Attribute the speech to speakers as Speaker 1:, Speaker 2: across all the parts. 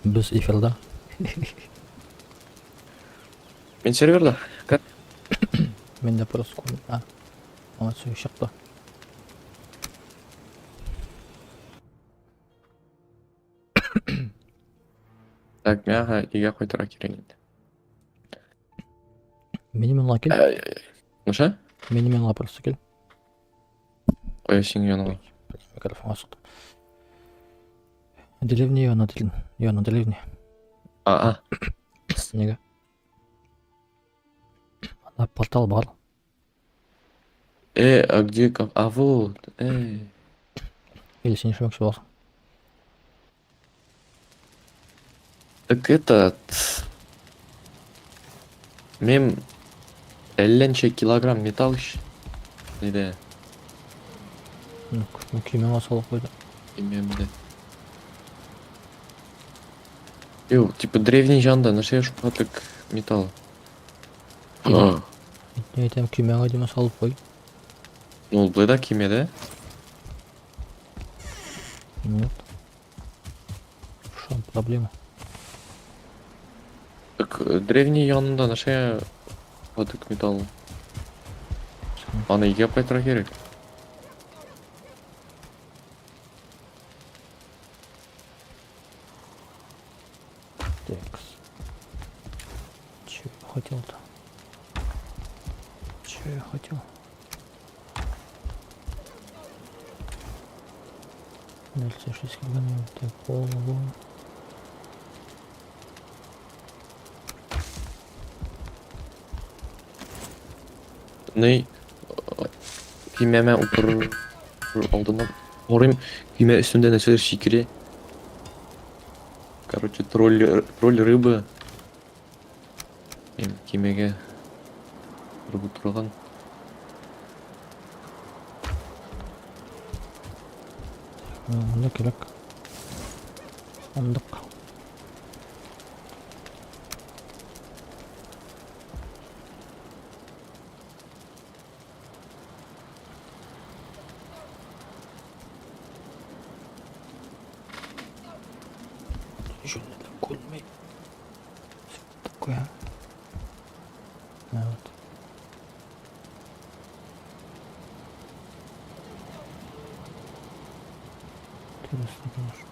Speaker 1: Без эфирда.
Speaker 2: Мин серверда. Как?
Speaker 1: Мин дә просто күрдем. А. Аңа сөй чыкты.
Speaker 2: Так, миңа өйгә кайтырга кирәк инде.
Speaker 1: Минем янга кил.
Speaker 2: Нәрсә?
Speaker 1: Минем янга просто кил.
Speaker 2: Кая синең яныңа?
Speaker 1: Микрофонга суктым. Деревня яна дилин. Яна деревня.
Speaker 2: А, а.
Speaker 1: Нигә? Анда портал бар.
Speaker 2: А где как? А вот, эй.
Speaker 1: Или син нишләмәкче буласың?
Speaker 2: Так этот... Мин әллә ничә килограмм металл ич. Нидә?
Speaker 1: Ну, көймәңә салып куйды.
Speaker 2: Көймәмдә. Юк, типа древний җанда нәрсә шулкадәр металл?
Speaker 1: А. Мин әйтәм, көймәңә димә салып куй.
Speaker 2: Ну, ул болай да көймәдә.
Speaker 1: Нет. В чем проблема?
Speaker 2: Так, древний янында нәрсә кадык металл? Аны өйгә кайтырга кирәк.
Speaker 1: Так. Че я хотел-то? Че я хотел? Дальше 6 килограмм. Так, голову.
Speaker 2: Ни көймәмә утырыр алдыннан карыйм, көймә өстендә нәрсәдер сикерә. Короче, тролль, тролль рыба. Мин көймәгә торып утырган.
Speaker 1: Монда кирәк. Сандык. Җүнле күрмәй. Такое. Вот. Интересно, конечно.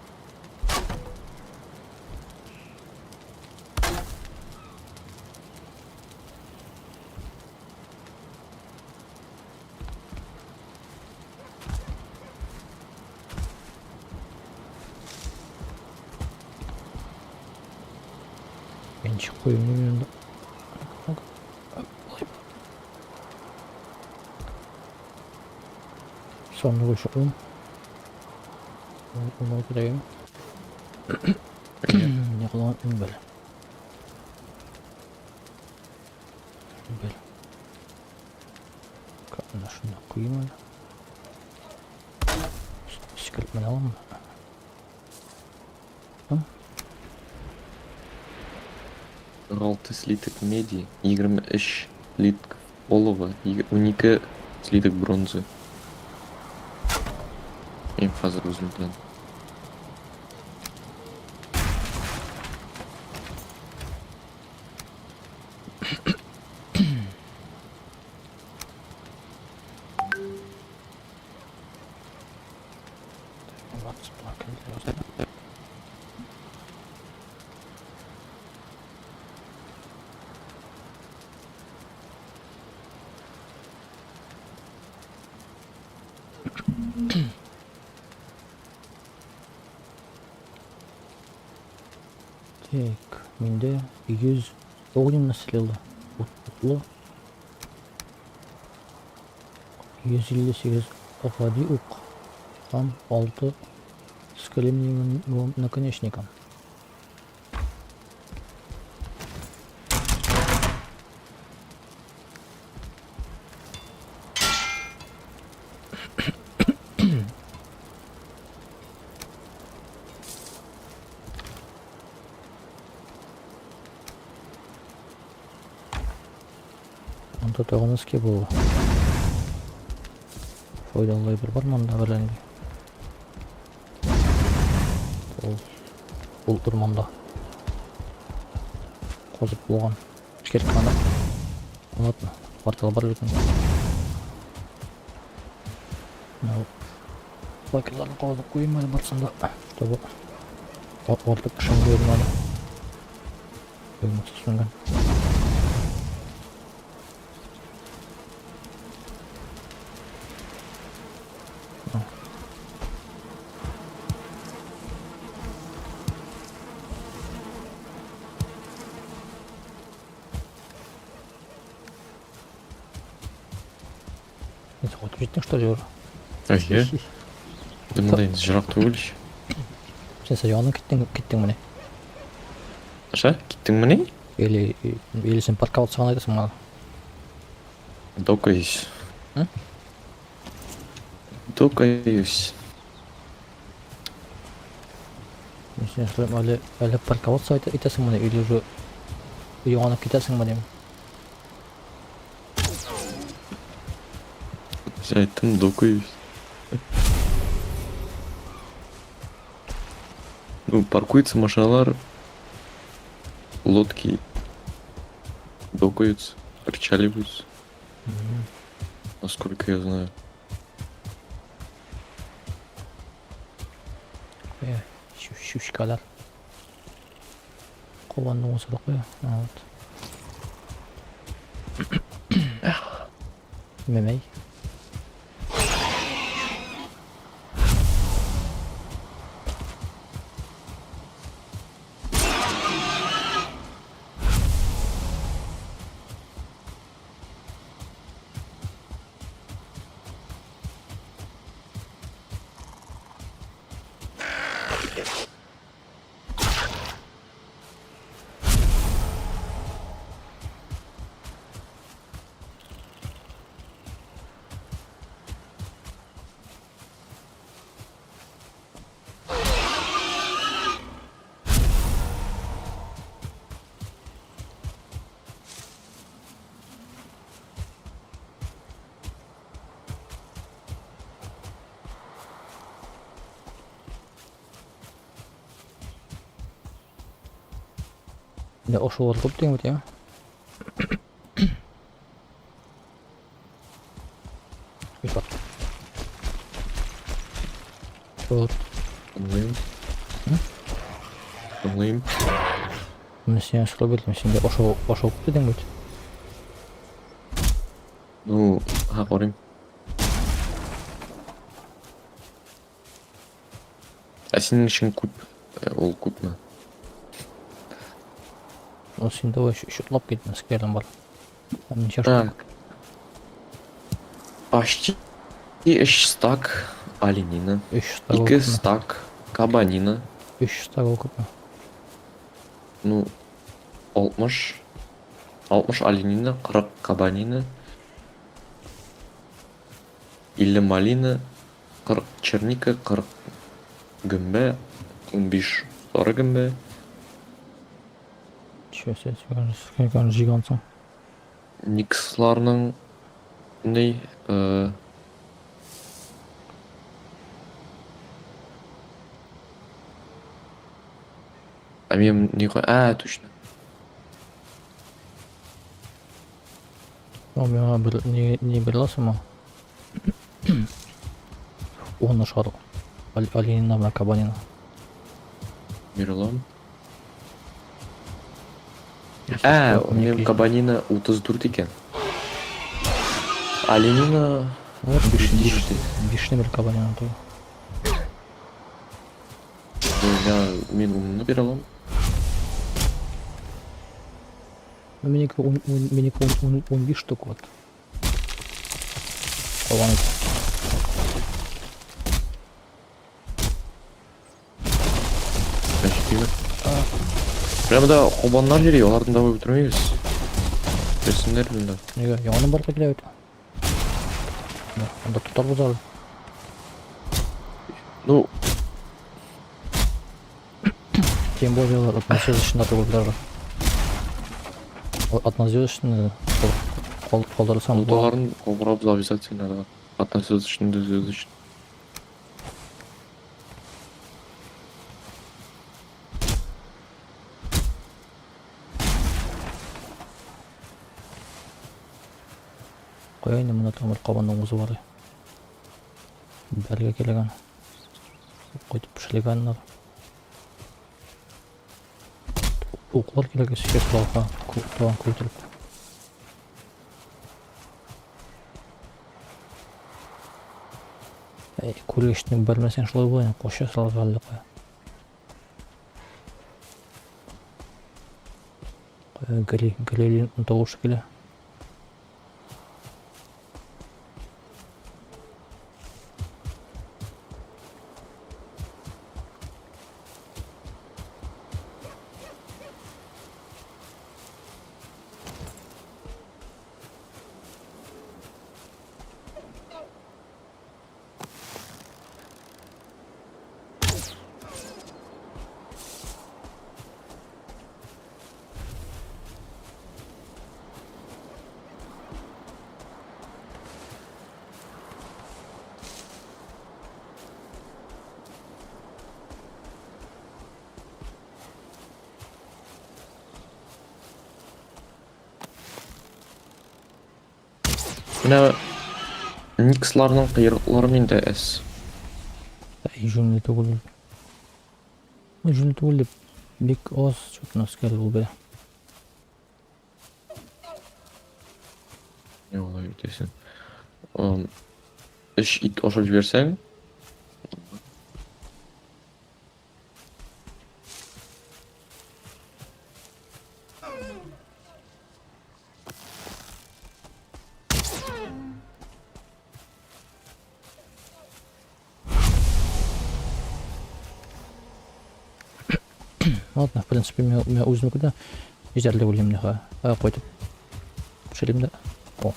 Speaker 1: Мин ничек куйым дим инде. Сандык өчен куйым. Ул кирәгем. Не кылган бел. Бел. Менә шуны куйым әле. Сикереп менә аламмы?
Speaker 2: 6 слиток меди, 23 слитков олова, 12 слиток бронзы. Мин хәзер үзем белән.
Speaker 1: Так, миндә 100 огненный стрела. Утлы. 158 гади ук һәм 6 с кремниевым наконечником. Анда тагын эскә була. Файдалы әйбер бар монда белән. Ул. Ул урманда. Казып булган. Эшкәрткән аны. Ладно, портал бар бит инде. Менә факелларны казып куйым әле барсын да, чтобы артык кешем күренмәде. Күренмәс сүнгән. Син кайтып җиттең, что ли, уже?
Speaker 2: Әйе. Инде монда инде җырак түгел ич.
Speaker 1: Син сә янып киттең, киттеңмени?
Speaker 2: Аша, киттеңмени?
Speaker 1: Или, или син парковаться гына итәсең миңа?
Speaker 2: Докаюсь.
Speaker 1: М?
Speaker 2: Докаюсь.
Speaker 1: Мин синнән сорыйм, әле, әле парковаться итәсеңмени, или уже янып китәсеңме дим?
Speaker 2: Син әйттең, докаюсь. Ну, паркуются машиналар, лодки докаются, причаливаются, насколько я знаю.
Speaker 1: Куя, щучкалар. Кабанның усы да куя. Вот. Мәмәй. Менә ошолар күп дигән бит, я. Бит бар. Шул.
Speaker 2: Тыңлыйм. Тыңлыйм.
Speaker 1: Мин сиңа сорау бирдем, син дә ашау ашау күп дидең бит.
Speaker 2: Ну, ха, карыйм. Ә синең өчен күп, ул күпме?
Speaker 1: Ну, син давай счетлап кит, нескәләр бар. Там ничә штук?
Speaker 2: Так. Почти өч стак оленина,
Speaker 1: Өч стак ул
Speaker 2: ике
Speaker 1: күпме?
Speaker 2: стак кабанина,
Speaker 1: Өч стак ул күпме?
Speaker 2: ну, 60, 60 оленина, 40 кабанина, 50 малина, 40 черника, 40 гөмбә, 15 сары гөмбә.
Speaker 1: Чё, син син җыйгансың.
Speaker 2: Никсларның ни, ә мин ни кой, ә, точно.
Speaker 1: Ну, миңа бер ни ни бирә аласыңмы? Ун шар Оленина белән Кабанина.
Speaker 2: Бирә алам. Ә, минем кабанина 34 икән. Оленина
Speaker 1: Вот биш, биш,
Speaker 2: 7.
Speaker 1: бишне бер Кабанина туй.
Speaker 2: Я, мин унны бирә алам.
Speaker 1: Ну, минеке ун, ун, минеке ун, ун, 15 штук вот. Калган
Speaker 2: Менә монда кабаннар йөри, аларны да үтермибез. Берсеннәр монда.
Speaker 1: Нигә? Яңадан барырга килә бит. Анда тотарбыз әле.
Speaker 2: Ну,
Speaker 1: Тем более алар однозвездочный түгел даже. Однозвездочный калдырсаң була.
Speaker 2: аларын кабырабыз обязательно, да. Однозвездочный, двузвездочный.
Speaker 1: Кая инде монда тагын бер кабанның үзе бар. Бәргә килгән. Кайтып пешелгәннәр. Уклар кирәк сейчас балка тагын күтәреп. Әй, күргәчтен белмәсәң шулай була, кача салырга әллә кая. Кая гри, грилин тавышы килә.
Speaker 2: Менә Никсларның кыйрыклары миндә әз.
Speaker 1: Әй, җүнле түгел. Ну, җүнле түгел дип бик аз чутны скәл ул бе.
Speaker 2: Не олай итәсең. Өч ит ашап җибәрсәң,
Speaker 1: Ладно, в принципе, мин үземнеке дә җитәрлек уйлыйм инде. Ә, кайтып пешерим дә. О.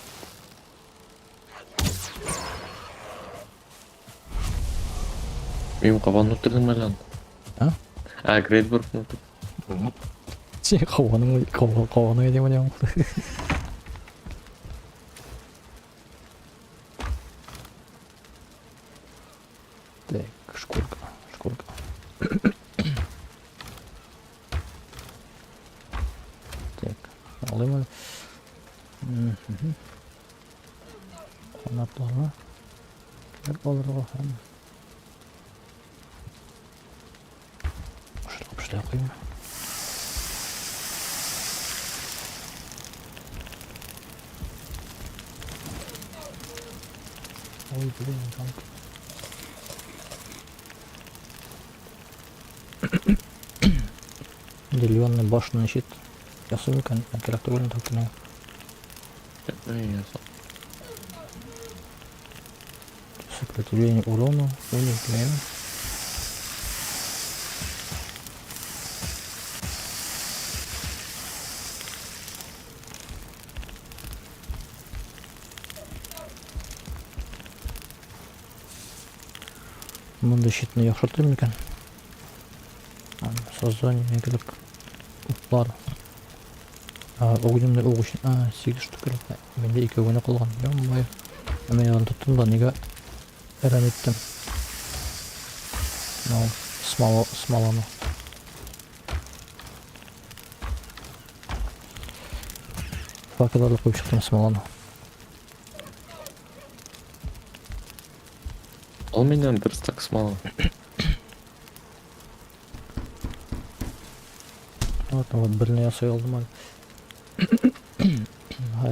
Speaker 2: Минем кабанны үтердең мәлән.
Speaker 1: А?
Speaker 2: А, Грейтбургны үтердем.
Speaker 1: Син кабаның кабаның идең менә. Так, шкурка, шкурка. Так, алыйм әле. Канатларны кирәк алырга һәм Шулап эшләп куйыйм. Ой, блин, танк. Деревянный башенный щит. Ясыйм икән, кирәк түгел инде кенә. Сопротивление урону, уник, Мондый щитны яхшыртыйм микән? Создание мәңгелек утлар. Огненный ук өчен, 8 штук кирәк. Миндә икәү генә калган. Ё-моё. Мин аны тоттым да, нигә әрәм иттем? Ну, смола, смоланы. Факелларда куеп чыктым смоланы.
Speaker 2: Ал миннән бер стак смола.
Speaker 1: Вот, вот, берне ясый алдым әле.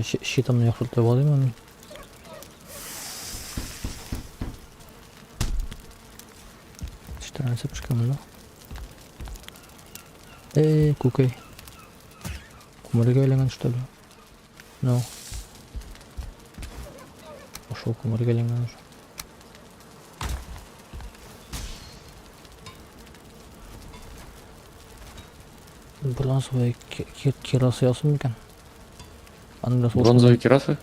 Speaker 1: Щитымны яхшыртып алыйм әле. Что нәрсә пешкән монда? Эй, күкәй. Күмергә әйләнгән что ли? Ну. Ошол күмергә әйләнгән уже. Бронзовый кираса ясыйм микән? Аны
Speaker 2: Бронзовый кираса?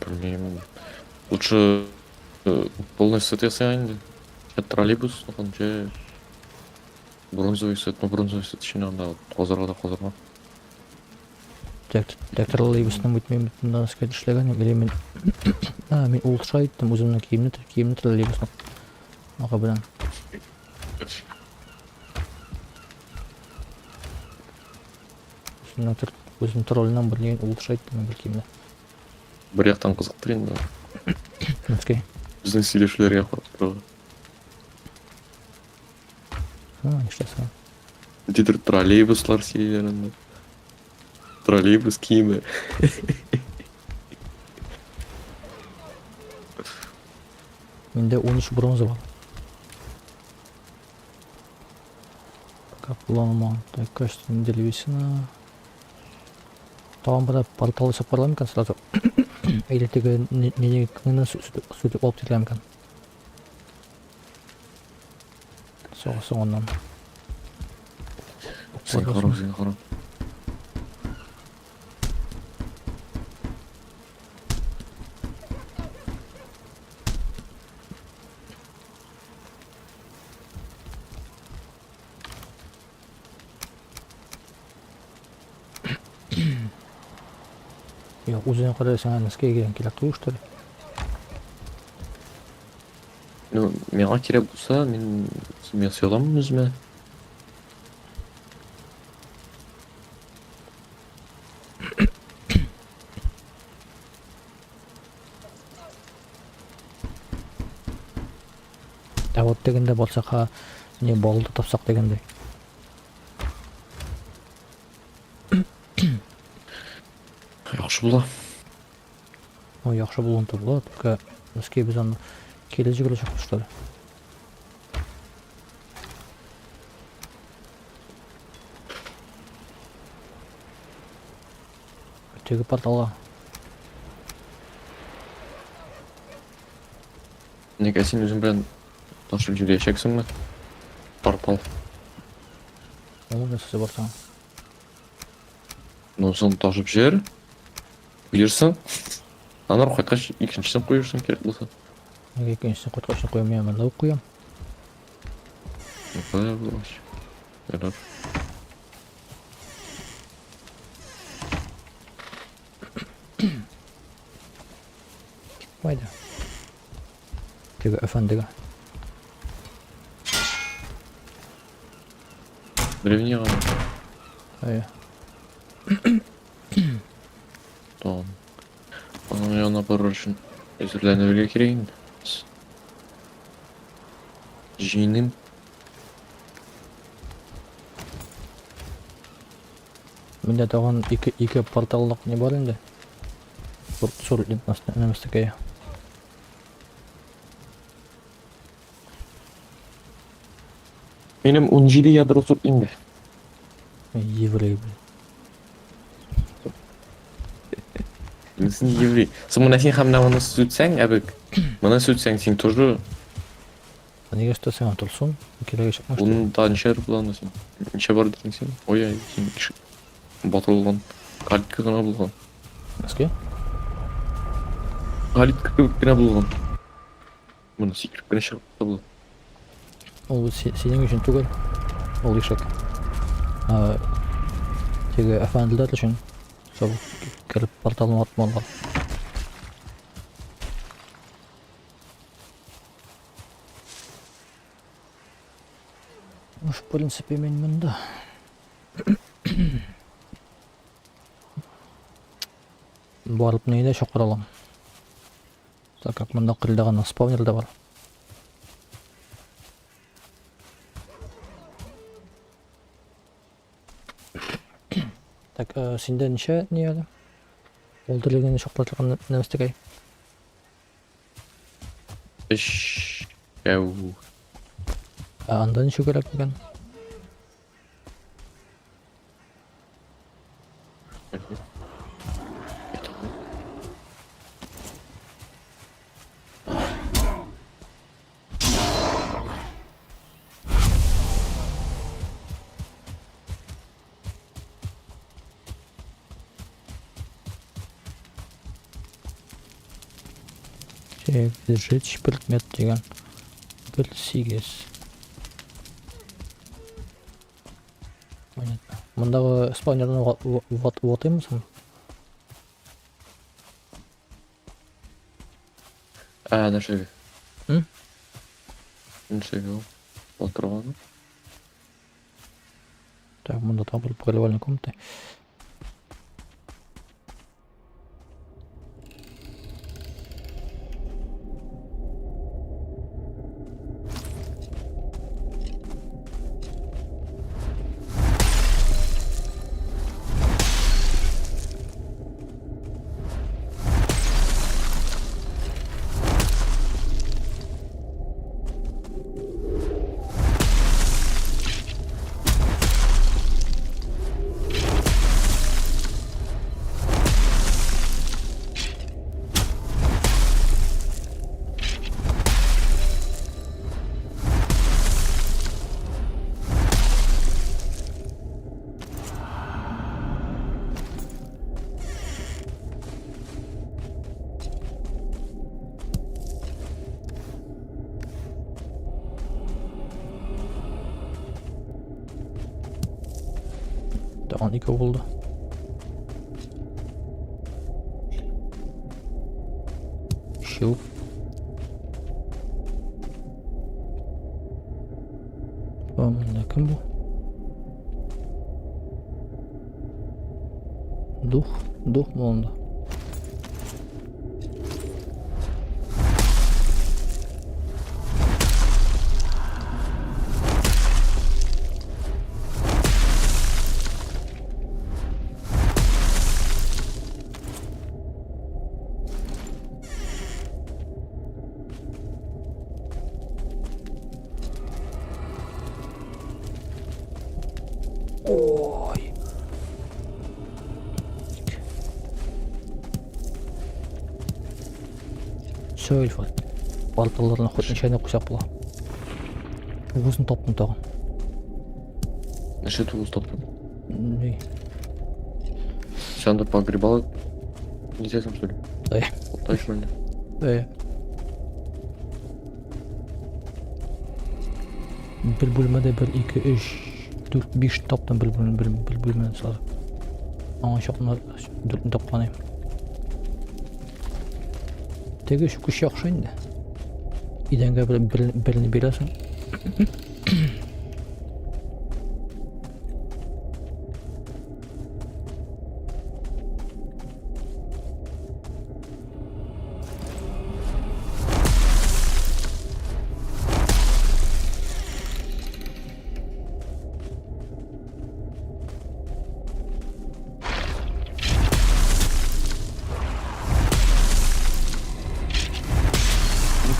Speaker 2: Белмим. Лучше полный сет ясыйм инде. Троллейбус, же бронзовый сет, ну бронзовый сет өчен анда казырга да казырга.
Speaker 1: Так, так троллейбусның бит мин моннан өскә эшләгән или мин А, мин улучшать иттем үземнең киемне, киемне троллейбусның. Ага белән. Үземнең тор үзем тролльнең бер нигән улучшать иттем бер киемне.
Speaker 2: Бер яктан кызыктыр инде.
Speaker 1: Носки.
Speaker 2: Безнең сөйләшүләргә карап торырга.
Speaker 1: А, нишләсең?
Speaker 2: Ниндидер троллейбуслар сөйлиләр анда. Троллейбус киеме.
Speaker 1: Миндә 13 бронза бар. Пока кулланылмаган. Так, качественная древесина. Тагын бер портал ясап карарга микән сразу? Или теге не генә сүтеп алып китәргә микән? Соң соңыннан.
Speaker 2: Син кара, син кара.
Speaker 1: Юк, үзенә кадәр сиңа носки кигән кирәк түгел, что ли?
Speaker 2: Ну, миңа кирәк булса, мин мин ясый аламын үземә.
Speaker 1: Ә вот тегендә барсак, ха, не балды тапсак дигәндәй.
Speaker 2: Яхшы була.
Speaker 1: Ну, яхшы булуын була, только носки без аны кире җибәрәчәкбез, что ли? Теге порталга.
Speaker 2: Нигә син үзең белән ташып җибәрәчәксеңме? Портал.
Speaker 1: Ул нәрсәсе барсаң.
Speaker 2: Ну, соң ташып җибәр. Куерсың. Аннары кайткач икенчесен куерсың кирәк булса.
Speaker 1: Нигә икенчесен кайткач куям, мин монда ук куям.
Speaker 2: Ну, кая булгач. Ярар.
Speaker 1: Кайда? Теге әфәндегә.
Speaker 2: Древнийга.
Speaker 1: Әйе.
Speaker 2: Tamam. Аның янына барыр өчен әзерләнергә кирәк инде. Җыеным.
Speaker 1: Миндә тагын ике порталлык не бар инде. Сур нәмәстәкәй.
Speaker 2: Минем 17 ядро сур инде.
Speaker 1: Еврей, блин.
Speaker 2: Син еврей. Соң менә син һәм менә моны сүтсәң, әбек. Моны сүтсәң, син тоже
Speaker 1: Нигә сүтәсең, торсын? Кирәге чыкмас.
Speaker 2: Унда ничә була син? Ничә бар дидең син? Ой, ай, син батыр булган. Калитка гына булган.
Speaker 1: Носки?
Speaker 2: Калитка кебек кенә булган. Моны сикереп кенә чыгып та була.
Speaker 1: Ул синең өчен түгел. Ул ишек. Теге әфәнделәр өчен. Шул кереп порталын атмалар. Ну, в принципе, мин монда. Барып нейне чакыра алам. Так как монда кырда гына спавнер да бар. Так, синдә ничә ни әле? Ул телегәне чакыра нәмәстәкәй.
Speaker 2: Өч. Әү.
Speaker 1: Ә анда ничә кирәк икән? Сжечь предмет дигән. Бер сигез. Понятно. Мондагы спавнерны ватыймы соң?
Speaker 2: Ә, нәрсәгә?
Speaker 1: М?
Speaker 2: Нәрсәгә ул? Батырганы?
Speaker 1: Так, монда тагын бер погребальная комната. Тагын икәү булды. Өчәү. Монда кем бу? Дух, дух монда. Ой. Все, Ильфат. Порталларны хоть нечаянно куйсак була. Тугызын таптым тагын.
Speaker 2: Ничә тугыз таптың?
Speaker 1: Ни?
Speaker 2: Сен анда погребал нитәсең, что ли?
Speaker 1: Әй.
Speaker 2: Туктайсың әллә?
Speaker 1: Әй. Бер бүлмәдә 1, 2, 3, 4, 5 таптым бер бүлмә, бер бүлмәдә сразу. Аңа чакны дүртне тапкан идем. Теге чүкеч яхшы инде. Идәнгә бер, бер, берне бирәсең.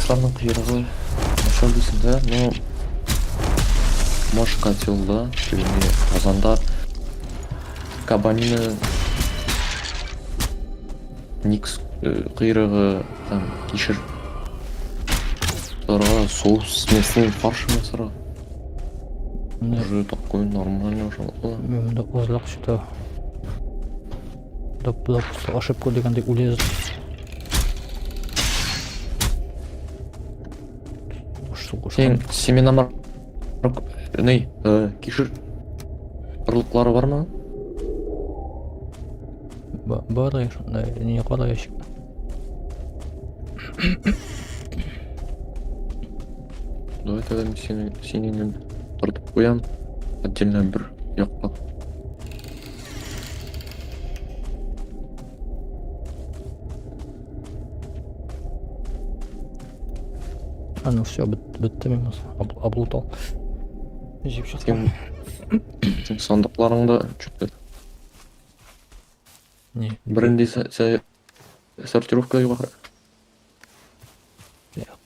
Speaker 2: Никсларның койрыгы начар дисең дә, но маш котелда, или казанда кабанина никс койрыгы һәм кишер сарга соус мясной фарш ясарга. Уже такой нормальный ашалык.
Speaker 1: Мин монда азрак что-то допустил ошибку дигәндәй үлез.
Speaker 2: Син семена ни, кишер орлыклары бармы?
Speaker 1: Бар я шунда, не кара ящик.
Speaker 2: Давай тогда мин сине синеңне тартып куям отдельно бер якка.
Speaker 1: А ну все, бетте мин облутал. Җыеп чыктым.
Speaker 2: Син сандыкларыңда чүптер.
Speaker 1: Не.
Speaker 2: Беренди сортировка юк.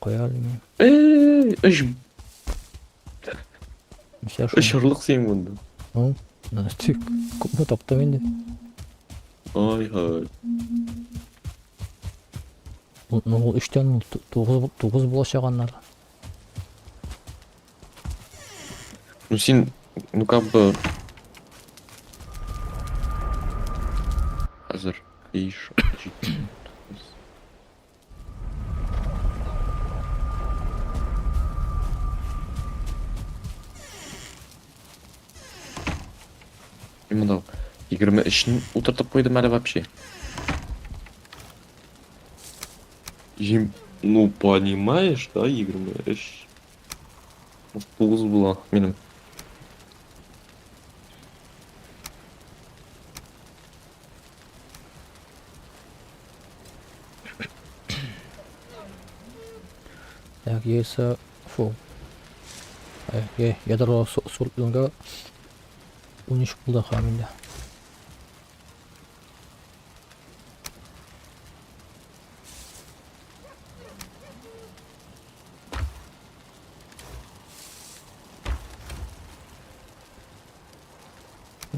Speaker 1: Куя алмыйм.
Speaker 2: Эй, өч өч орлык син монда.
Speaker 1: Ну, тик күпме таптым инде.
Speaker 2: Ай һай.
Speaker 1: Ну, ул өчтән тугыз тугыз булачак аннары.
Speaker 2: Ну син, ну как бы хәзер биш, җиде, тугыз. Мин монда 23-ен утыртып куйдым әле вообще. Җим, ну понимаешь, да, 23. 9 була минем.
Speaker 1: Так, яйца, фу. Ядро суртланга 13 булды һәм инде.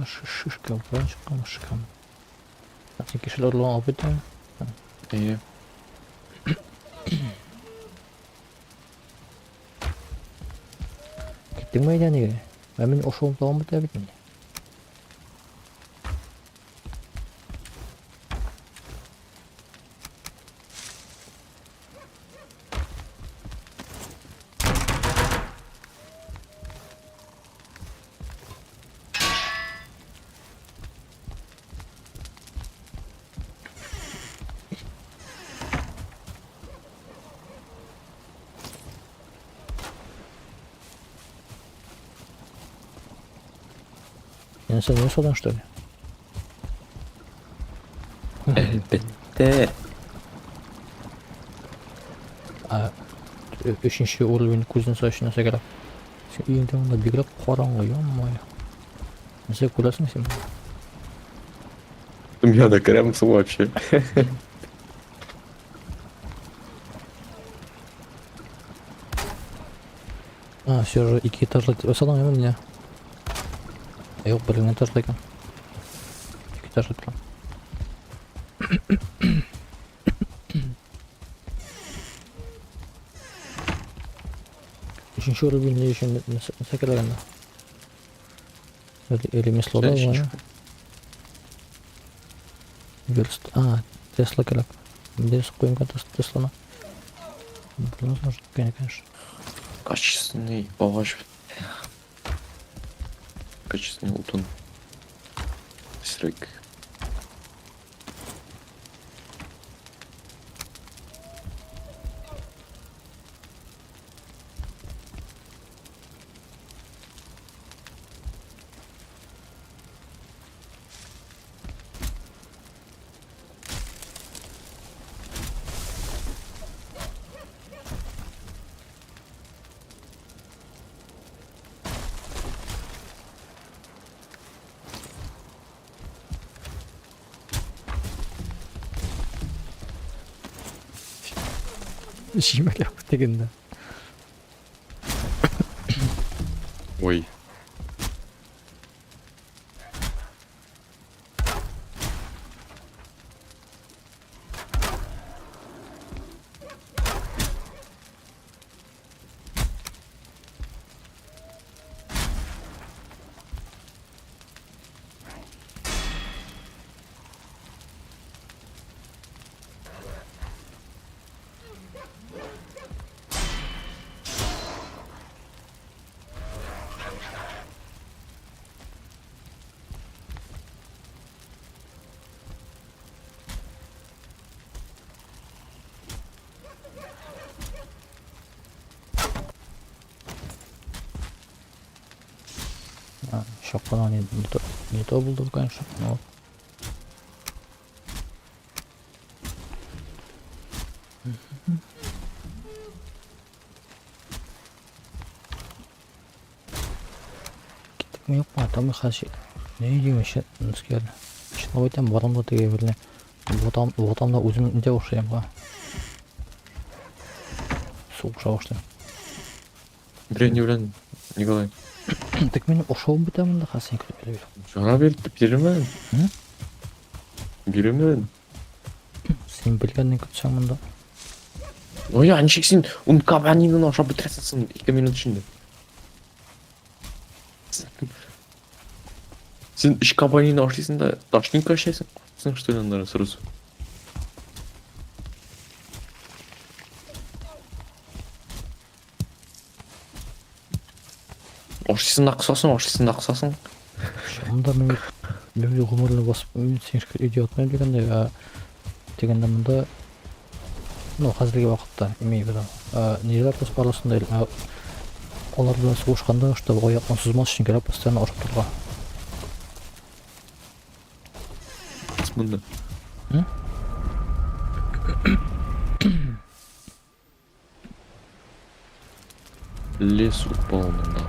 Speaker 1: Шишка, чыккан, шишка. Син кешеләр орлыгын алып киттеңме?
Speaker 2: Әйе.
Speaker 1: Киттеңме әйдә нигә? Ә мин ошуым тагын бетә бит инде. Нәрсә, не ясадың, что ли?
Speaker 2: Әлбәттә.
Speaker 1: А, өченче уровень кузнеца өчен нәрсә кирәк? Син өеңдә монда бигрәк караңгы, ё-моё. Нәрсә күрәсең син?
Speaker 2: Мин анда керәм соң вообще.
Speaker 1: А, все же ике этажлы дип ясадың әме менә. Юк, бер генә этажлы икән. Ике этажлы прям. Өченче уровень ни өчен нәрсә кирәк анда? Ремеслода
Speaker 2: Өченче.
Speaker 1: бар. Верст. А, Тесла кирәк. Дес куйган Тесланы. Бронза конечно.
Speaker 2: Качественный агач. Качественный утын. Срек.
Speaker 1: Җимерә дигәндә.
Speaker 2: Ой.
Speaker 1: А, чак кына не то булды, конечно, но киттекме, юкмы, там хәзер ни дим еще нескә. Чынлап әйтәм, барам да теге берне. Ватан, ватанда үзем нидә охшыйм га. Сугыша башлыйм.
Speaker 2: Древний белән Николай.
Speaker 1: Тик минем ошавым бетә монда хәзер син көтеп бир.
Speaker 2: Жара бир, бирермен.
Speaker 1: М?
Speaker 2: Бирермен.
Speaker 1: Син белгәнне көтсәң монда.
Speaker 2: Ой, я ничек син ун кабанины ашап бетерәсең соң 2 минут эчендә? Син өч кабанины ашыйсың да ташнинка эчәсең, куркасың, что ли, аннары сразу? Ашыйсың да косасың, ашыйсың да косасың.
Speaker 1: Монда мин гомерне басып, мин син өйдә ятмыйм дигәндә, ә дигәндә монда ну, хәзерге вакытта, имею в виду, ниләр арасында алар белән сугышканда, чтобы аяктан сузмас өчен кирәк постоянно ашап торырга.
Speaker 2: Монда.
Speaker 1: М?
Speaker 2: Лес упал монда.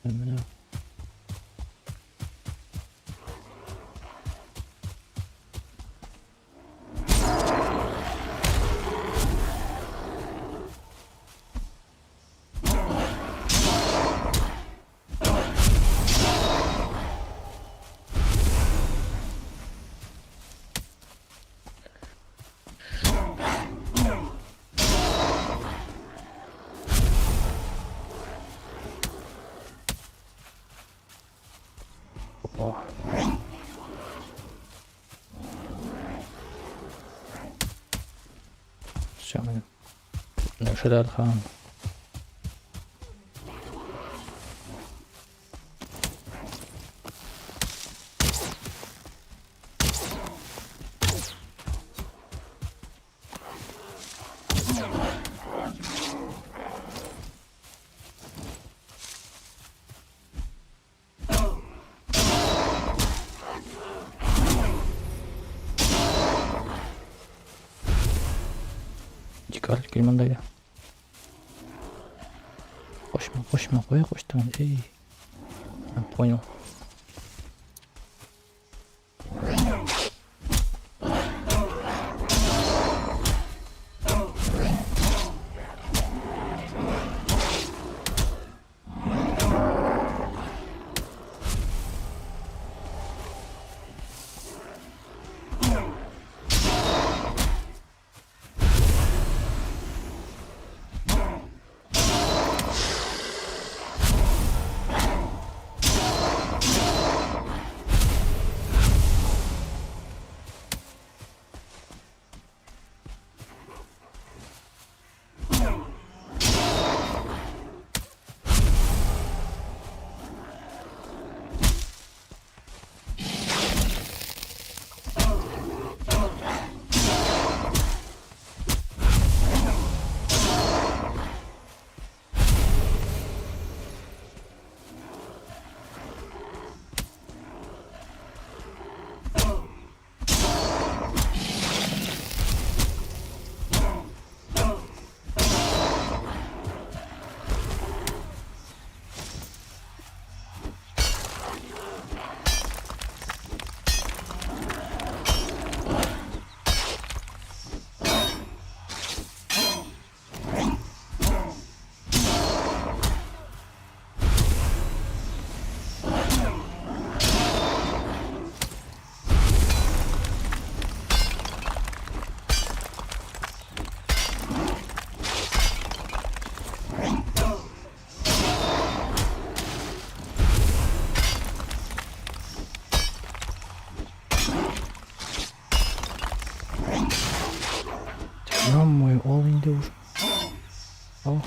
Speaker 1: Менә. О. Все, мы Шидархан. Дикарь килмәндәге. Кочма, кочма, кая кочтың? Эй. Я понял. Ё-моё, ул инде уж. Ох,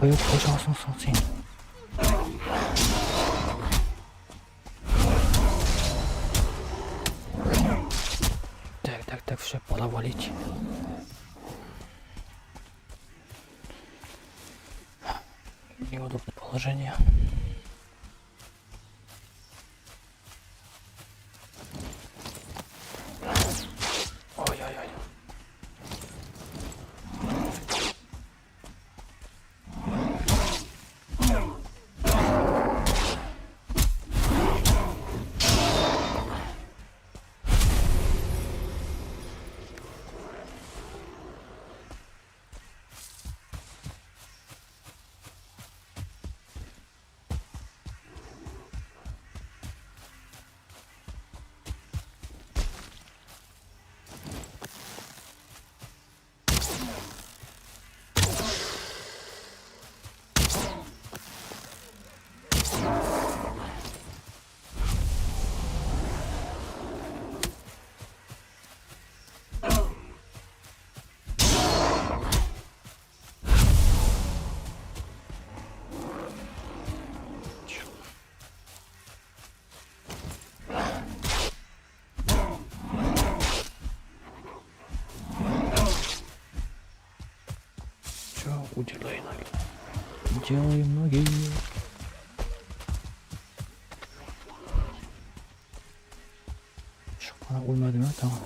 Speaker 1: Кая качасың соң син? Так, так, так, все, пора валить. Неудобное положение. Ой-ой-ой. Чё? Всё, уделяй ноги. Делай ноги. Шукана үлмәдеме? Tamam.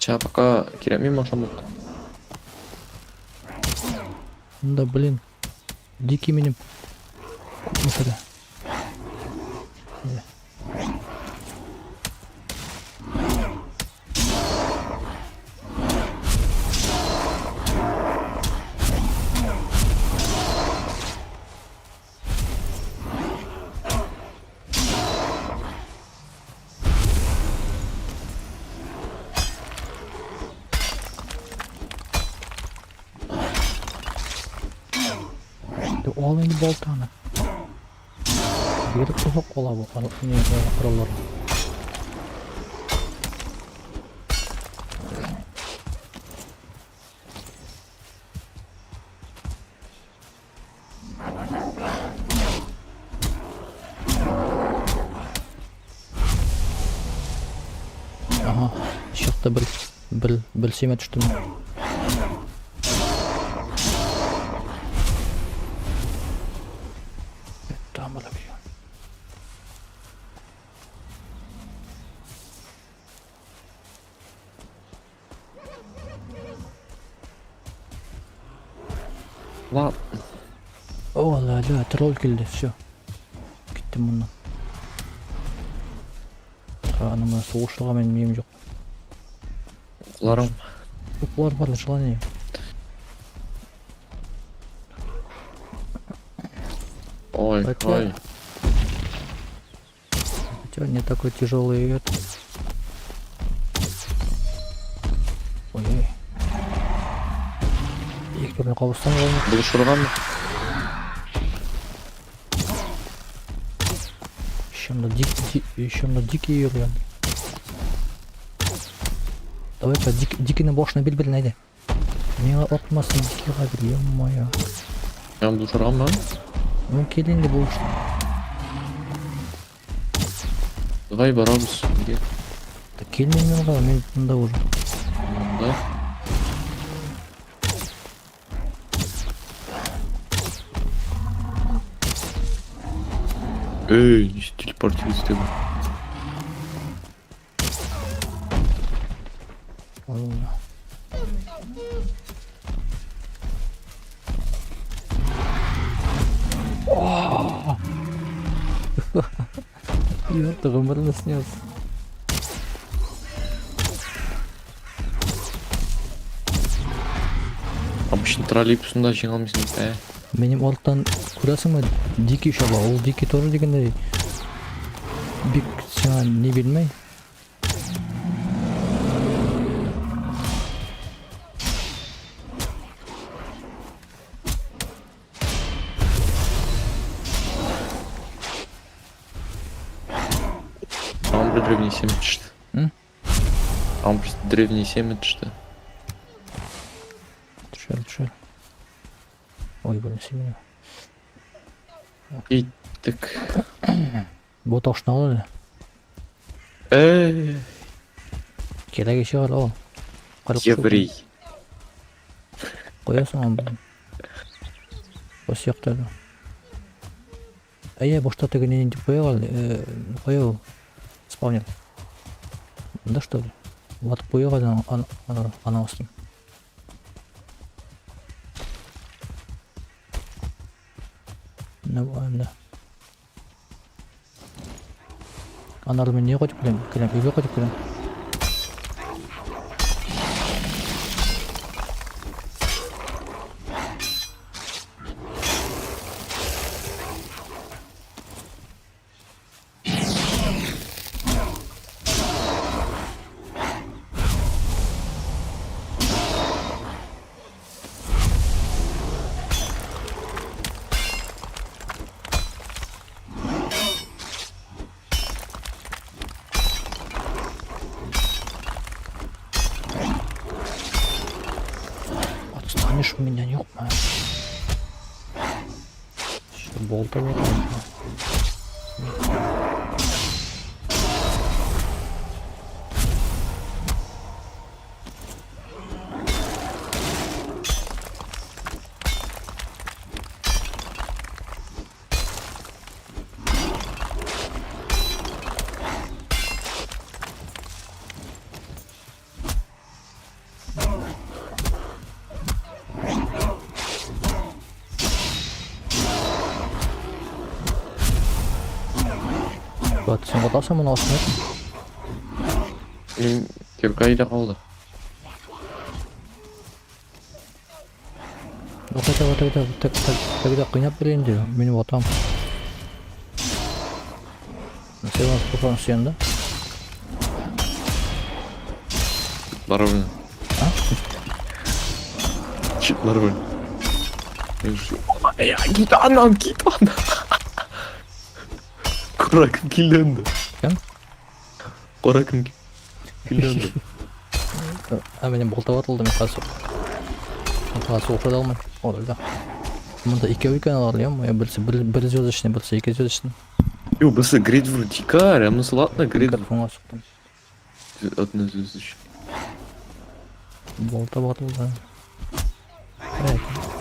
Speaker 2: Хотя пока кирәкми ашамлык.
Speaker 1: Да блин. Дикий минем. Күпме әле. Ал инде балтаны. Бигрәк озак ала бу не кораллар. Ага, чыкты бер семя төште. Там вообще.
Speaker 2: Ла,
Speaker 1: О, ла, ла, тролль килде, все. Киттем моннан. Аны менә сугышырга минем нием юк.
Speaker 2: Укларым.
Speaker 1: Уклар бар, желание.
Speaker 2: Ой,
Speaker 1: Хотя-
Speaker 2: ой.
Speaker 1: Хотя не такой тяжелый это. Ой-ой. Ике төрле кабыстан калды.
Speaker 2: Булышыргамы?
Speaker 1: Еще на дикий йөргән. Давай-ка дикийның башына бир бер әйдә. Миңа атмасын дикийга бир, ё-моё.
Speaker 2: Мин булышыргамы?
Speaker 1: Ну кил инде булыш.
Speaker 2: Давай барабыз. Нигә?
Speaker 1: Да килмим мин аңа, мин монда уже.
Speaker 2: Монда. Эй, не телепортироваться ты.
Speaker 1: Алла. Ёпта, гомерне снес.
Speaker 2: Обычно троллейбусында җиңә алмыйсың бит, ә.
Speaker 1: Минем арттан күрәсеңме, дикий чаба. Ул дикий тоже дигәндәй бик сиңа не бирмәй.
Speaker 2: Тагын бер древний семя төште.
Speaker 1: М?
Speaker 2: Тагын бер древний семя төште.
Speaker 1: Төшәр, төшәр. Ой, блин, семя.
Speaker 2: Киттек.
Speaker 1: Бу ташны ал әле.
Speaker 2: Эй,
Speaker 1: Кирәге чыгар ал. Кырык
Speaker 2: еврей.
Speaker 1: Куясың аны, блин. Баш якта әле. Әйе, башта теге нинди дип куя әле, куя ул. Спавнер. Да что ли? Ватып куя әле аның астын. Менә бу менә. Аннары мин нигә кайтып киләм? Киләм, өйгә кайтып киләм. Отстанешь у меня, ёпма. Что, болта вот? Ебать, син ватасың моны астына?
Speaker 2: Мин кирка өйдә калды.
Speaker 1: Ну хотя вот тогда, так, так, тогда кыйнап бир инде, мин ватам. Сен аны тупан сен да?
Speaker 2: Барыбер.
Speaker 1: А?
Speaker 2: Чит барыбер. Кит аннан, кит аннан. Кара кем килде инде?
Speaker 1: Кем?
Speaker 2: Кара кем килде инде?
Speaker 1: А минем болта ватылды, мин хәзер. Хәзер сугыша да алмыйм. О, да. Монда икәү икән алар, ё-моё, берсе бер звездочный, берсе ике звездочный.
Speaker 2: Ю, берсе Грейдвур дикарь, а монысы ладно, Грейдвур.
Speaker 1: Микрофонга суктым.
Speaker 2: Одна звездочка.
Speaker 1: Болта ватылды. Әй, Господи.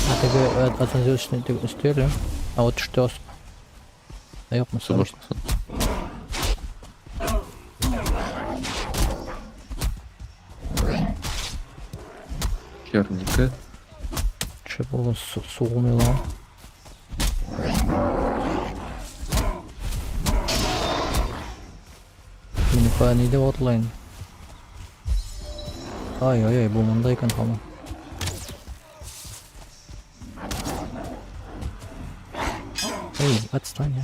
Speaker 1: А теге однозвездочный теге өстәле. А вот что? А юк,
Speaker 2: Субаш. Херника.
Speaker 1: Че булган сугылмый ла. Мине кая ни дип атлыйм? Ай, ай, ай, бу монда икән һаман. Эй, отстань, а.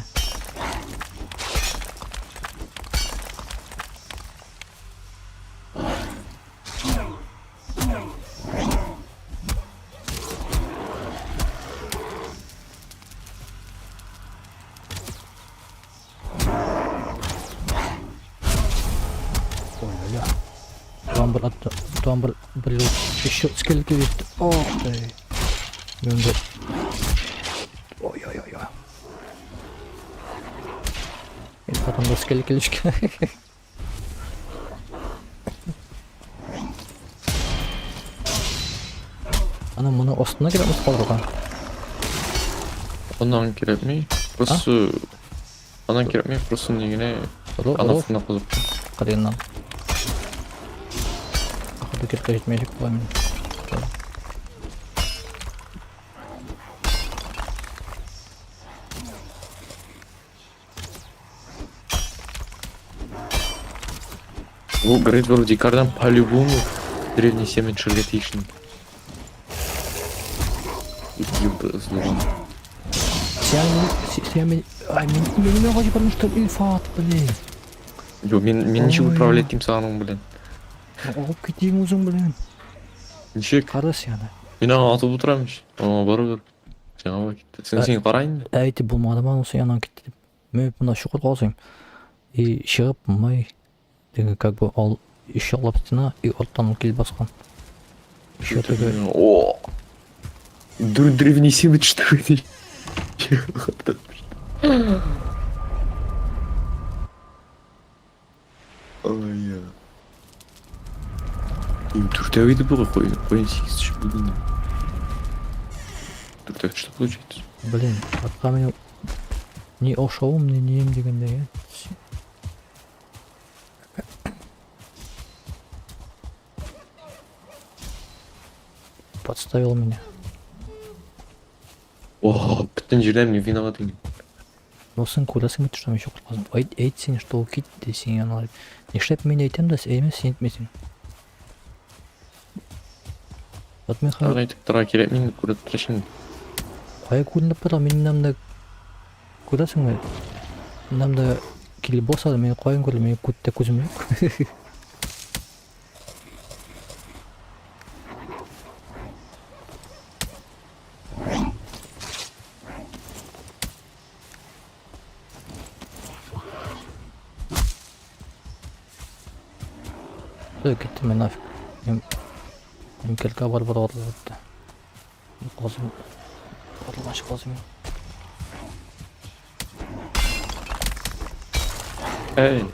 Speaker 1: Ой-ля. Там бер атты, там бер бер юл еще скелет килеп. Ох ты. Мин Ой-ой-ой. Мин потом да скелет килешкән. Ана моны астына кирәкме калдырырга?
Speaker 2: Аннан кирәкми. Просто аннан кирәкми, просто ни генә анасына кызып.
Speaker 1: Кырыеннан. Ахырда кирәккә җитмәячәк була мин.
Speaker 2: Бу Great War Дикардан по-любому древний семя төшергә тиеш. Йолдызлыгын.
Speaker 1: Сен, ай, мин, мин не хочу, потому что Ильфат, блин.
Speaker 2: Юк, мин ничек
Speaker 1: Ой.
Speaker 2: управлять итим сагын аның белән?
Speaker 1: Алып китим үзең белән.
Speaker 2: Ничек?
Speaker 1: Кара сине.
Speaker 2: Мин аңа атып утырам ич. Аңа барыбер. Сиңа ба китте. Сен син кара инде.
Speaker 1: Әйтеп булмады ма, анысы яннан китте дип. Мин монда чокыр казыйм. И чыгып, май, теге как бы ал еще алып стена и арттан ул килеп баскан. Еще теге
Speaker 2: О! Древний семя что это? Ой, я. Им дүртәү иде бу кой, кой сигез төшеп булды инде. Дүртәү что получается?
Speaker 1: Блин, атка мин ни ашавым, ни нием дигәндәй. Подставил меня.
Speaker 2: О, бөтен җирдән мин виноват инде.
Speaker 1: Ну син күрәсең бит, что мин чокыр каздым. Әйт, әйт син, что ул китте син янына. Нишләп мин әйтәм дә, әйме син әйтмисең. Вот мин хәзер
Speaker 2: Әйтеп тора кирәкми инде, күреп торасың.
Speaker 1: Кая күренеп тора, мин менә күрәсеңме? Менә монда килеп басады, мин каян күрәм, минем күттә күзем юк. Все, киттем мин нафиг. Мин мин килка бар бар ватылып бетте. Казым. Ватылгач казым.
Speaker 2: Әй.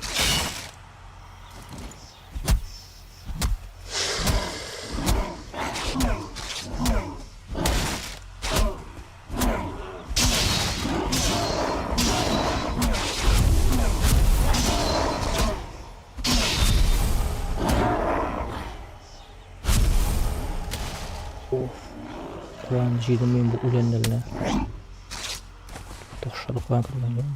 Speaker 1: Уф. Каян җыйдым мин бу үләннәрне? Ташлады каян кергән юк.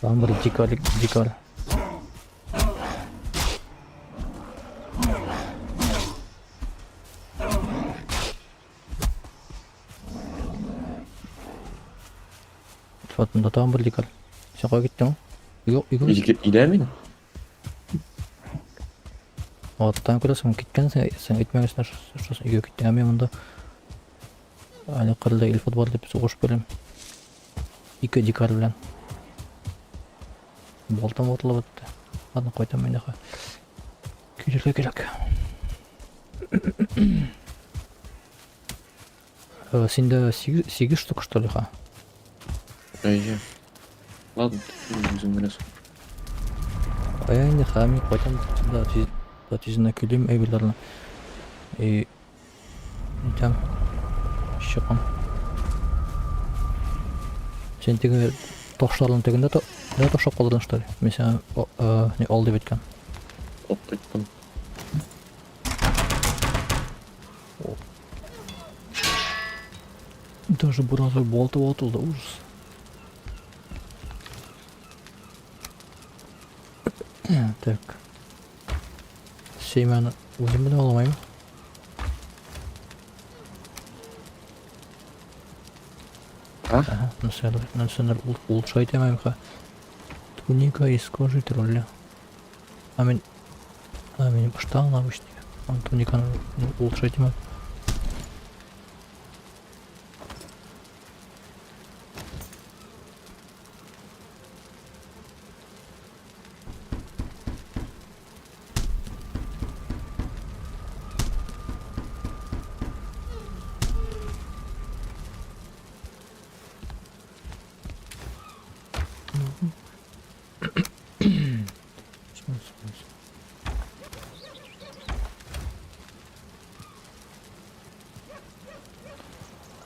Speaker 1: Там бер дикарь, дикарь. Фатында тагын бер дикарь. Син кая киттең? Юк, өйгә.
Speaker 2: Өйгә өйдә мин.
Speaker 1: Аттан күрәсең, киткәнсең, син әйтмәгәнсең, что син өйгә киттең. Ә мин монда әле кырда Илфат бар дип сугышып йөрим. Ике дикарь белән. Балтам ватылып бетте. Ладно, кайтам инде. Килергә кирәк. Синдә 8 штук, что ли, ха?
Speaker 2: Әйе. Ладно, үзең беләсең.
Speaker 1: Кая инде, ха, мин кайтам да тиз, да тизенә көйлим әйберләрне. И нитәм. Чыгам. Син теге ташларның тегендә та, да ташлап калдырдың, что ли? Мин сиңа не ал дип әйткән.
Speaker 2: Алып кайттым.
Speaker 1: Даже бронзовый болт ватылды, ужас. Так. Сеймәне үзем белән аламаймы?
Speaker 2: А?
Speaker 1: Ага, нәрсәдер, нәрсәдер улучшай итәмәм ха. Туника из кожи тролля. А мин А, минем ыштан обычный. Он туниканы улучшать итәмәм.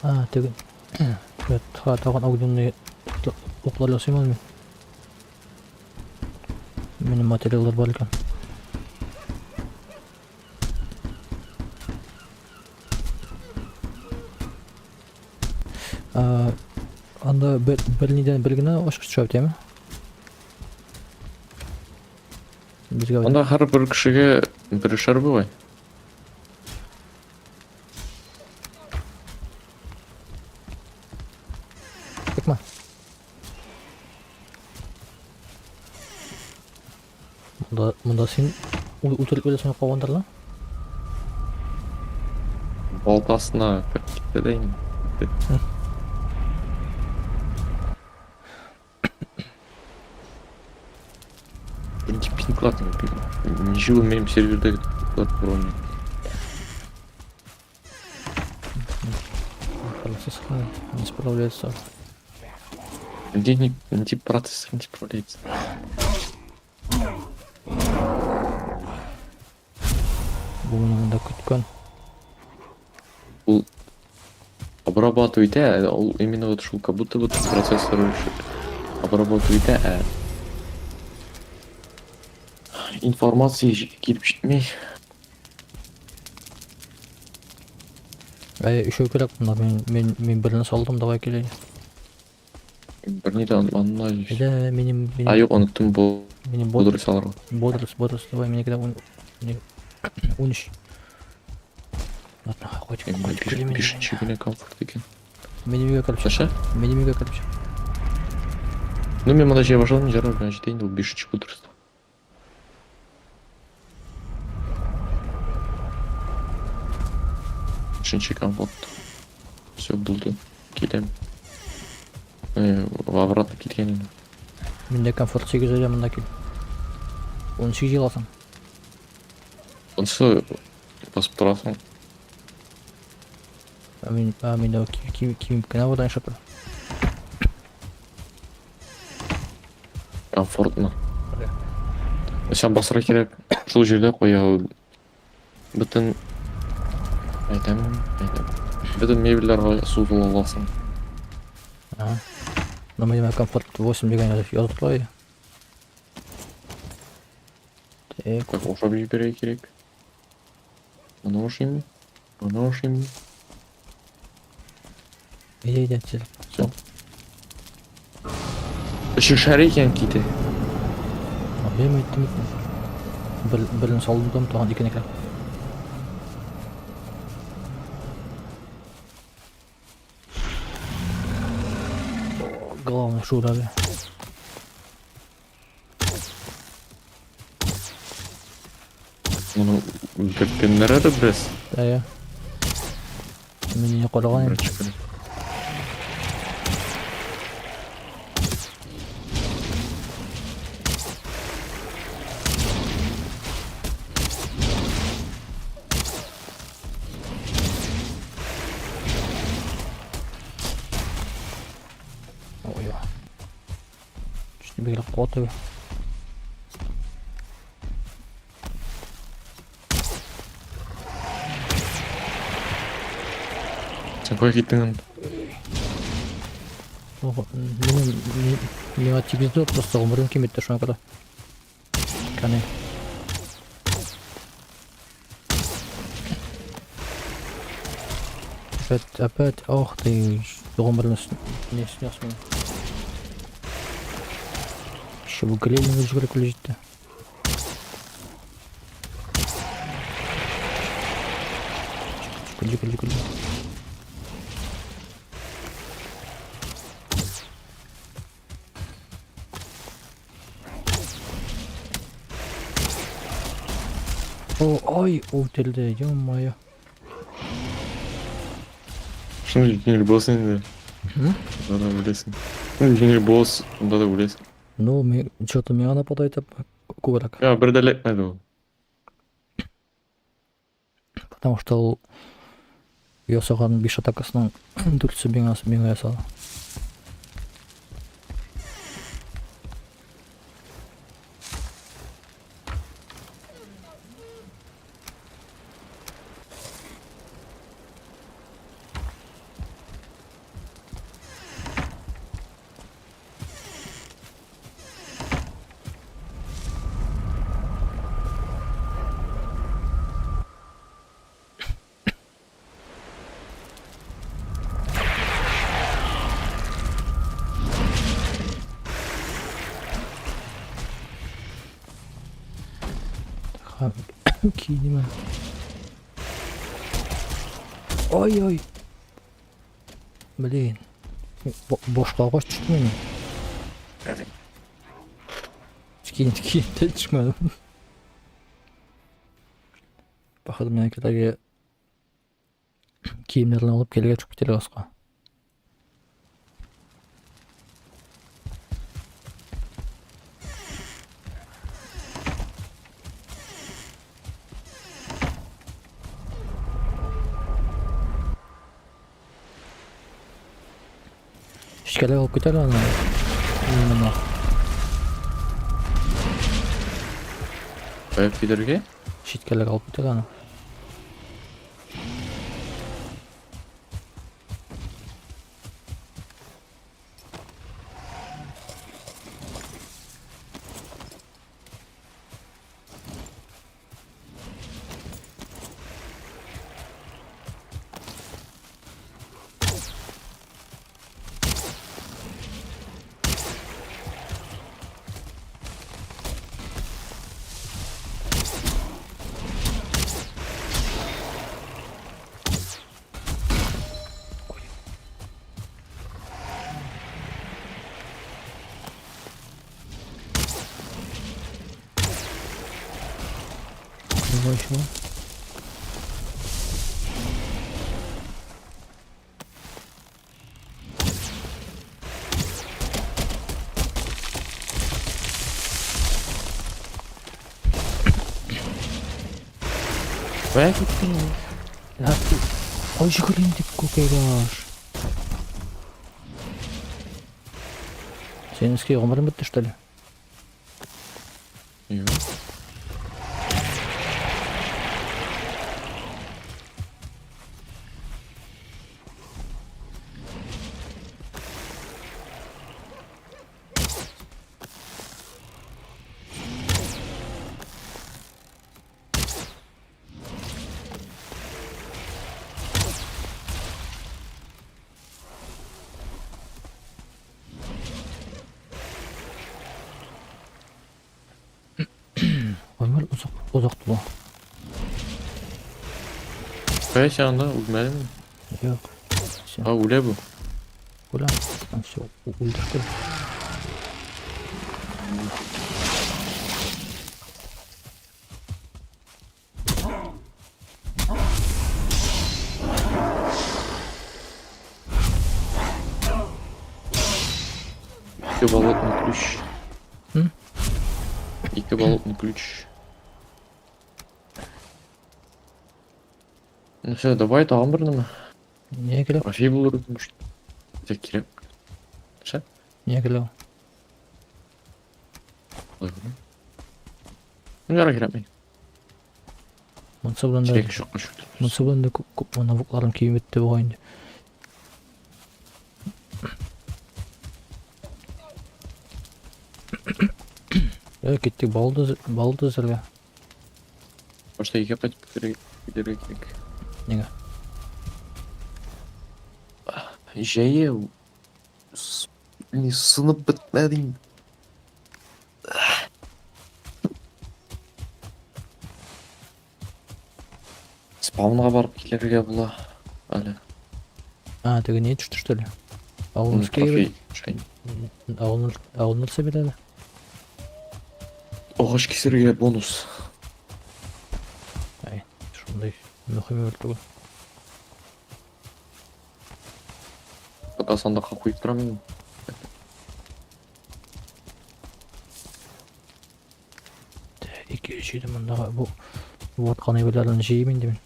Speaker 1: А, теге. Тагын огненный уклар ясыйм әле мин. Минем материаллар бар икән. Анда бер, бер нидән бер генә ачкыч төшә бит, әйме? Безгә
Speaker 2: Анда һәрбер кешегә берешәр бугай.
Speaker 1: Тыкма. Монда, монда син үтереп үләсең калгандыр ла.
Speaker 2: Балтасына кереп китте дә инде. Ничек пинглар Ничего минем сервердә брони.
Speaker 1: Процессор не справляется.
Speaker 2: Где не, не процессор не справляется.
Speaker 1: Бу мине монда көткән.
Speaker 2: Ул обрабатывает, ә, ул именно вот шул, как будто вот процессор обрабатывает, ә. Информация килеп җитми.
Speaker 1: Әй, өчәү кирәк монда. Мин мин мин берне салдым, давай киләй.
Speaker 2: Берни дә онлайн.
Speaker 1: Әйдә, минем
Speaker 2: А
Speaker 1: минем
Speaker 2: юк, оныттым бу
Speaker 1: минем бот
Speaker 2: бодрость алырга.
Speaker 1: бодрость, бодрость, давай минеке дә ун 13. Ладно, хоть хоть килим инде.
Speaker 2: Бишенче генә комфорт икән.
Speaker 1: Минем өйгә кереп чык.
Speaker 2: Нәрсә?
Speaker 1: Минем өйгә кереп чык.
Speaker 2: Ну, мин монда җыя башладым, җырар белән җитә инде ул бишенче бодрость. Бишенче комфорт. Все булды. Киләм. Обратно килгән инде.
Speaker 1: Миндә комфорт 8 әйдә монда кил. 18 җыеласың.
Speaker 2: Ансы басып торасың.
Speaker 1: Ә мин ә миндә кием кием кенә бар да нишләп.
Speaker 2: Комфортно. Сән басырга кирәк. Шул җирдә куя бөтен әйтәм, әйтәм. Бөтен мебельләргә сузыла аласың.
Speaker 1: Ага. Но мы комфорт 8 дигән язып тора иде. Так,
Speaker 2: Так, ашап җибәрергә кирәк. Моны ашыйм. Моны ашыйм.
Speaker 1: Әйдә, әйдә, тиз.
Speaker 2: Все. Өчешәр икән ките.
Speaker 1: Абыем әйттем бит. Бер, берен салдым, тагын икене кирәк. Главное, шул әле.
Speaker 2: Моны үтерткәннәр әле бераз.
Speaker 1: Әйе. Мин не караган идем.
Speaker 2: Беренче көн.
Speaker 1: Ой. Чуть бигрәк куәтле.
Speaker 2: Син кая киттең анда?
Speaker 1: Минем миңа тигезде просто гомерем кимитте шуңа күрә. Кәне. Опять, опять, ох ты, гомерне не снес меня. Еще бы Ленина жүгіріп келе жетті. Жүгір, жүгір, жүгір. О, ой, үтелде, ё-моё.
Speaker 2: Шундый җиңел босс инде.
Speaker 1: М?
Speaker 2: Анда да үләсең. Шундый җиңел босс, анда да үләсең.
Speaker 1: Ну, мен что-то миңа нападает күбрәк.
Speaker 2: Я бер дә эләкмәде ул.
Speaker 1: Потому что ул ясаган 5 атакасының 4-се миңа, миңа ясады. Киенеме. Ой-ой. Блин. Башка агач төште мени. Киен, киен, төшмәдем. Походу, миңа китәргә киемнәрен алып килергә төшеп китәргә аска. Эчкәрәк алып китәр аны. Именно.
Speaker 2: Кая китәргә?
Speaker 1: Читкәрәк алып китәр аны. Чего еще?
Speaker 2: Кая киттең?
Speaker 1: Да ты... Ой, блин, ты күкәйгә. Синең гомерең бетте, что ли?
Speaker 2: Юк.
Speaker 1: Озак тула.
Speaker 2: Кая син анда? Үлмәдеңме?
Speaker 1: Юк. Все.
Speaker 2: А, үлә бу.
Speaker 1: Үлә. Все, үлдерде.
Speaker 2: Ике болотный ключ.
Speaker 1: М?
Speaker 2: Ике болотный ключ. Ну все, давай тагын бер нәмә.
Speaker 1: Нигә кирәк?
Speaker 2: Трофей булыр, может. Хотя кирәк. Ша?
Speaker 1: Нигә кирәк?
Speaker 2: Алай гына. Ну, ярар кирәкми.
Speaker 1: Монысы белән дә
Speaker 2: Кирәк чыкка чыкты.
Speaker 1: монысы белән дә күп күп навыкларым кием бетте бугай инде. Э, киттек бал да эзләргә.
Speaker 2: Башта өйгә кайтып китәргә кирәк.
Speaker 1: Нигә?
Speaker 2: Җәе не сынып бетмәде инде. Спаунга барып килергә була әле.
Speaker 1: А, теге не төште что ли? Авыл
Speaker 2: Ну,
Speaker 1: нәрсә
Speaker 2: трофей. Шай.
Speaker 1: Авыл авыл нәрсә бирә әле?
Speaker 2: Агач кисергә бонус.
Speaker 1: Әй, шундый мөһим әйбер түгел.
Speaker 2: Пока сандыкка куеп торам инде.
Speaker 1: Ике өч иде мондагы бу ваткан әйберләрне җыйыйм инде мин.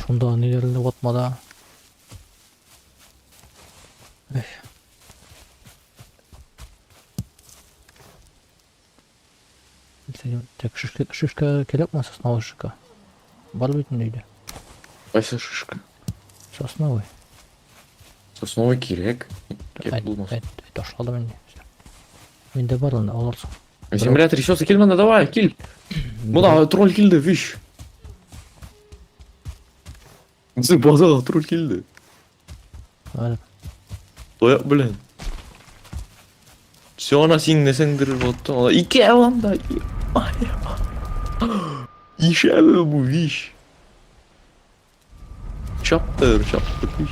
Speaker 1: Шунда ниләрне ватмада. Эх. Так, шишка, шишка кирәкме сосновый шишка? Бар бит инде өйдә.
Speaker 2: Кайсы шишка?
Speaker 1: Сосновый.
Speaker 2: Сосновый кирәк. Кирәк булмас.
Speaker 1: Ташладым инде. Миндә бар анда, алырсың.
Speaker 2: Земля трясется, кил монда, давай, кил. Монда тролль килде, виш. Безнең базага тролль килде.
Speaker 1: Хәзер.
Speaker 2: Таяк белән. Все, ана син нәрсәңдер ватты. Ана ике анда. Ишәме бу виш. Чаптыр, чаптыр виш.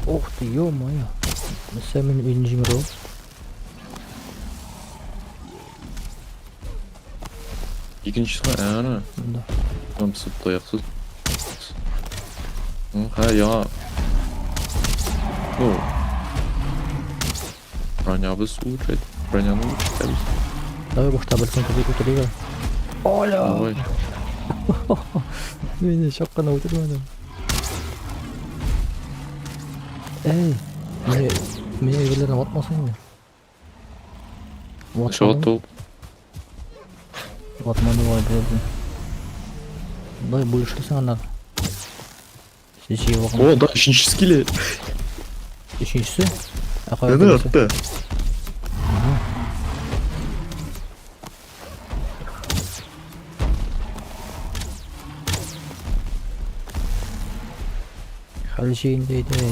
Speaker 1: Ух ты, ё-моё. Нәрсә мин өйне җимерү?
Speaker 2: Икенчесе әнә.
Speaker 1: Монда.
Speaker 2: Там сып таяксыз. Ха, яңа. Ну. Бронябыз улучшать. Броняны улучшать.
Speaker 1: Давай башта бер көн үтерик әле. Оля!
Speaker 2: Давай.
Speaker 1: Мине чак кына үтермәдем. Эй, мине мине әйберләрне ватмасын инде.
Speaker 2: Нәрсә ватты ул?
Speaker 1: Ватмады бугай беләсең. Давай бүлешерсең аннары. Син җыеп алган.
Speaker 2: О, да, өченчесе килә.
Speaker 1: Өченчесе? Ә кая
Speaker 2: Әнә
Speaker 1: берсе?
Speaker 2: артта.
Speaker 1: Хәл җыенда иде.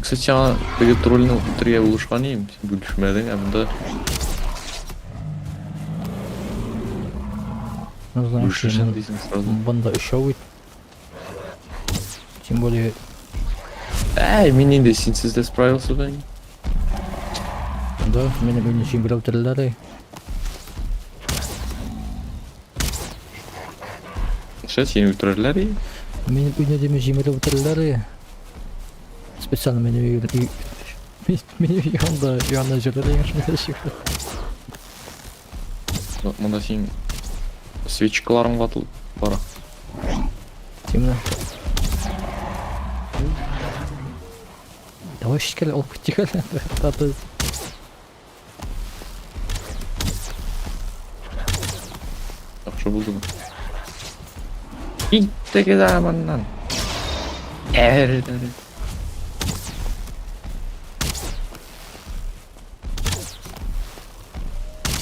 Speaker 2: Кстати, аңа теге тролльны үтерергә булышкан идем, син бүлешмәдең, ә монда
Speaker 1: Ну, знаешь,
Speaker 2: бүлешерсең дисең сразу.
Speaker 1: Бында өчәү бит. Тем более,
Speaker 2: Әй, мин инде синсез дә справился да.
Speaker 1: да, минем өйне җимереп үтерделәр. Эй.
Speaker 2: Нәрсә, сине үтерерләр и?
Speaker 1: Минем өйне деме җимереп үтерделәр. Эй. Специально минем өй минем янда янда җөрделәр дигән шундый чыкты.
Speaker 2: Монда син свечкаларың ватылып бара.
Speaker 1: Темно. Давай шикелле алып китик әле. Татыз.
Speaker 2: Яхшы булды бу. Киттек дә моннан. Әр, әр.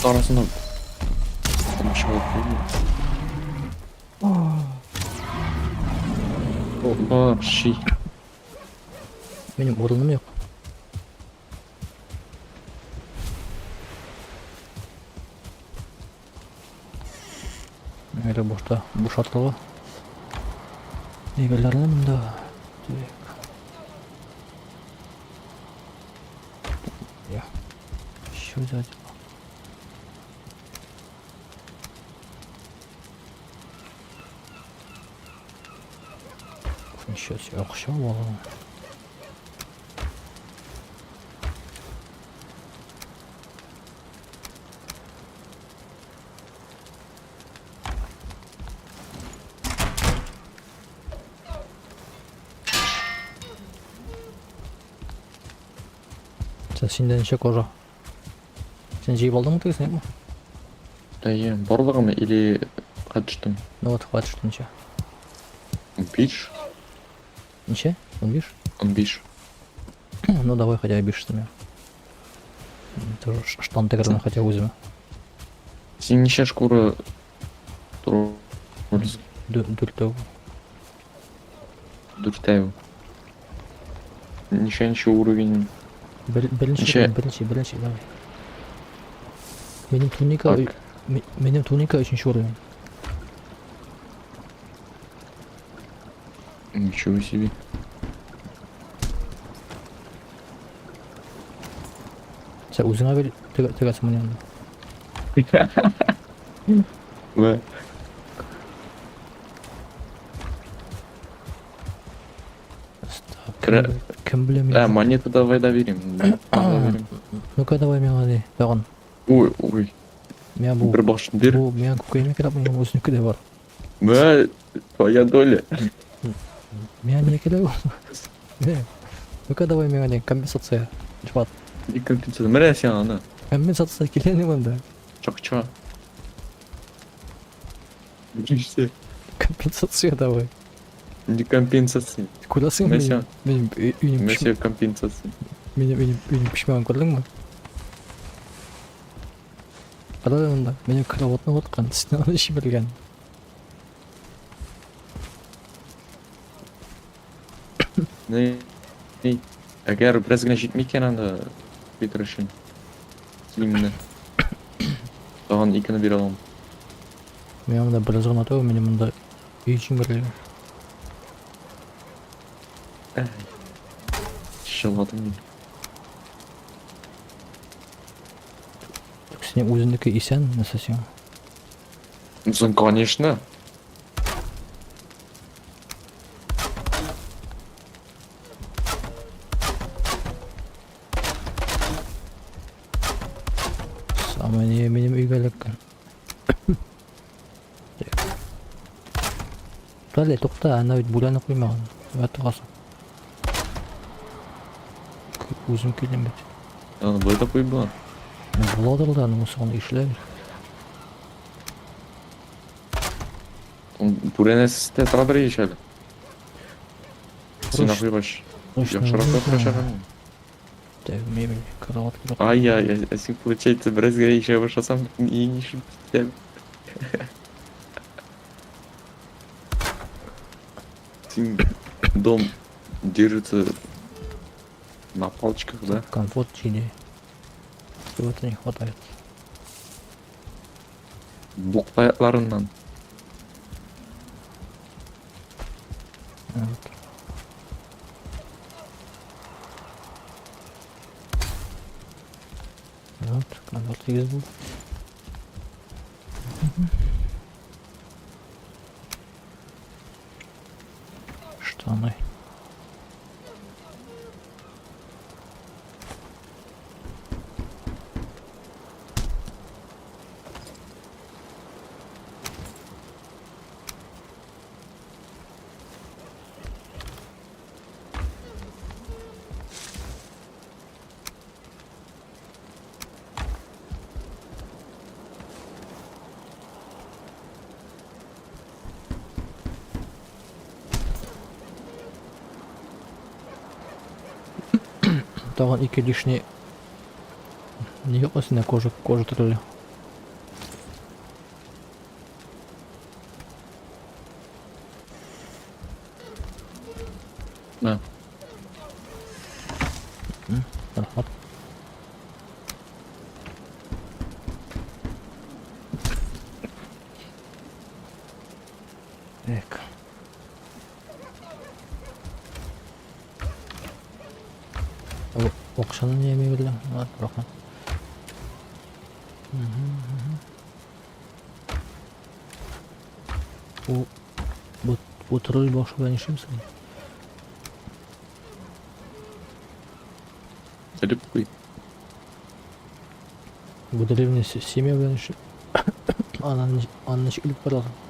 Speaker 2: Арасында чыгып куйды. Опа, ши.
Speaker 1: Минем урыным юк. Әле бушта бушатылгы. Әйберләрне монда. Так. Я. Что за дела? Ничего себе, акча була. Син синдә ничә кожа? Син җыеп алдыңмы тегесен, юкмы?
Speaker 2: Әйе, барлыгымы или катыштым?
Speaker 1: Ну вот, хватит ничә?
Speaker 2: 15?
Speaker 1: Ничә? 15?
Speaker 2: 15.
Speaker 1: Ну давай хотя бы 5 миңа. Тоже штан тегермен хотя бы үземә.
Speaker 2: Син ничә шкура тролльский?
Speaker 1: Дүртәү.
Speaker 2: Дүртәү. Ничәнче уровень?
Speaker 1: Беренче,
Speaker 2: Ничә?
Speaker 1: беренче, беренче, давай. Минем туника,
Speaker 2: Так.
Speaker 1: минем туника өченче уровень.
Speaker 2: Ничего себе.
Speaker 1: Син үзеңә бер тегәсең моны инде.
Speaker 2: Вә.
Speaker 1: Так, Кем белә
Speaker 2: Ә,
Speaker 1: минем.
Speaker 2: монета давай доверим. Доверим.
Speaker 1: Ну-ка давай миңа ни, тагын.
Speaker 2: Ой, ой.
Speaker 1: Миңа бу
Speaker 2: Бер башын бир.
Speaker 1: бу миңа күкәйме кирәк, минем үзенеке дә бар.
Speaker 2: Мә, твоя доля.
Speaker 1: Миңа не кирәк ул? Не. Ну-ка давай миңа ни, компенсация. Чувак,
Speaker 2: Не компенсация. Менә син аны.
Speaker 1: компенсация килә ни монда?
Speaker 2: Чакча. Ничек?
Speaker 1: Компенсация давай.
Speaker 2: Не компенсация.
Speaker 1: Күрәсеңме
Speaker 2: Менә
Speaker 1: минем
Speaker 2: син.
Speaker 1: минем өйнең
Speaker 2: Менә син компенсация.
Speaker 1: минем минем өйнең пешмәген күрдеңме? Кара монда, минем кроватны ваткан, стенаны җимергән.
Speaker 2: Не, не. Әгәр бераз генә җитми икән анда Питер өчен. Киемне. Тагын икене бирә алам.
Speaker 1: Мин монда бераз гына түгел, минем монда өй җимерелгән.
Speaker 2: Чыладым мин.
Speaker 1: Синең үзеңнеке исән, нәрсә сиңа?
Speaker 2: Соң, конечно.
Speaker 1: Самое не минем өйгә эләккән. Тукта әле, тукта, ана бит бүрәне куймаган. Вә торасың. Үзем килдем бит.
Speaker 2: Аны болай да куеп була.
Speaker 1: Ну, буладыр да, аның соң ишләр.
Speaker 2: Бүрәнәсе дә торадыр ич әле. Син
Speaker 1: Короче,
Speaker 2: куйгач.
Speaker 1: Точно.
Speaker 2: Яхшырак та торачак әле.
Speaker 1: Так, мебель, кровать кирәк.
Speaker 2: Ай, ай, ә син, получается, бераз генә ишә башласам, өең ишеп китә. Син дом держится на палочках, да?
Speaker 1: Комфорт чили. Чего-то не хватает.
Speaker 2: Бук таякларыннан.
Speaker 1: Вот. Вот, комфорт тигез булды. Штаны. Тагын ике лишний. Ни юк синдә кожа, кожа төрле.
Speaker 2: На.
Speaker 1: Рәхмәт. Так. Акчаны нигә бирдең? Рәхмәт. Бу бу бу тролль башы белән нишлим соң?
Speaker 2: Элеп куй.
Speaker 1: Бу деревня семья белән нишлим? Анан аны ничек элеп барасың?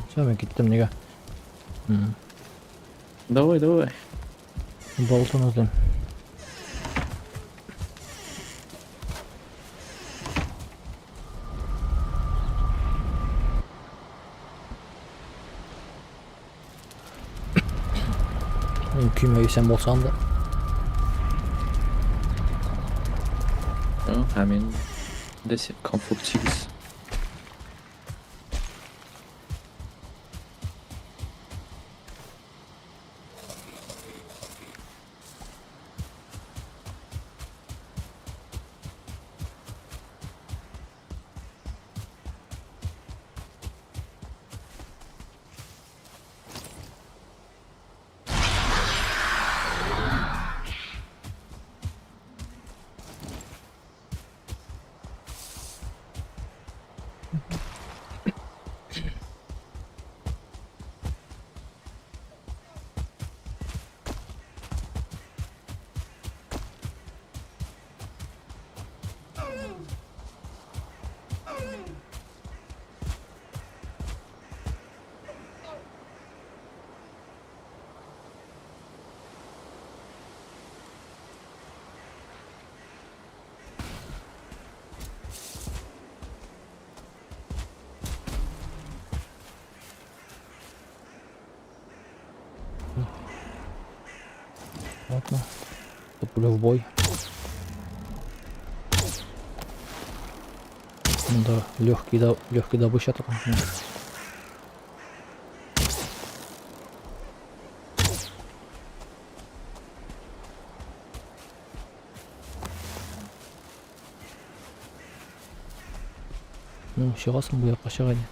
Speaker 1: Все, мин киттем нигә?
Speaker 2: Давай, давай.
Speaker 1: Болтон эзлим. Мин көймә исән булсам да.
Speaker 2: Ә мин дә комфорт 8.
Speaker 1: Ладно. Топлю в бой. Ну да, легкий, да, легкий добыча такой. Ну, чыгасың бу якка чык әле.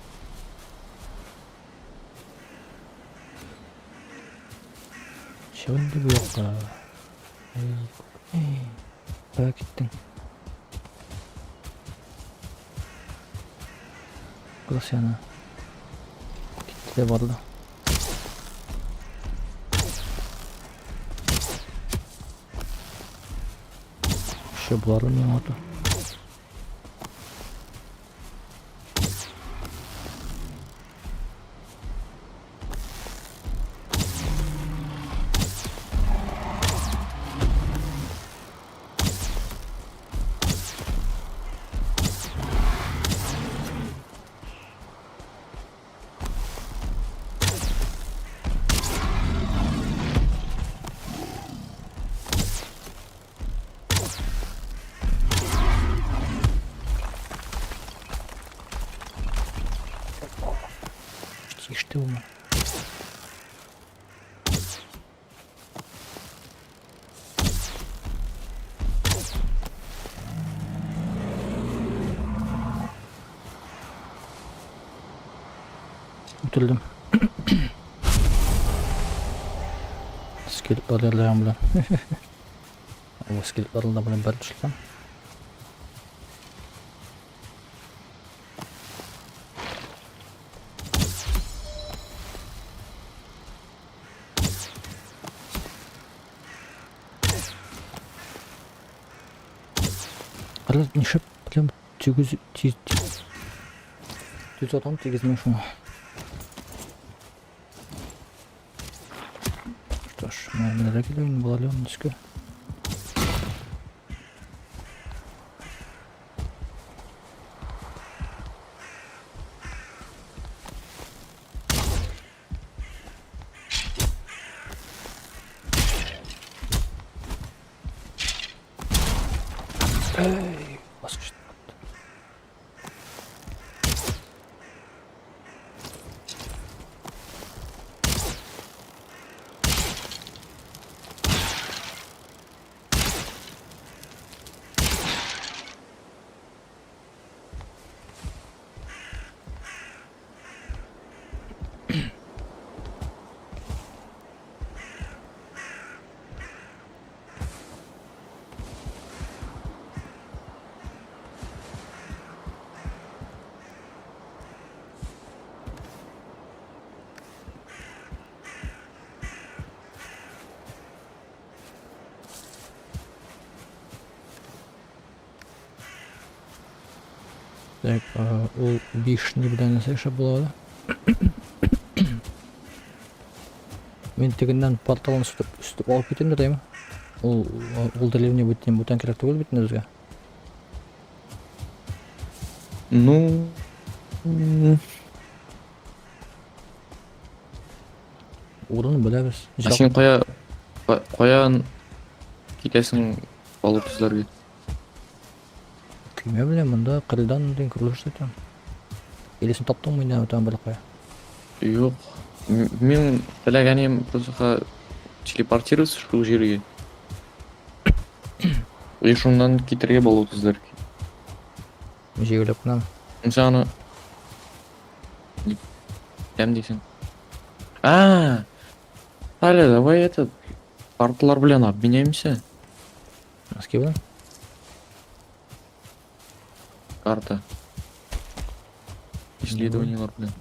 Speaker 1: Чык инде бу якка. Эй, эй, кая киттең? Куда сен? Китте дә барды. Еще болары миңа ата. Тиште ул. Үтердем. Скелетлар ярдәме белән. Бу скелетларны да белән бер төшелгән. Кара нишләп прям тигез тиз тиз атам тигезмә шуңа. Что ж, менә менә килә инде була әле өскә. Эй, баскыч. Так, ул биш ни белән нәрсә эшләп була да? Мин тегеннән порталын сүтеп алып китим дә дәйме? Ул деревня бит бүтән кирәк түгел бит инде безгә.
Speaker 2: Ну,
Speaker 1: Урын беләбез.
Speaker 2: А син кая каян китәсең балык эзләргә?
Speaker 1: Көймә белән монда кырыйдан дигән күрелеш итәм. Или син таптыңмы инде там бер кая?
Speaker 2: Юк. Мин теләгәнем просто телепортироваться шул җиргә. И шуннан китергә балык эзләргә.
Speaker 1: Җигелеп кенә.
Speaker 2: Син аны Кем дисең? А, Аля, давай этот карталар белән обменяемся.
Speaker 1: Носки белән?
Speaker 2: Карта. Исследованиялар белән.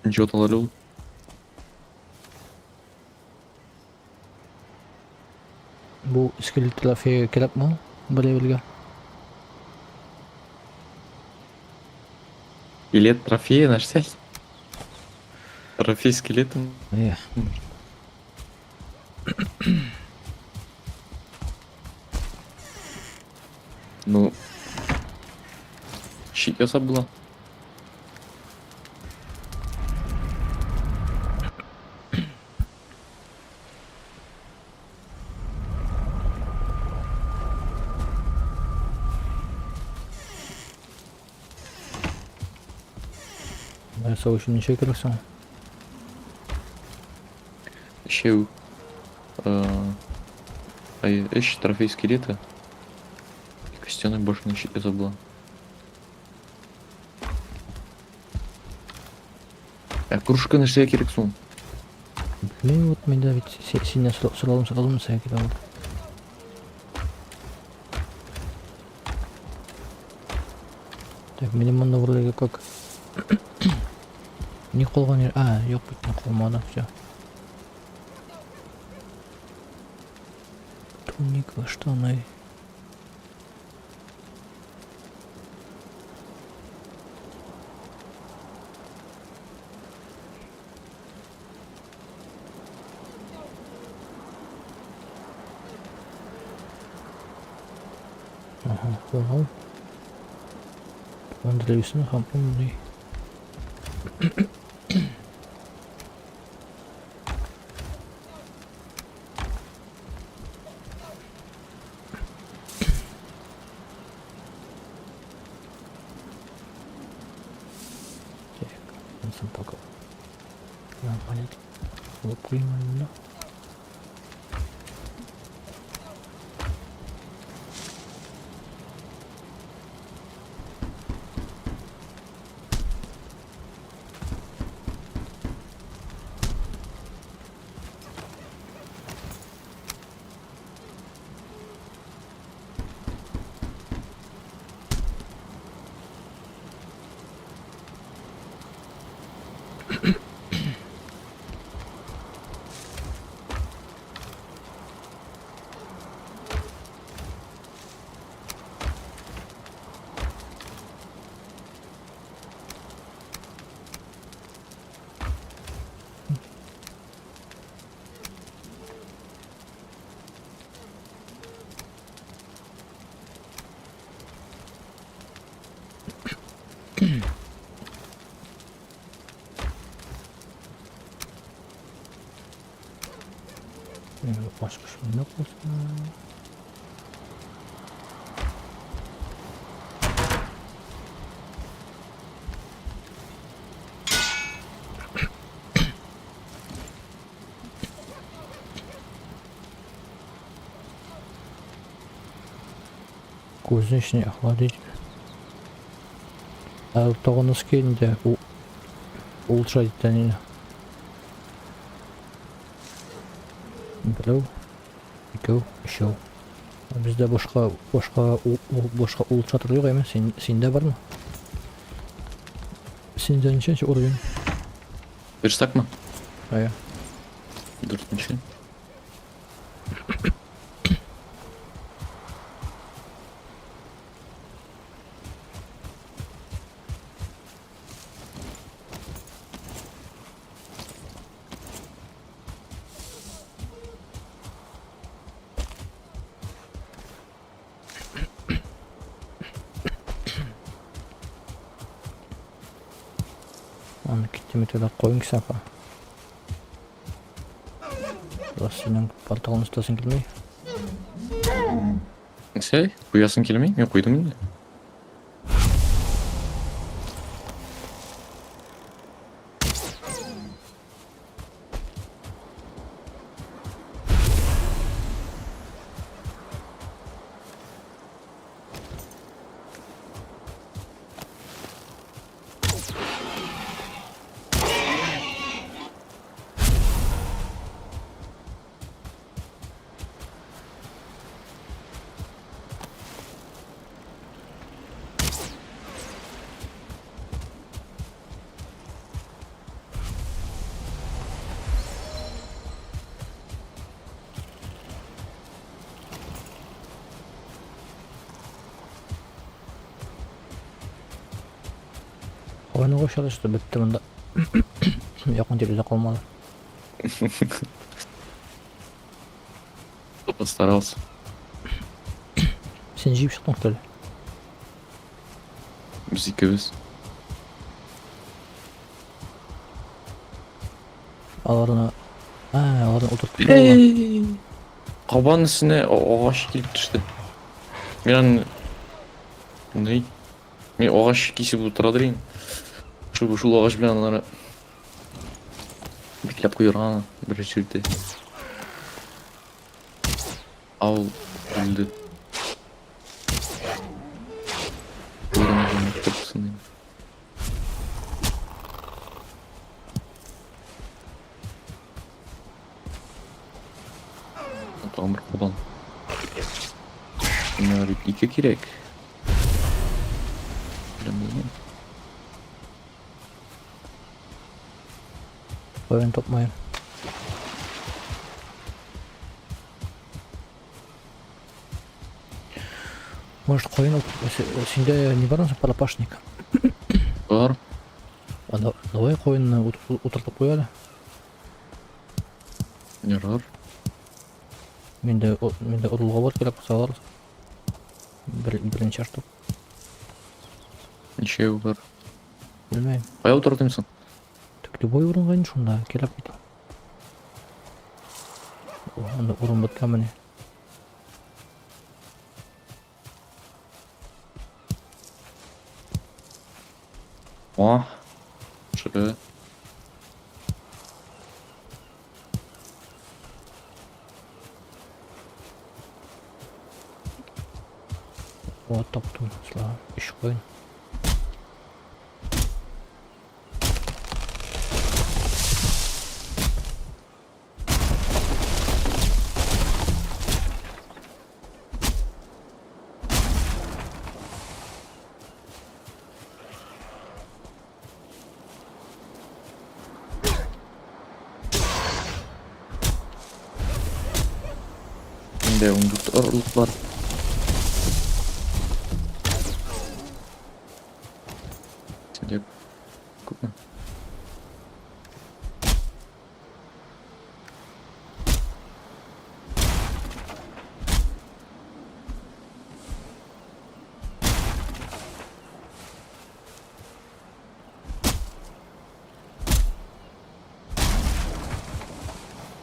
Speaker 2: Ничего атала ул?
Speaker 1: Бу скелет трофея кирәкме бер левелгә?
Speaker 2: Скелет трофея нәрсә? Трофей скелетом.
Speaker 1: Иә.
Speaker 2: Ну, щит ясап була.
Speaker 1: Нәрсә өчен ничә кирәк соң?
Speaker 2: Өчәү. Ай, өч трофей скелета. Костяной башни щит ясап була. Ә кружка нәрсәгә кирәк соң?
Speaker 1: Белмим, вот мин дә бит синнән сорадым, сорадым, нәрсәгә кирәк ул. Так, минем монда вроде как не калган. А, юк бит, не калмады, все. Туника, штаны. Ага, понял. Андрейсен һәм умный. Так, ансын пока. Понятно. Алып куйыйм монда. Ачкыч монда калсын. Кузнечный охладитель. Ә тагын инде улучшать итән. Берәү, икәү, өчәү. Бездә башка улучшатор юк әйме? Син синдә бармы? Синдә ничәнче уровень?
Speaker 2: Верстакмы?
Speaker 1: Әйе.
Speaker 2: Дүртенче.
Speaker 1: Аны киттеме тогда коең сафа. Синең порталын өстәсең килми.
Speaker 2: Сәй, куясың килми? Мин куйдым инде.
Speaker 1: Ойнауга чалышты, бетте монда. Якын тирәдә калмады.
Speaker 2: Кто постарался?
Speaker 1: Син җыеп чыктың, что ли?
Speaker 2: Без икебез.
Speaker 1: Аларны... А, аларны утыртып куялар.
Speaker 2: Кабан өстенә агач килеп төште. Мин аны... Ни? Мин агач кисеп утырадыр идем. Шул агач белән аларны бикләп куярга бер җирдә. Ал үлде. Урын тапсын инде. Тагын бер кабан. Миңа бит ике кирәк. Беләм булмый.
Speaker 1: Каян тапмыйм. Может, каен синдә не бармы соң парапашник?
Speaker 2: Бар.
Speaker 1: А давай каенны утыртып куй әле.
Speaker 2: Ярар.
Speaker 1: Миндә орлыгы бар, кирәк булса алырбыз. Берничә штук.
Speaker 2: Ничәү бар?
Speaker 1: Белмим.
Speaker 2: Кая утыртыйм соң?
Speaker 1: Так любой урынга инде шунда кирәк бит. О, анда урын беткәнмени?
Speaker 2: О, Шөре.
Speaker 1: О, таптым. Слава. Өч каен.
Speaker 2: Миндә 14 орлык бар. Синдә күпме?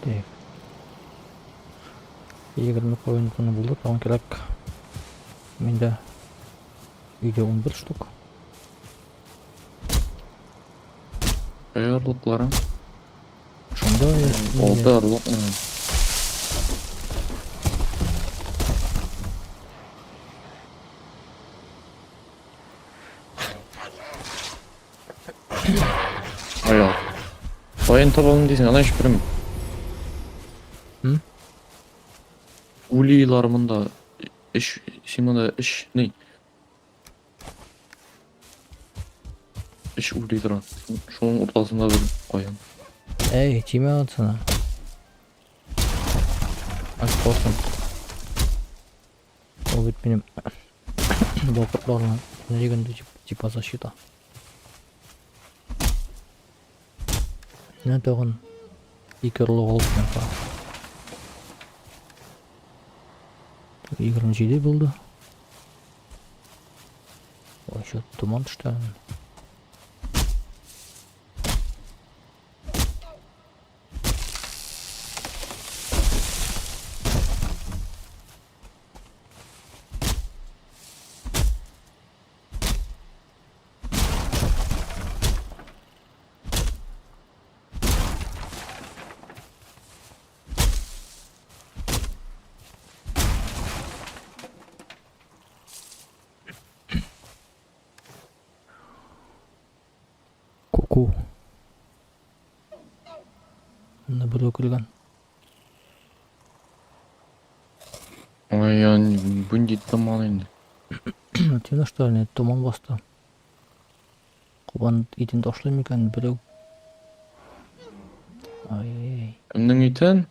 Speaker 1: Так. 20 куен туны булды, тагын кирәк. Миндә өйдә 11 штук.
Speaker 2: Кая орлыкларың?
Speaker 1: Шунда
Speaker 2: Алты орлык. Ай, каян табалым дисең, ана һич берем. Улилар монда. Эш, син монда эш, ни? Эш ули тора. Шуның уртасында бер каян.
Speaker 1: Эй, тимә ансына. Аш калсын. Ул бит минем вакытларына дигәндә типа защита. Менә тагын ике орлык алып менә. 27 булды. Ой, еще туман төште. Ку-ку. Анда берәү кергән.
Speaker 2: Ой, я бу нинди томан инде.
Speaker 1: Темно что ли? Томан басты. Кабан итен ташлый микән берәү? Ай-яй-яй.
Speaker 2: Кемнең итен?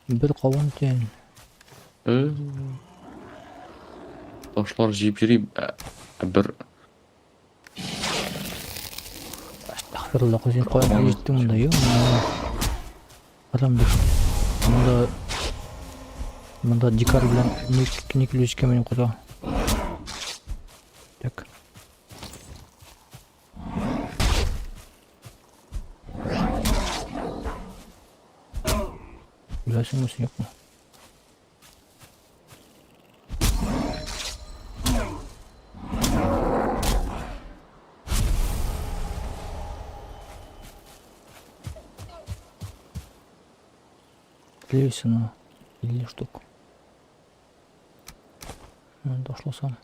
Speaker 1: Бер кабан итен.
Speaker 2: Э, Ташлар җыеп йөри, ә бер
Speaker 1: Әстәгъфирулла, син каян җиттең монда, ё? Адам бит. Монда монда дикарь белән ник ник ключкә минем куда. Так. Үләсеңме син юкмы? Древесина 50 штук. Ну, ташласам.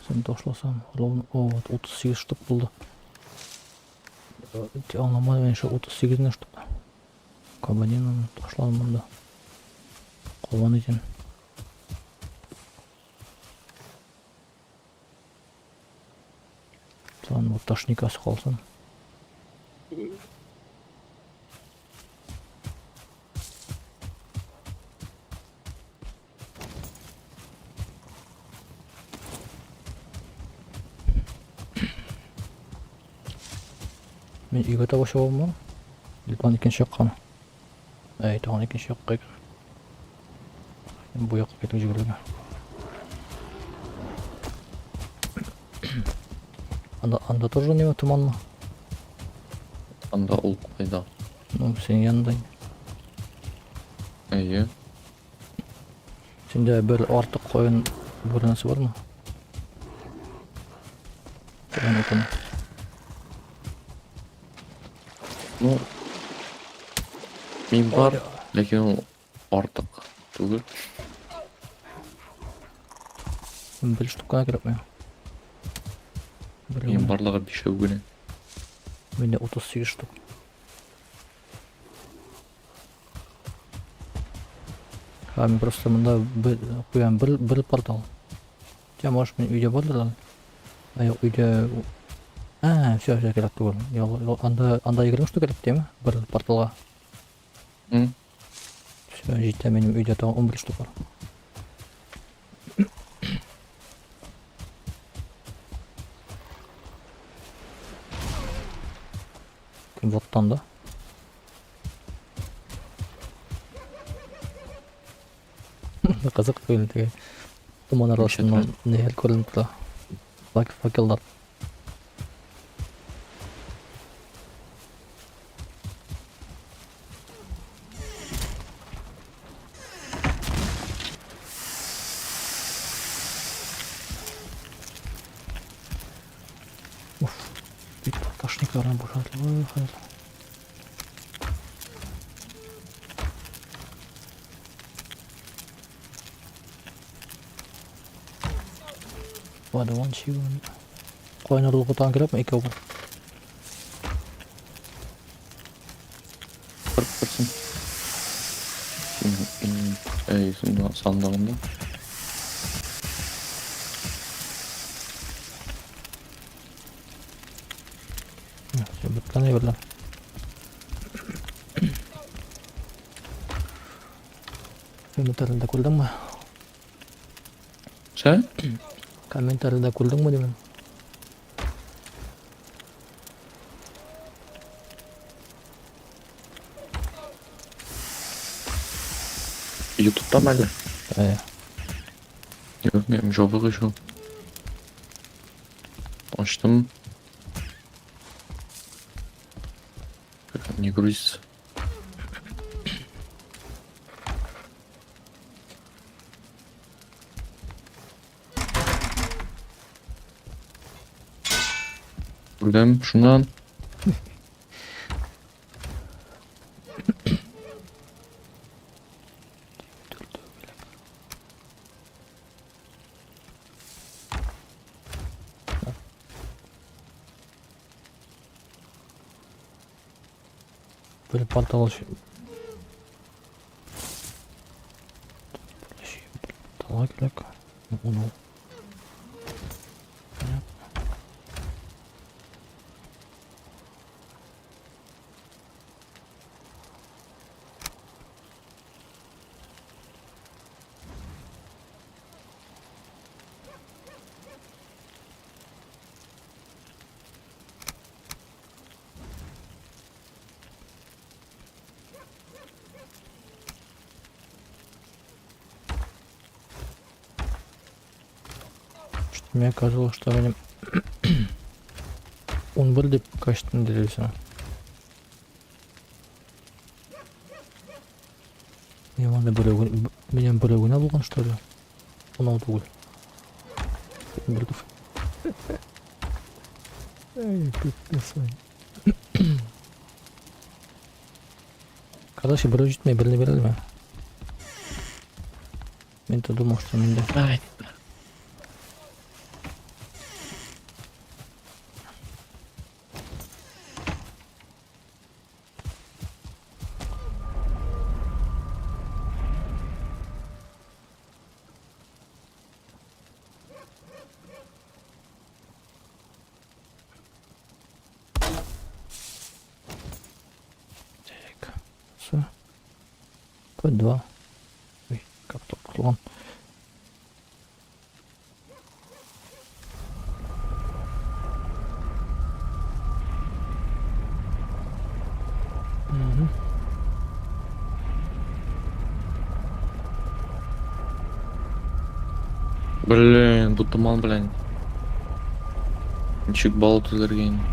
Speaker 1: Сен ташласам, ровно, о, вот 38 штук булды. Аңламадым мин шул 38 генә штук. Кабанина ташладым монда. Кабан итен. Тагын бу ташникасы калсын. Мин өйгә таба чабаммы? Или тагын икенче яккамы? Әй, тагын икенче якка икән. Бу якка китеп җибәрергә. Анда, анда тоже неме туманмы?
Speaker 2: Анда ул кайда?
Speaker 1: Ну, синең янында инде.
Speaker 2: Әйе.
Speaker 1: Синдә бер артык каен бүрәнәсе бармы? Каен утыны.
Speaker 2: Ну, мин бар, ләкин ул артык түгел.
Speaker 1: Бер штук кына кирәк миңа. Бер
Speaker 2: Мин
Speaker 1: генә.
Speaker 2: барлыгы бишәү генә.
Speaker 1: Миндә 38 штук. Ха, мин просто монда бер куям бер бер портал. Тя, может, мин өйдә бардыр әле. А юк, өйдә. А, все, все кирәк түгел. Анда анда 20 штук кирәк дими? Бер порталга. Все, җитә, минем өйдә тагын 11 штук бар. Кем воттан да? Кызык түгел теге. Томан арасыннан нәһәр күренеп тора. Факеллар. Техникаларны бушатылды хәзер. Вадуан чигүн. Кайнар лугытан кирәкме икәү бер?
Speaker 2: Бер берсен. Син эй, сандыгында.
Speaker 1: Беткән әйберләр. Комментарийда күрдеңме?
Speaker 2: Сә?
Speaker 1: Комментарийда күрдеңме димен?
Speaker 2: Ютубта әле?
Speaker 1: Ә.
Speaker 2: Юк, минем жабык еще. Ачтым. Не грузится. Күрдем, шуннан.
Speaker 1: Бер портал порталга кирәк. Уну. Понятно. Что-то мне казалось, что они 11 дип качественно делился. Мин анда берәү минем берәү генә булган, что ли? 16 түгел. Бер. Эй, пипец. Короче, берәү җитмәй, берне бирәлме? Мин-то думал, что миндә.
Speaker 2: Ай.
Speaker 1: Так. С. П2. Ой, как тут клон. Мгм.
Speaker 2: Блин, бу туман белән. Ничек бал түзәргә инде?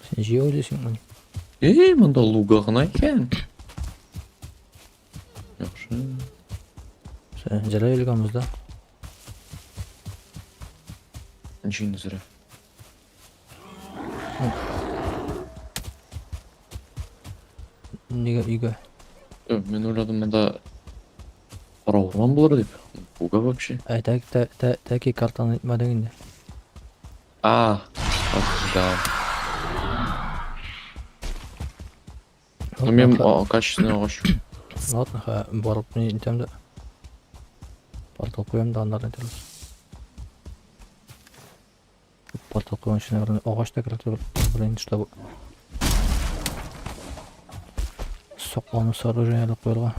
Speaker 1: Син җыю дисеңме?
Speaker 2: Эй, монда луга гына икән. Яхшы.
Speaker 1: Син зря йөргәнбез да.
Speaker 2: Ничек инде зря?
Speaker 1: Нигә өйгә?
Speaker 2: Мин уйладым, монда кара урман булыр дип. Луга вообще.
Speaker 1: Ә, тәки тәки картаны әйтмәдең инде.
Speaker 2: А, да. Ну, мин качественный агач.
Speaker 1: Ладно, ха, барып ни итәм дә. Портал куям да аннары әйтәбез. Портал куйган өчен, наверное, агач та кирәк, блин, чтобы саклану сооружение куярга.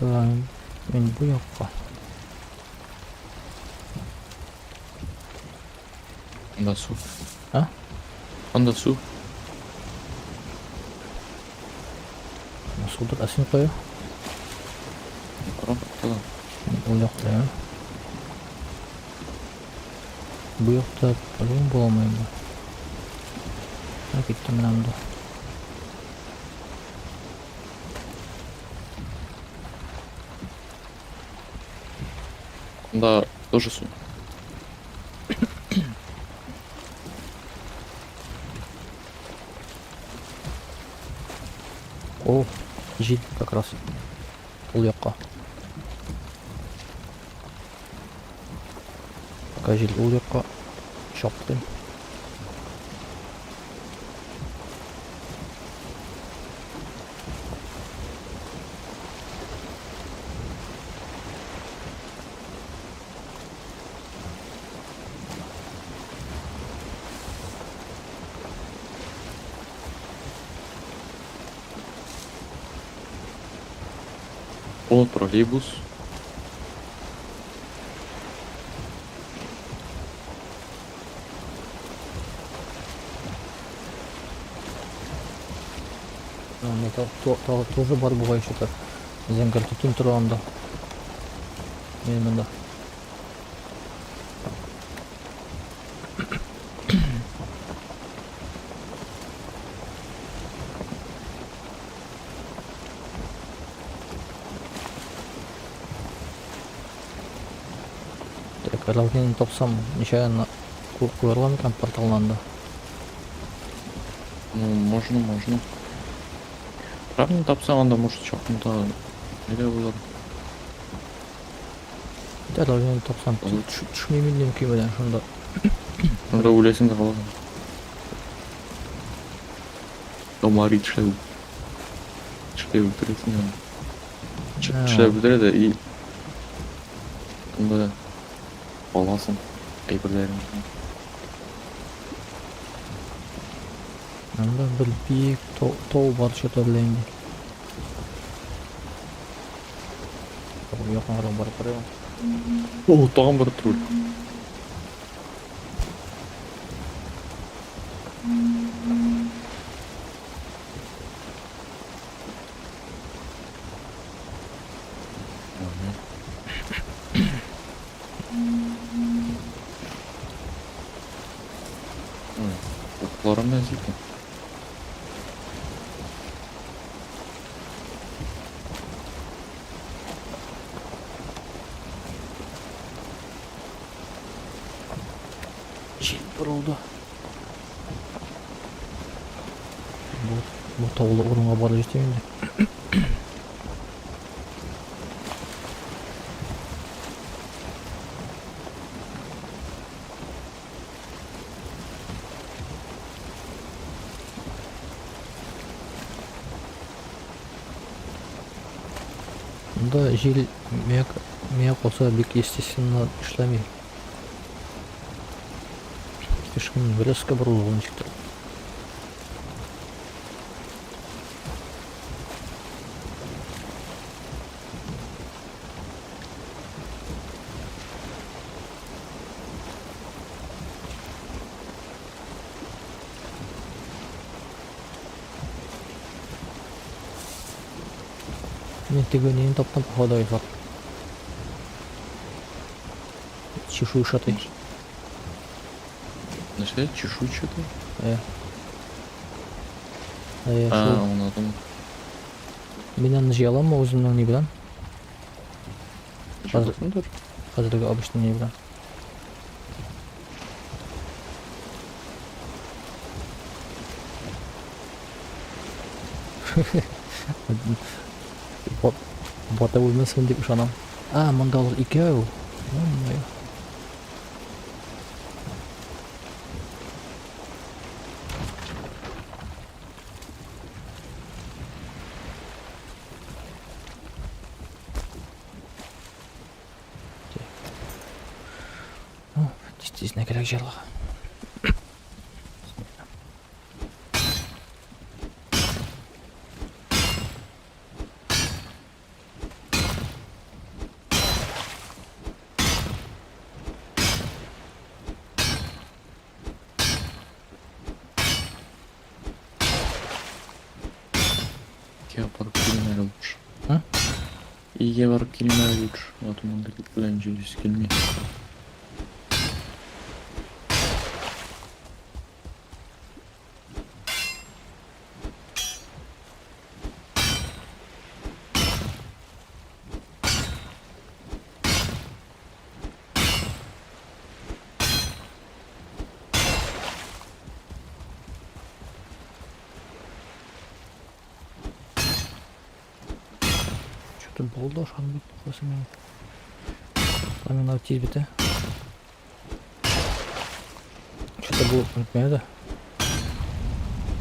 Speaker 1: Да, мин бу якка.
Speaker 2: Анда су.
Speaker 1: А?
Speaker 2: Анда су.
Speaker 1: Судыр, ә син кая?
Speaker 2: Кара, тагын.
Speaker 1: Мин ул якта, ә? Бу якта по-любому була алмый инде. Ә, киттем менә монда.
Speaker 2: Анда тоже су.
Speaker 1: О, җил как раз. Ул якка. Пока җил ул якка чаптым.
Speaker 2: О, троллейбус.
Speaker 1: Анда тоже бар бугай что-то. Зәңгәр төтен тора анда. Мин монда. Так, равнину тапсам, ничә куярга микән порталны анда?
Speaker 2: Ну, можно, можно. Правильно тапсаң, анда может чакында нидә булыр.
Speaker 1: Да, равнину тапсам, төшмим инде көймәдән шунда.
Speaker 2: Шунда үләсең дә каласың. Томари тешләп. Тешләп үтерәсең аны. Тешләп үтерә дә и шунда аласың әйберләрен.
Speaker 1: Анда бер биек тау бар что-то әллә инде. Якынрак барып карыйм.
Speaker 2: О, тагын бер тролль. Ой, укларым әз икән.
Speaker 1: Җил борылды. Бу таулы урынга барып җитим инде. Монда җил миңа калса бик естественно эшләми. Слишком резко борылган ничектер. Мин теге нени таптым, походу, Айфар. Чешуйчатый.
Speaker 2: Нәрсә, чешуйчатый?
Speaker 1: Э. Э,
Speaker 2: А,
Speaker 1: шул.
Speaker 2: аңладым.
Speaker 1: Мин аны җыя аламмы үземнең ни белән? Хәзер,
Speaker 2: Җыясыңдыр.
Speaker 1: хәзерге обычный ни белән. Батып үлмәсен дип ышанам. А, монда алар икәү. Ё-моё. Ну, тиз-тиз кирәк җырлыга.
Speaker 2: Өйгә барып килим әле лучше.
Speaker 1: А?
Speaker 2: Өйгә барып килим әле лучше. А то монда белән җырлыйсы килми.
Speaker 1: Что-то булды ошан бит куйсын мин. Стамина тиз бетә. Что-то бу үтмәде.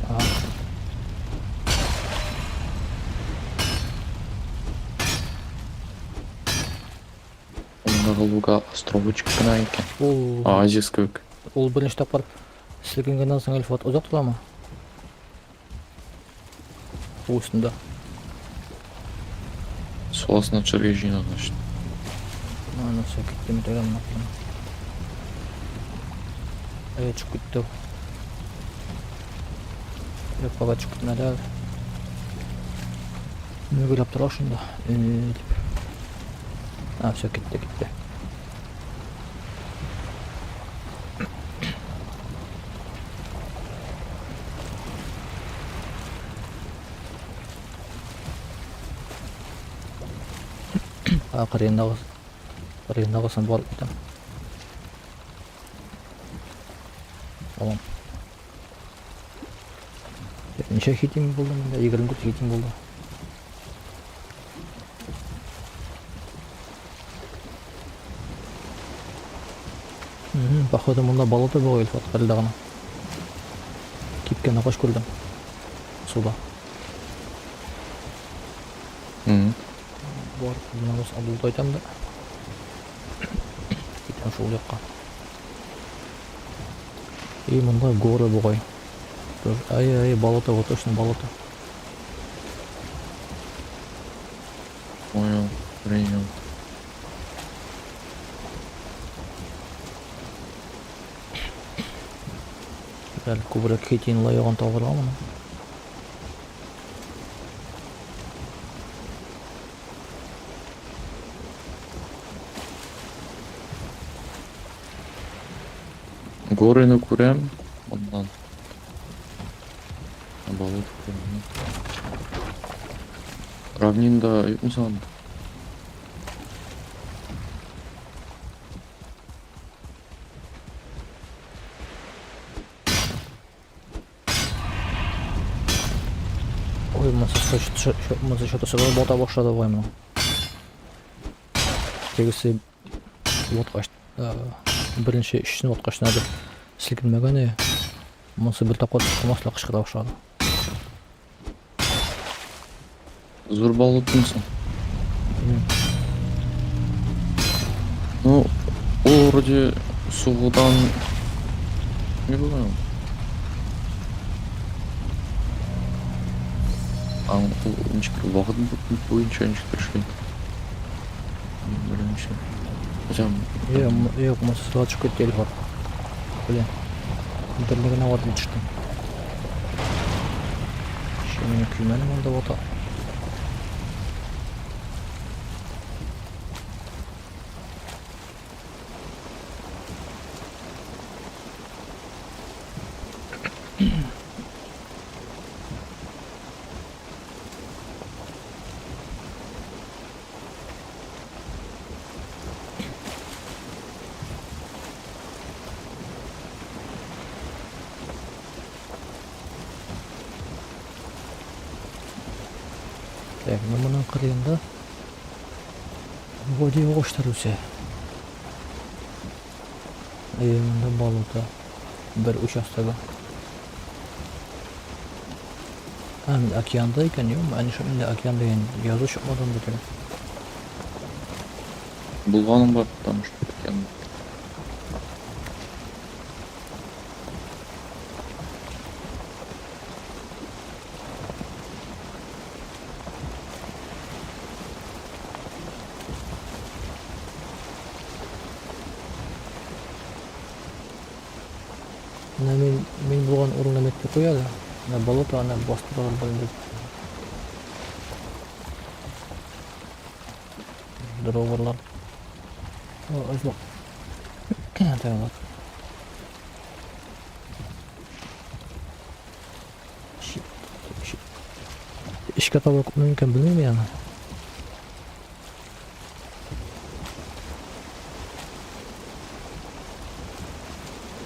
Speaker 1: Ага.
Speaker 2: Андагы луга островочек кына икән.
Speaker 1: Ул
Speaker 2: Оазис кебек.
Speaker 1: ул беренче тапкыр селкенгәннән соң Эльфат озак торамы? Су өстендә.
Speaker 2: Су астына төшәргә җыена, значит.
Speaker 1: Аны все китте мин тәгәм нахуй. Әй, төшеп китте. Йокыга төшеп китмәде әле. Мөгеләп тора шунда. Дип. А, все, китте, китте. А, кырыендагы кырыендагысын барып китәм. Tamam. Ничә хитинг булды монда? 24 хитинг булды. Походу монда болото бугай Илфат хәлдә гына. Кипкән агач күрдем. Суда. Бар, менә абулда әйтәм дә. Китәм шул якка. И монда горы бугай. Тоже, ай, ай, болото, вот точно болото.
Speaker 2: Понял, принял.
Speaker 1: Әле күбрәк хитинлы ягын табырга моны.
Speaker 2: Горыны күрәм, моннан. А болото күрәм. Равнинда юкмы соң анда?
Speaker 1: Ой, монысы что-то сыры бата башлады бугай моның. Тегесе баткач, беренче өчесен баткач әле селкенмәгән иде. Монысы бер тапкыр тотмасла кычкыра башлады.
Speaker 2: Зур болотмы соң?
Speaker 1: Белмим.
Speaker 2: Ну, ул вроде сугудан не була. А ул ничектер вакыт буенча ничектер эшли. Белмичә. Хотя
Speaker 1: Юк, монысы суга төшеп китте Илфат. Блин. Берлегенә ватып төштем. Минем көймәне монда бата. Так, ну моның кырыенда вроде агачлар үсә. Әйе, монда болото. Бер участогы. А, мин океанда икән, юкмы? Әнә шул инде океан дигән язу чыкмады анда теге.
Speaker 2: Булганым бар, потому что океан.
Speaker 1: Менә мин булган урынны мәтте куя да. Менә болото аны бастырып бар инде. Дроверлар. О, Так. Эшкә таба күпме икән белмим яны.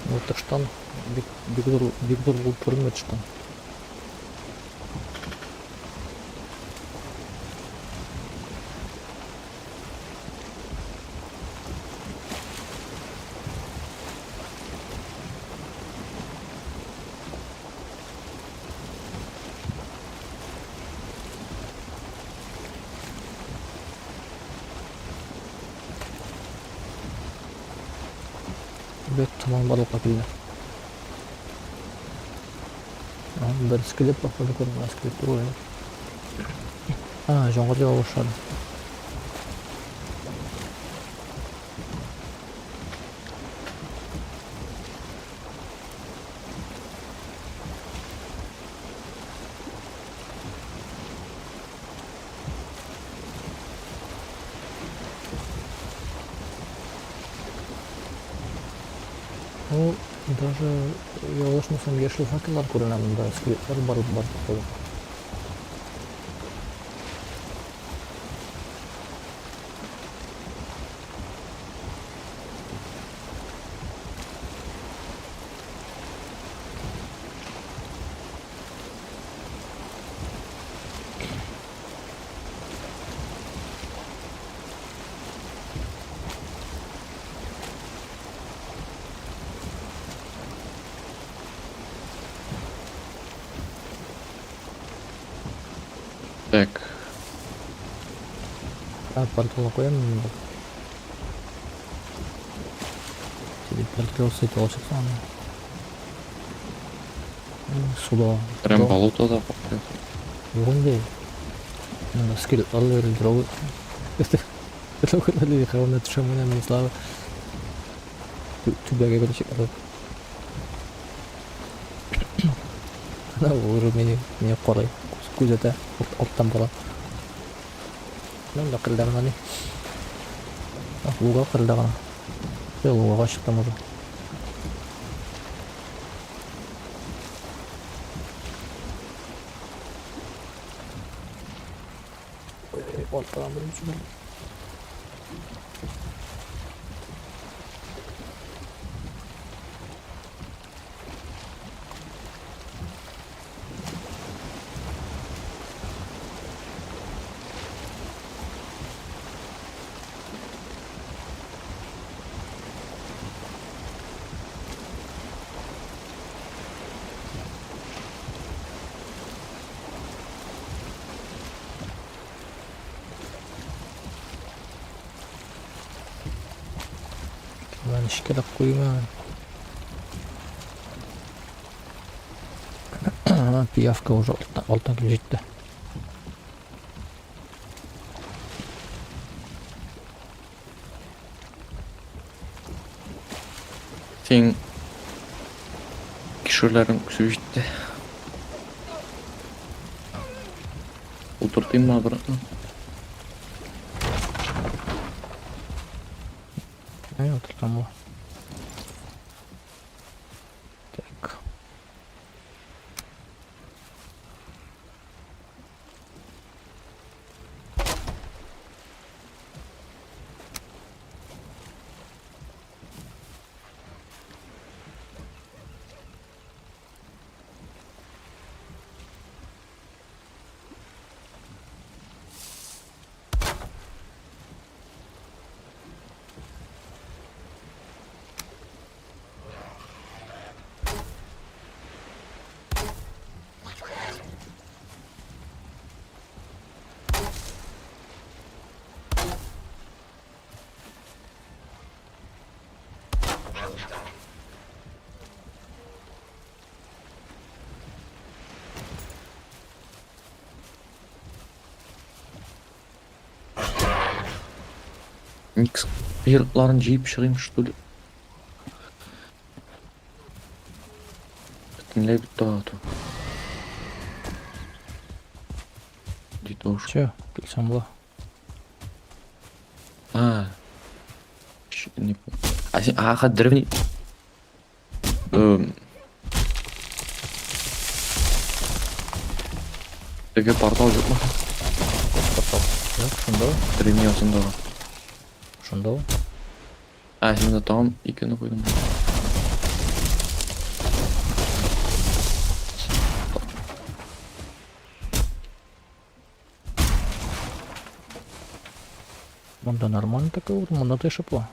Speaker 1: Ну, тыштан бик бик зур бик зур булып күренми тыштан. Бик томан барлыкка килде. Бер скелет походу күренә, скелет түгел. А, яңгыр ява башлады. Ну, даже ялгышмасам, яшел факеллар күренә монда, скелетлар бар бар походу.
Speaker 2: Так.
Speaker 1: А, порталга куям мин. Телепортироваться итеп алачаксың аны. Суда.
Speaker 2: Прям болото да.
Speaker 1: Юк инде. Монда скелетлар йөри, дрога. Дрога төшәм менә мин слава. Түбәгә короче карап. Ана уже мине мине карый, күзәтә, арттан бара. Мен дә кырда гына ни. Луга кырда гына. Лугага чыктым уже. Арттан беренче Мен эшкә дә куйман. Пиявка уже алтан килеп җитте.
Speaker 2: Син кишерләрең үсеп җитте. Утыртыйммы обратно?
Speaker 1: Әй, утыртам бу. Так.
Speaker 2: Никс Перларын җыеп чыгыйм, что ли? Бөтенләй бетте ато. Диде уж.
Speaker 1: Че, килсәм була.
Speaker 2: А. Не помню. А, син, а, древний. Теге портал юкмы?
Speaker 1: Портал. Юк, шунда.
Speaker 2: Древний астындагы.
Speaker 1: Шунда ул.
Speaker 2: А, син монда тагын икене куйдың.
Speaker 1: Монда нормально такой урын, монда да яшәп була.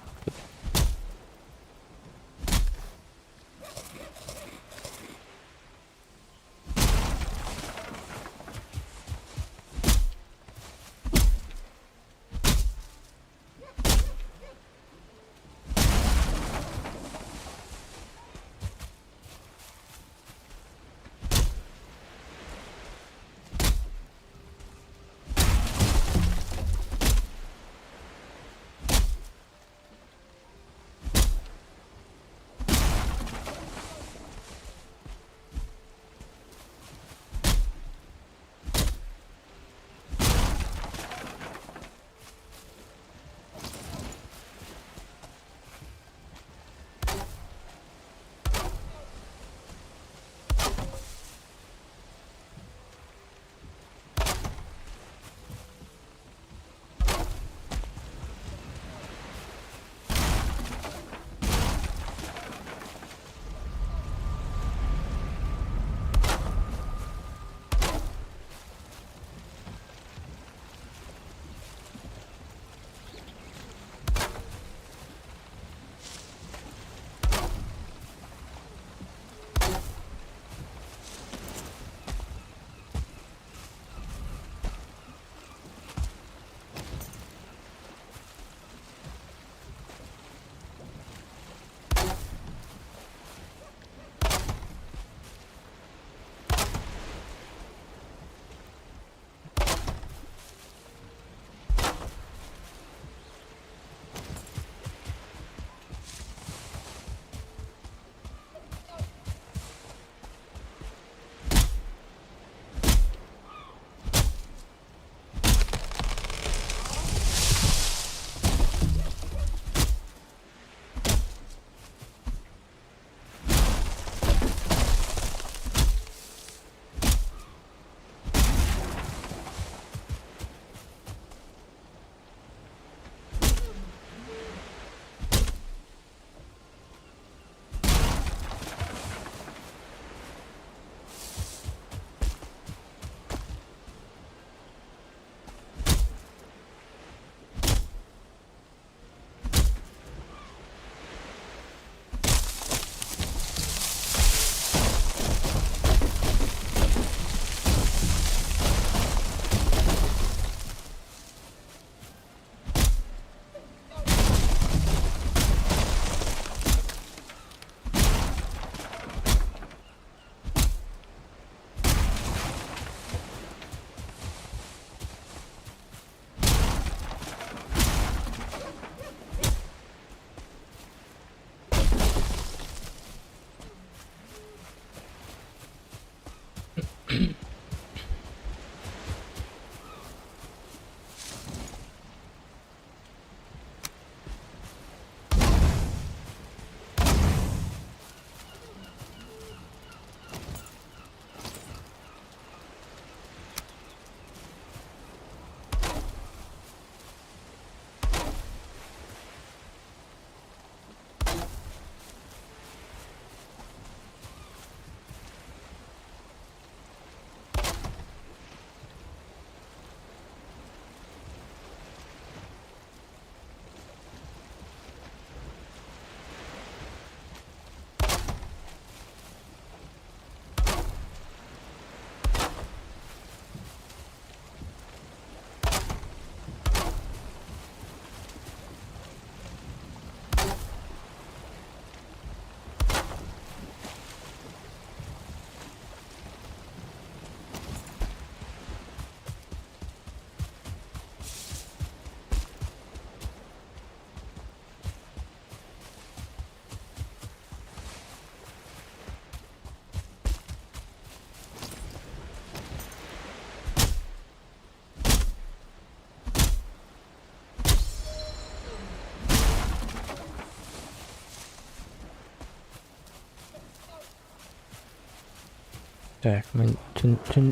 Speaker 1: Так, мин төн төн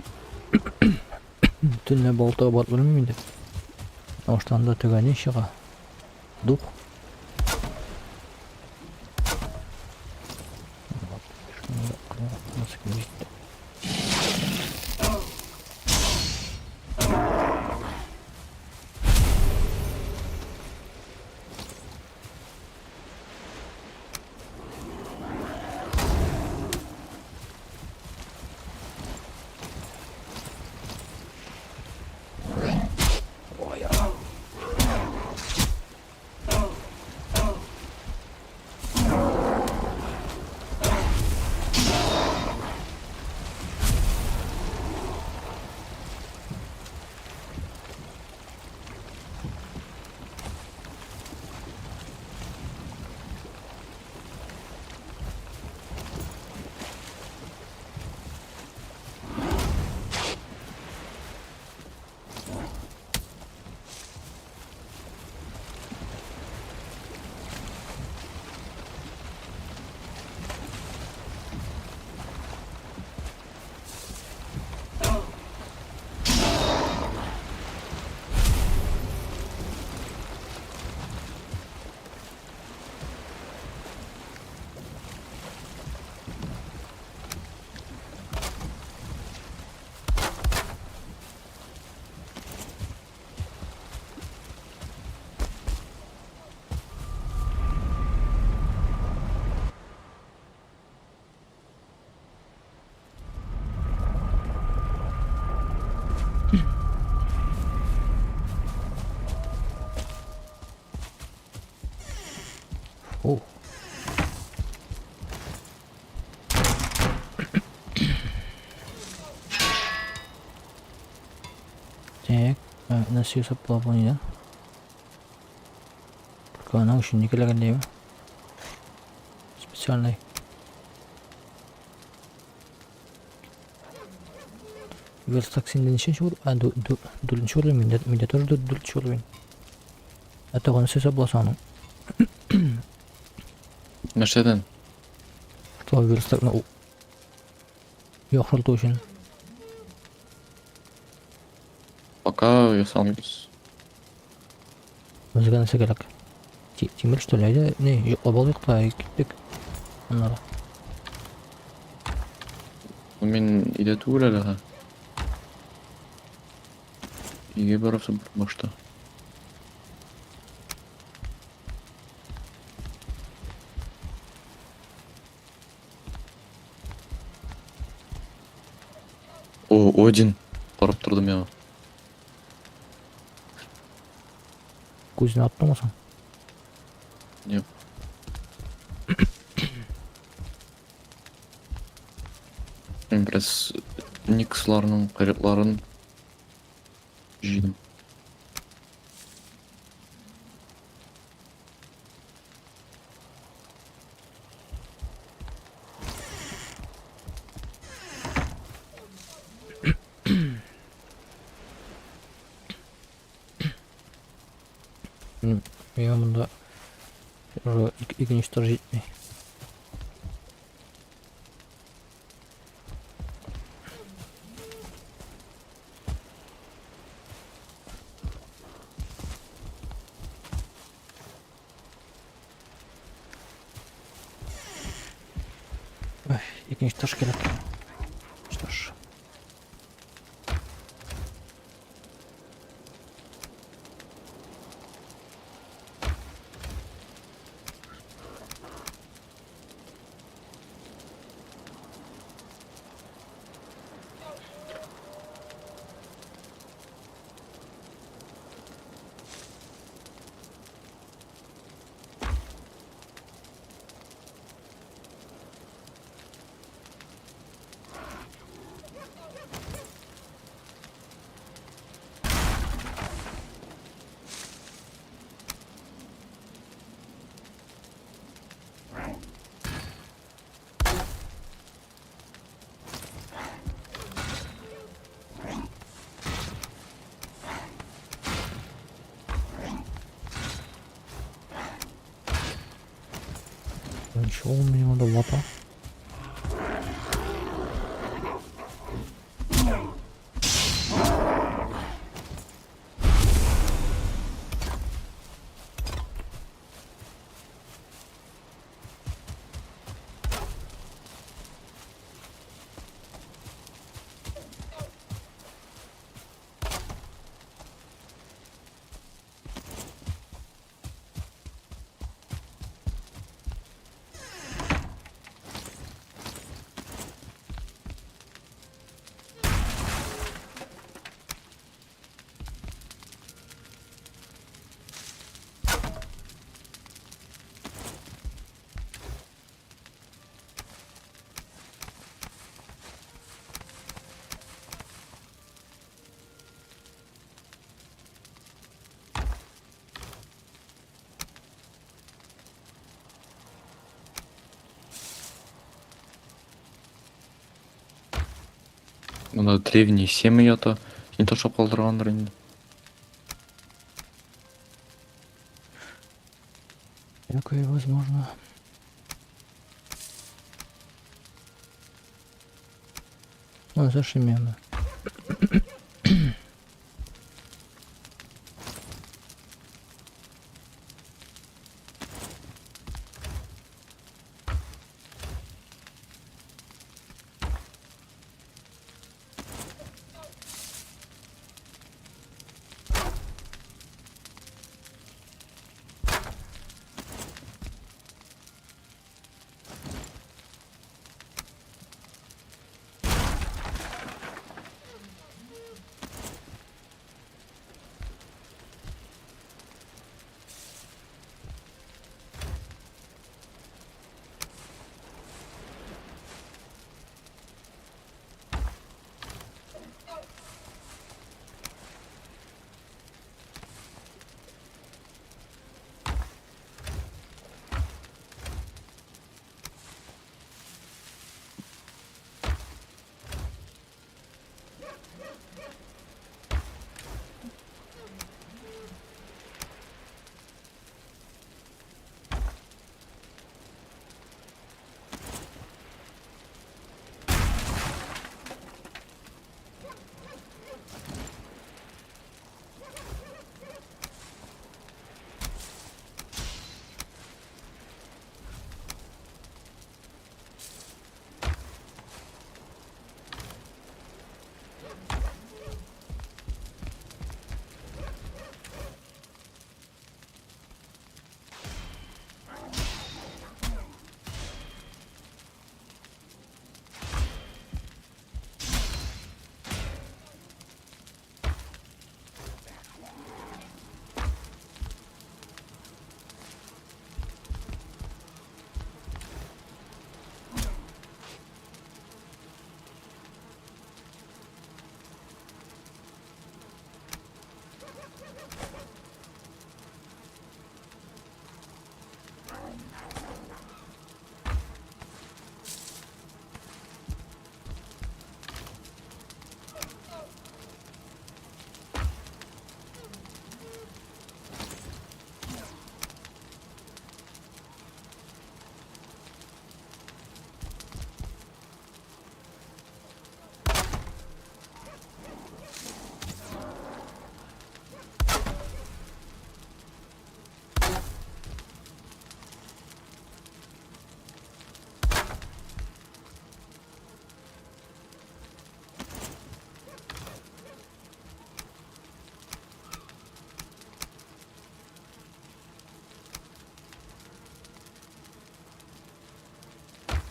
Speaker 1: төнлә балта барып белмим инде. Потому что анда төгәне чыга. Дух. Вот, шуны nasıl җитте. О. Так, нәрсә ясап була бу нидән? Только аның өчен ни кирәген дәйме? Специальный. Верстак синде ничәнче ур... А, дүртенче уровень, миндә, миндә тоже дүртенче уровень. Ә тагын нәрсә ясап була соң аның?
Speaker 2: Нәрсәдән?
Speaker 1: Шул верстакны яхшырту өчен.
Speaker 2: Пока ясамыйбыз.
Speaker 1: Безгә нәрсә кирәк? Тимер что ли? Әйдә, не, йоклап алыйк та киттек. Аннары.
Speaker 2: Мин өйдә түгел әле ха. Өйгә барасы бар башта. О, Один. Карап торды миңа.
Speaker 1: Күзенә аттыңмы соң?
Speaker 2: Юк. Мин бераз Никсларның койрыкларын җыйдым.
Speaker 1: Миңа монда уже икенче этаж җитми. Ой, икенче этаж кирәк. Икенче этаж. Ничего у меня надо лапа.
Speaker 2: Монда древний семя ята. Син ташлап калдыргандыр инде.
Speaker 1: Такое возможно. Ну, зашименно.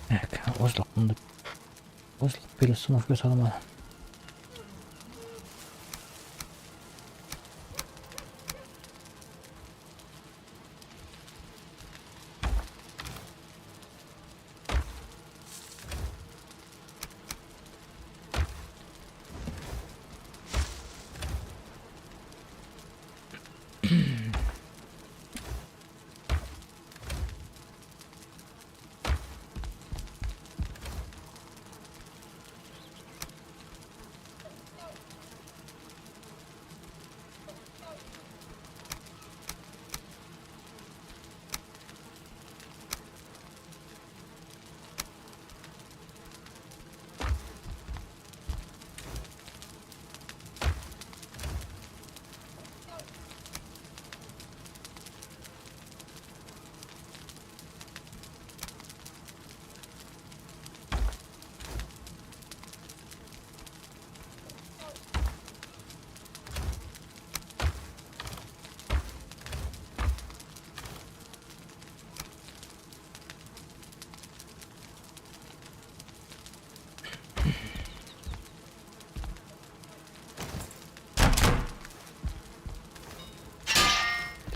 Speaker 1: Так, озлык озлык перестановка ясадым.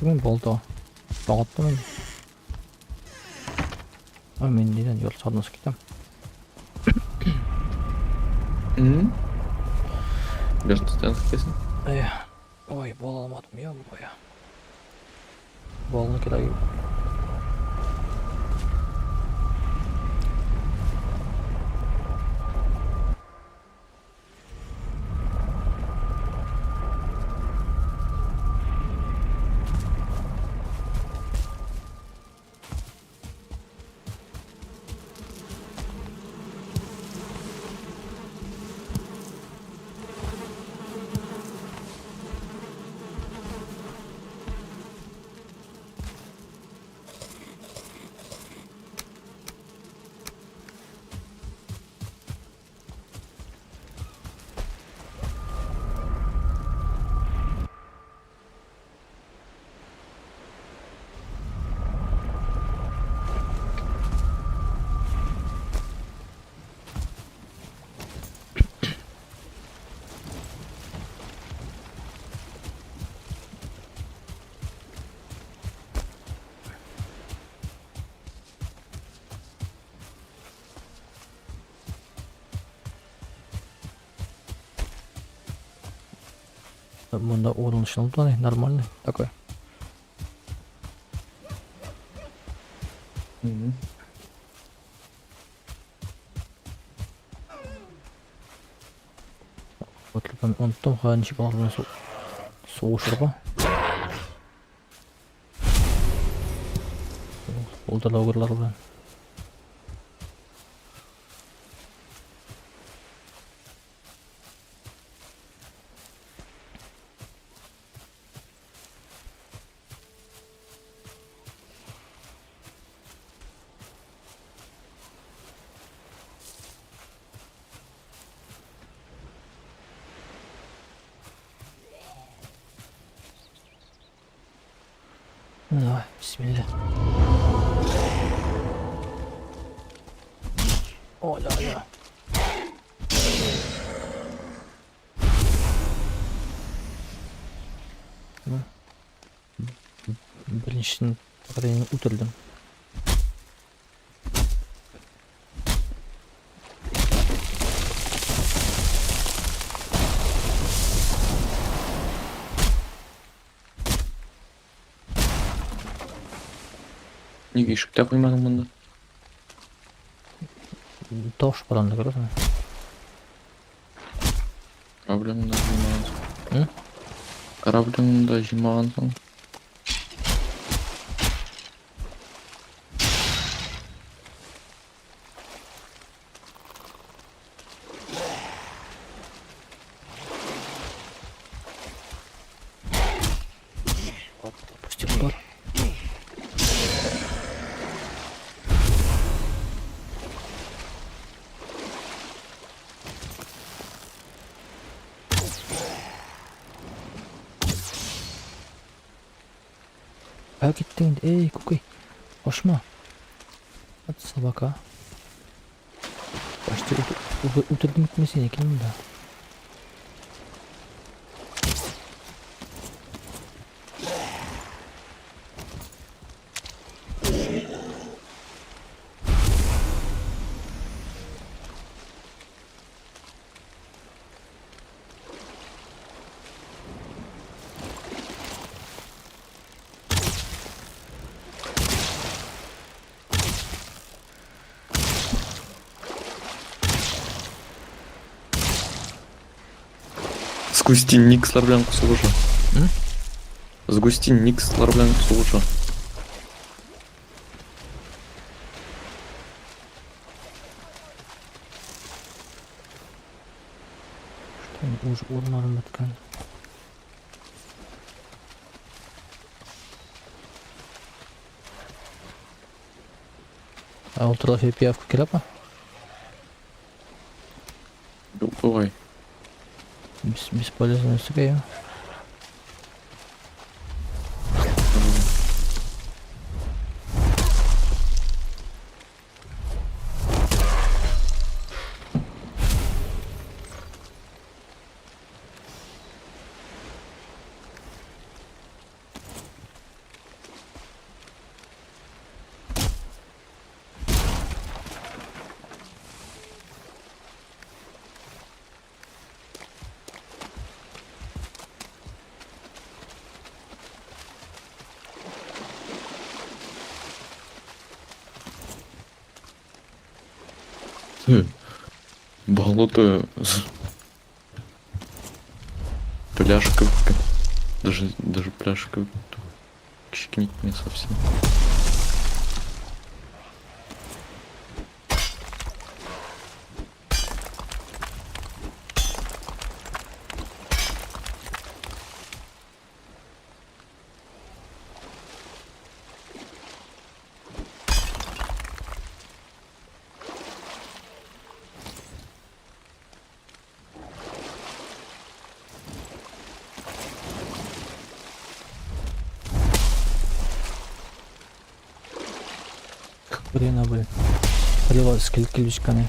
Speaker 1: Түген булды. Тагыттым инде. Ой, мин нидән юл саднысы китәм.
Speaker 2: Бертүстән китәсең.
Speaker 1: Эй, ой, була алмадым, я буя. Балны кирәк юк. Монда урын шылтаны, нормальный такой. Вот оныттым, ха ничек алар белән сугышырга. Ул да огрлар белән. Ну давай, бисмилла. О, да, да. Беренчесен үтердем.
Speaker 2: Нигә ишектә куймадың монда?
Speaker 1: Тавыш бар анда, күрәсеңме?
Speaker 2: Кораблеңне дә җыймагансың.
Speaker 1: М?
Speaker 2: Кораблеңне дә җыймагансың.
Speaker 1: Пустил бар. Кая киттең инде? Эй, күкәй. Качма. Вот собака. Почти үтердем итме сине, кил монда.
Speaker 2: Сгусти Никслар белән сугыша.
Speaker 1: М?
Speaker 2: Сгусти Никслар белән сугыша.
Speaker 1: Что уже урыннарым беткән. Ә ул турыда пиявка кирәкме?
Speaker 2: Юк бугай.
Speaker 1: Бесполезная штука, я.
Speaker 2: Болото. Пляжка. Даже пляжка. Не совсем.
Speaker 1: Хрена, блин. Плевать, сколько ключканы.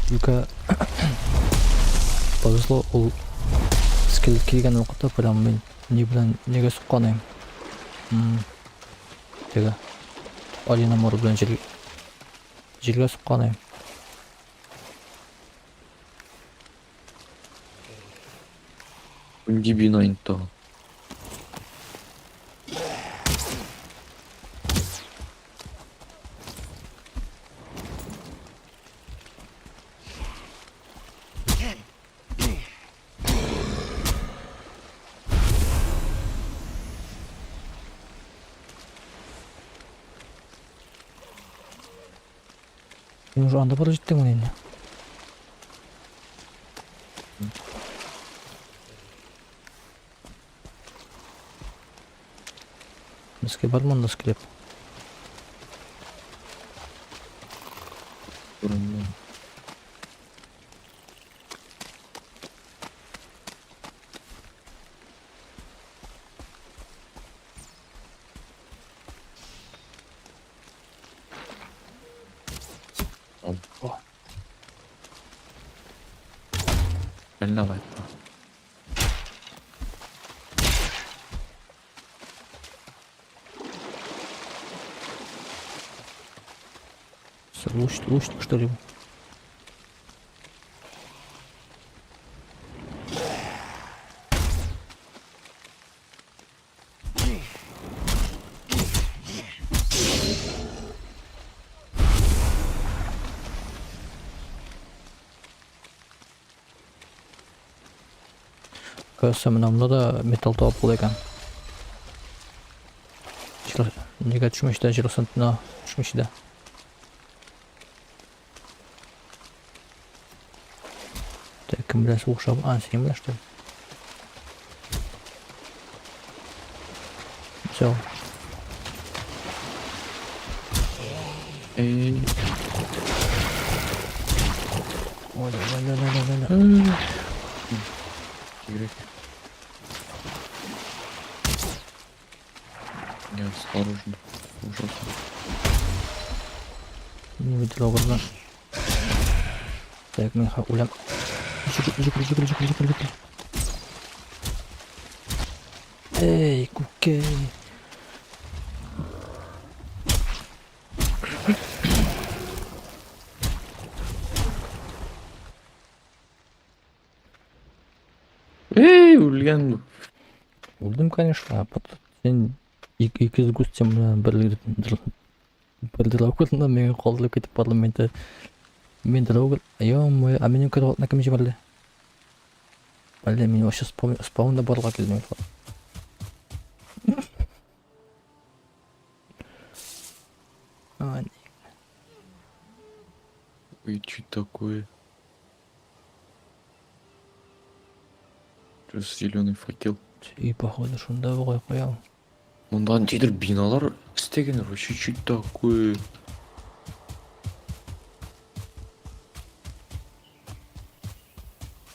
Speaker 1: Только повезло, ул скелет килгән вакытта прям мин ни белән нигә суккан идем. Теге Алина Мор белән җиргә суккан идем.
Speaker 2: Нинди бина инде тагын?
Speaker 1: Син уже анда барып җиттеңме инде? Безгә бар монда склеп.
Speaker 2: Күренми.
Speaker 1: О.
Speaker 2: Әллә кайтты.
Speaker 1: Луч, лучник, что ли? Кажется, менә монда да металл табып була икән. Нигә төшмеш тә җир астына төшмеш дә. Так, кем белән сугыша? А, син белән что ли? Все.
Speaker 2: Эй.
Speaker 1: Ой, ой, ой, ой, ой, ой.
Speaker 2: Тигрек. Не, осторожно. Ужасно.
Speaker 1: Не выделил глаза. Так, мин үләм. Жүгер, жүгер, жүгер, жүгер, жүгер, жүгер. Эй, күкәй.
Speaker 2: Эй, үлгән бу.
Speaker 1: Үлдем, конечно, а потом син ике густем белән бер дырау да миңа калдырып китеп барды. Мин дә мин дырау, ё-моё, а минем кроватьны кем җибәрде? Блин, мин вообще спаунда барырга килдем. А,
Speaker 2: Ой, что такое? Что зеленый факел?
Speaker 1: И походу шунда бугай куям.
Speaker 2: Монда ниндидер биналар эстәгәннәр, вообще что такое?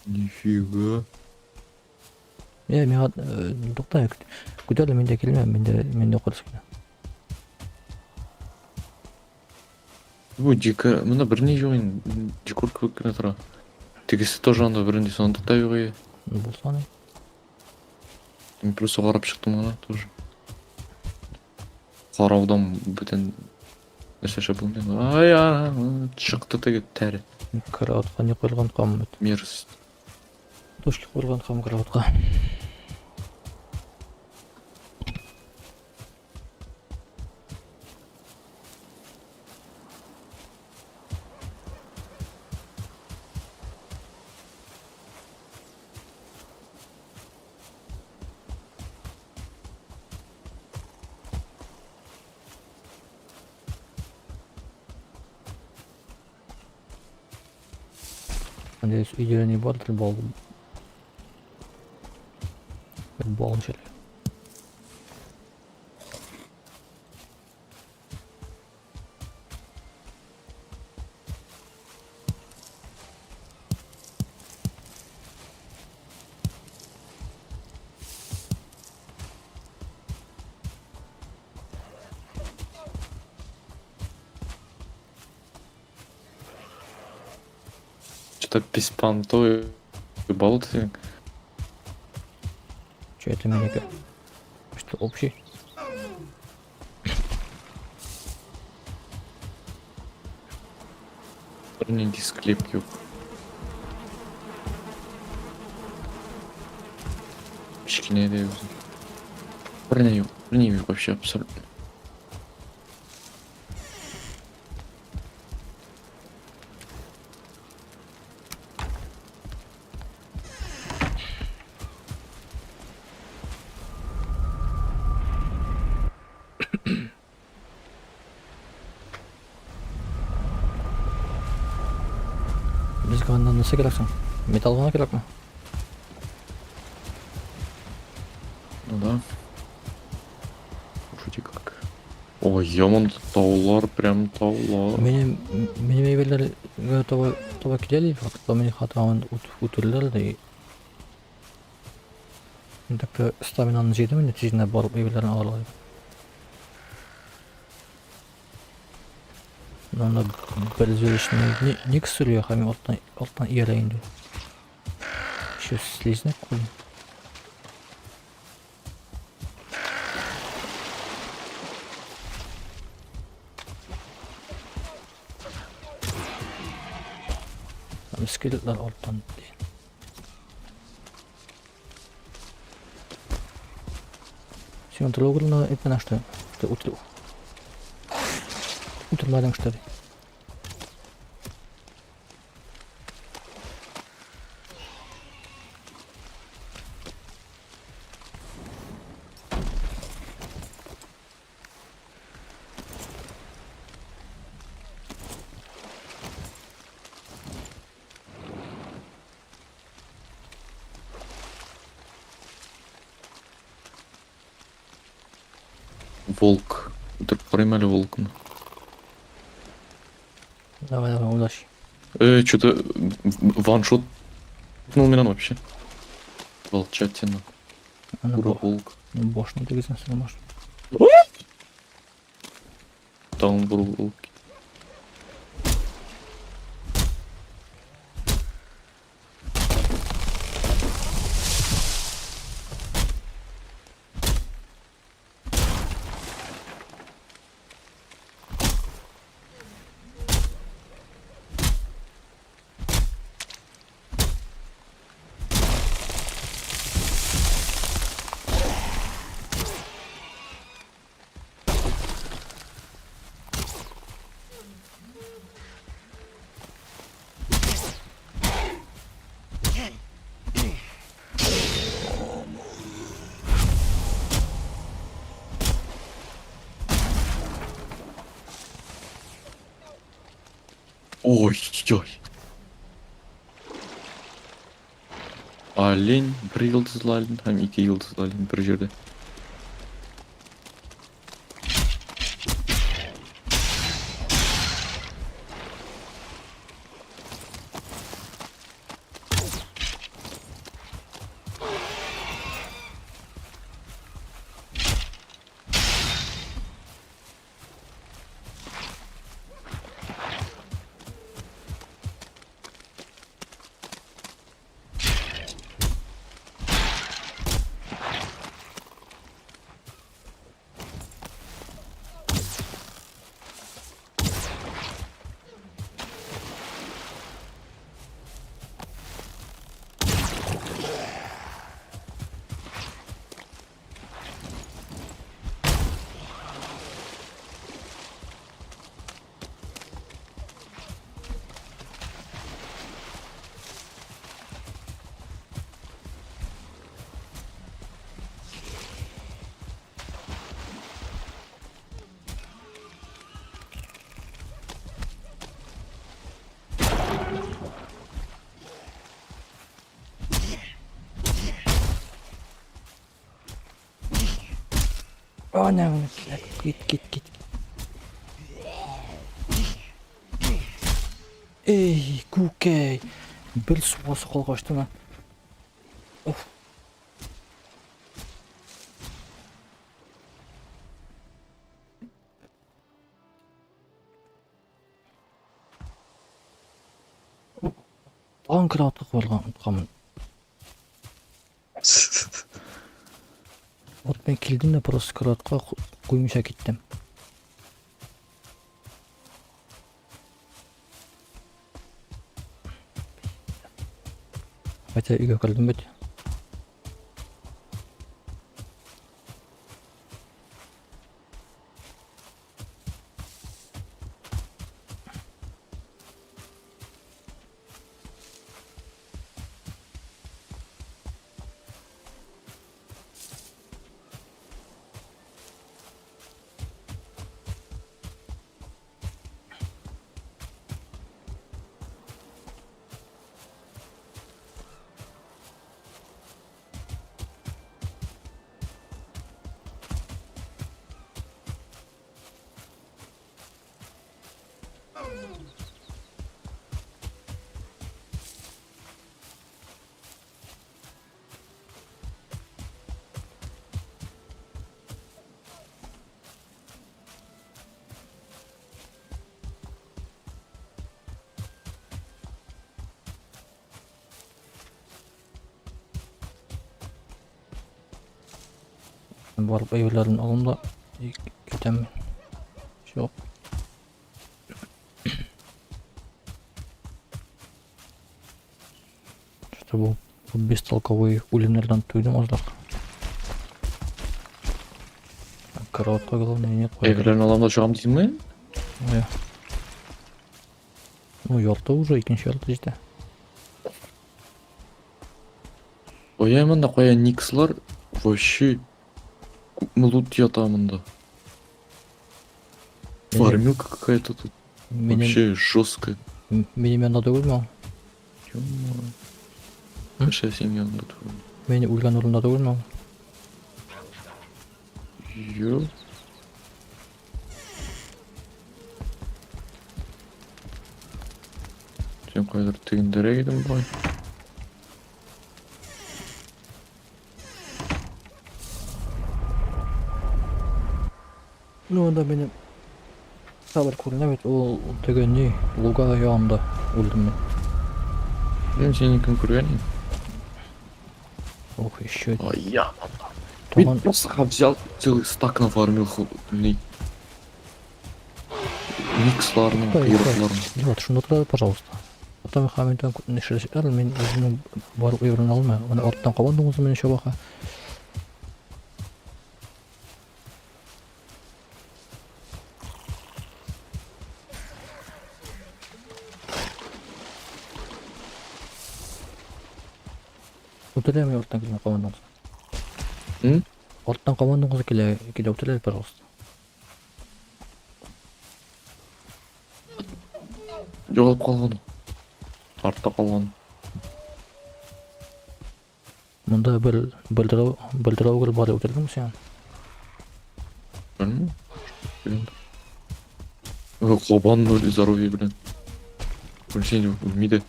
Speaker 2: Нифига.
Speaker 1: Я миңа тукта, көтәле, мин дә килмәм, мин дә укырсы килә.
Speaker 2: Бу декор, монда берни юк инде, декор кебек кенә тора. Тегесе тоже анда бернинди сандык та юк иде.
Speaker 1: Булса ни?
Speaker 2: Мин просто карап чыктым гына тоже. Караудан бүтән нәрсә эшләп булмый. Ай, а, чыкты теге тәре.
Speaker 1: Кроватька не куелган кам бит.
Speaker 2: Мерзость.
Speaker 1: Точки куелган кам кроватька. Надеюсь, өйдә не бардыр бал. Бал ничек.
Speaker 2: Что-то беспонтовый болото.
Speaker 1: Че это меня? Что общий?
Speaker 2: Бернинди склеп юк. Кечкенә дә үзе. Берни юк, берни юк вообще абсолютно.
Speaker 1: Безгә аннан нәрсә кирәк соң? Металл гына кирәкме?
Speaker 2: Ну да. Вроде как. Ой, яман таулар, прям таулар.
Speaker 1: Минем минем әйберләргә таба таба киләләр, вакытта мине хатамын үтерделәр дә. Мин так стаминаны җыйдым инде тиз генә барып әйберләрне алырга дип. Монда бер зрелищный ник сөрү һәм арттан арттан иярә инде. Еще слизняк куйдым. Там скелетлар арттан. Син трогал это на что? Что утро? Утырмадың что ли?
Speaker 2: Волк. Үтереп карыйм әле волкны.
Speaker 1: Давай, давай, удачи.
Speaker 2: Что-то ваншот мине вообще. Волчатина.
Speaker 1: Аны
Speaker 2: Ура, волк.
Speaker 1: башына тигезгән син башына.
Speaker 2: Тагын бер волк. Ой-ой. Олень, бер йолдызлы олень һәм ике йолдызлы олень бер җирдә.
Speaker 1: Ana кит кит кит. Эй, күкәй. Бер сугасы калгачтын а. Оф. Тагын кроватка куелган онытканмын. Вот мин килдем дә просто кроватка куймыйча киттем. Хотя өйгә кердем бит. Барып әйберләрен алам да китәм. Чыгып. Что бу бестолковый үлемнәрдән туйдым азрак. Кроватка главное нет.
Speaker 2: Әйберләрен алам да чыгам дисеңме?
Speaker 1: Иә. Ну, ярты уже, икенче ярты җитә.
Speaker 2: Кая монда, кая никслар вообще күпме лут ята монда. Фармилка какая-то тут
Speaker 1: Минем,
Speaker 2: вообще жесткая.
Speaker 1: Минем янда түгелме ул?
Speaker 2: Ё-моё.
Speaker 1: М?
Speaker 2: Нәрсә синең янында түгел?
Speaker 1: Мин үлгән урында түгелме ул?
Speaker 2: Юк. Син кайдыр тегендәрәк идең бугай.
Speaker 1: Ну, анда минем хәбәр күренә бит, ул теге ни, луга янында үлдем мин.
Speaker 2: Мин синекен күргән идем.
Speaker 1: Ох, еще
Speaker 2: Ай, я. Мин
Speaker 1: тагын
Speaker 2: просто взял целый стак нафармил ни. Миксларның,
Speaker 1: Ой, ой.
Speaker 2: койрыкларның.
Speaker 1: Вот, шунда тора, пожалуйста. Потом Хамилтон нишләсәләр, мин үземнең барлык әйберен алмыйм. Аны арттан кабандым үзем менә чабака. Үтерәм мин арттан килгән кабандан.
Speaker 2: М?
Speaker 1: Арттан кабандың кызы килә, килә үтерә, пожалуйста.
Speaker 2: Югалып калган. Артта калган.
Speaker 1: Монда бер бер бар үтердеңме син?
Speaker 2: Белмим. Кабан ноль здоровье белән. Үлсен үлми дә.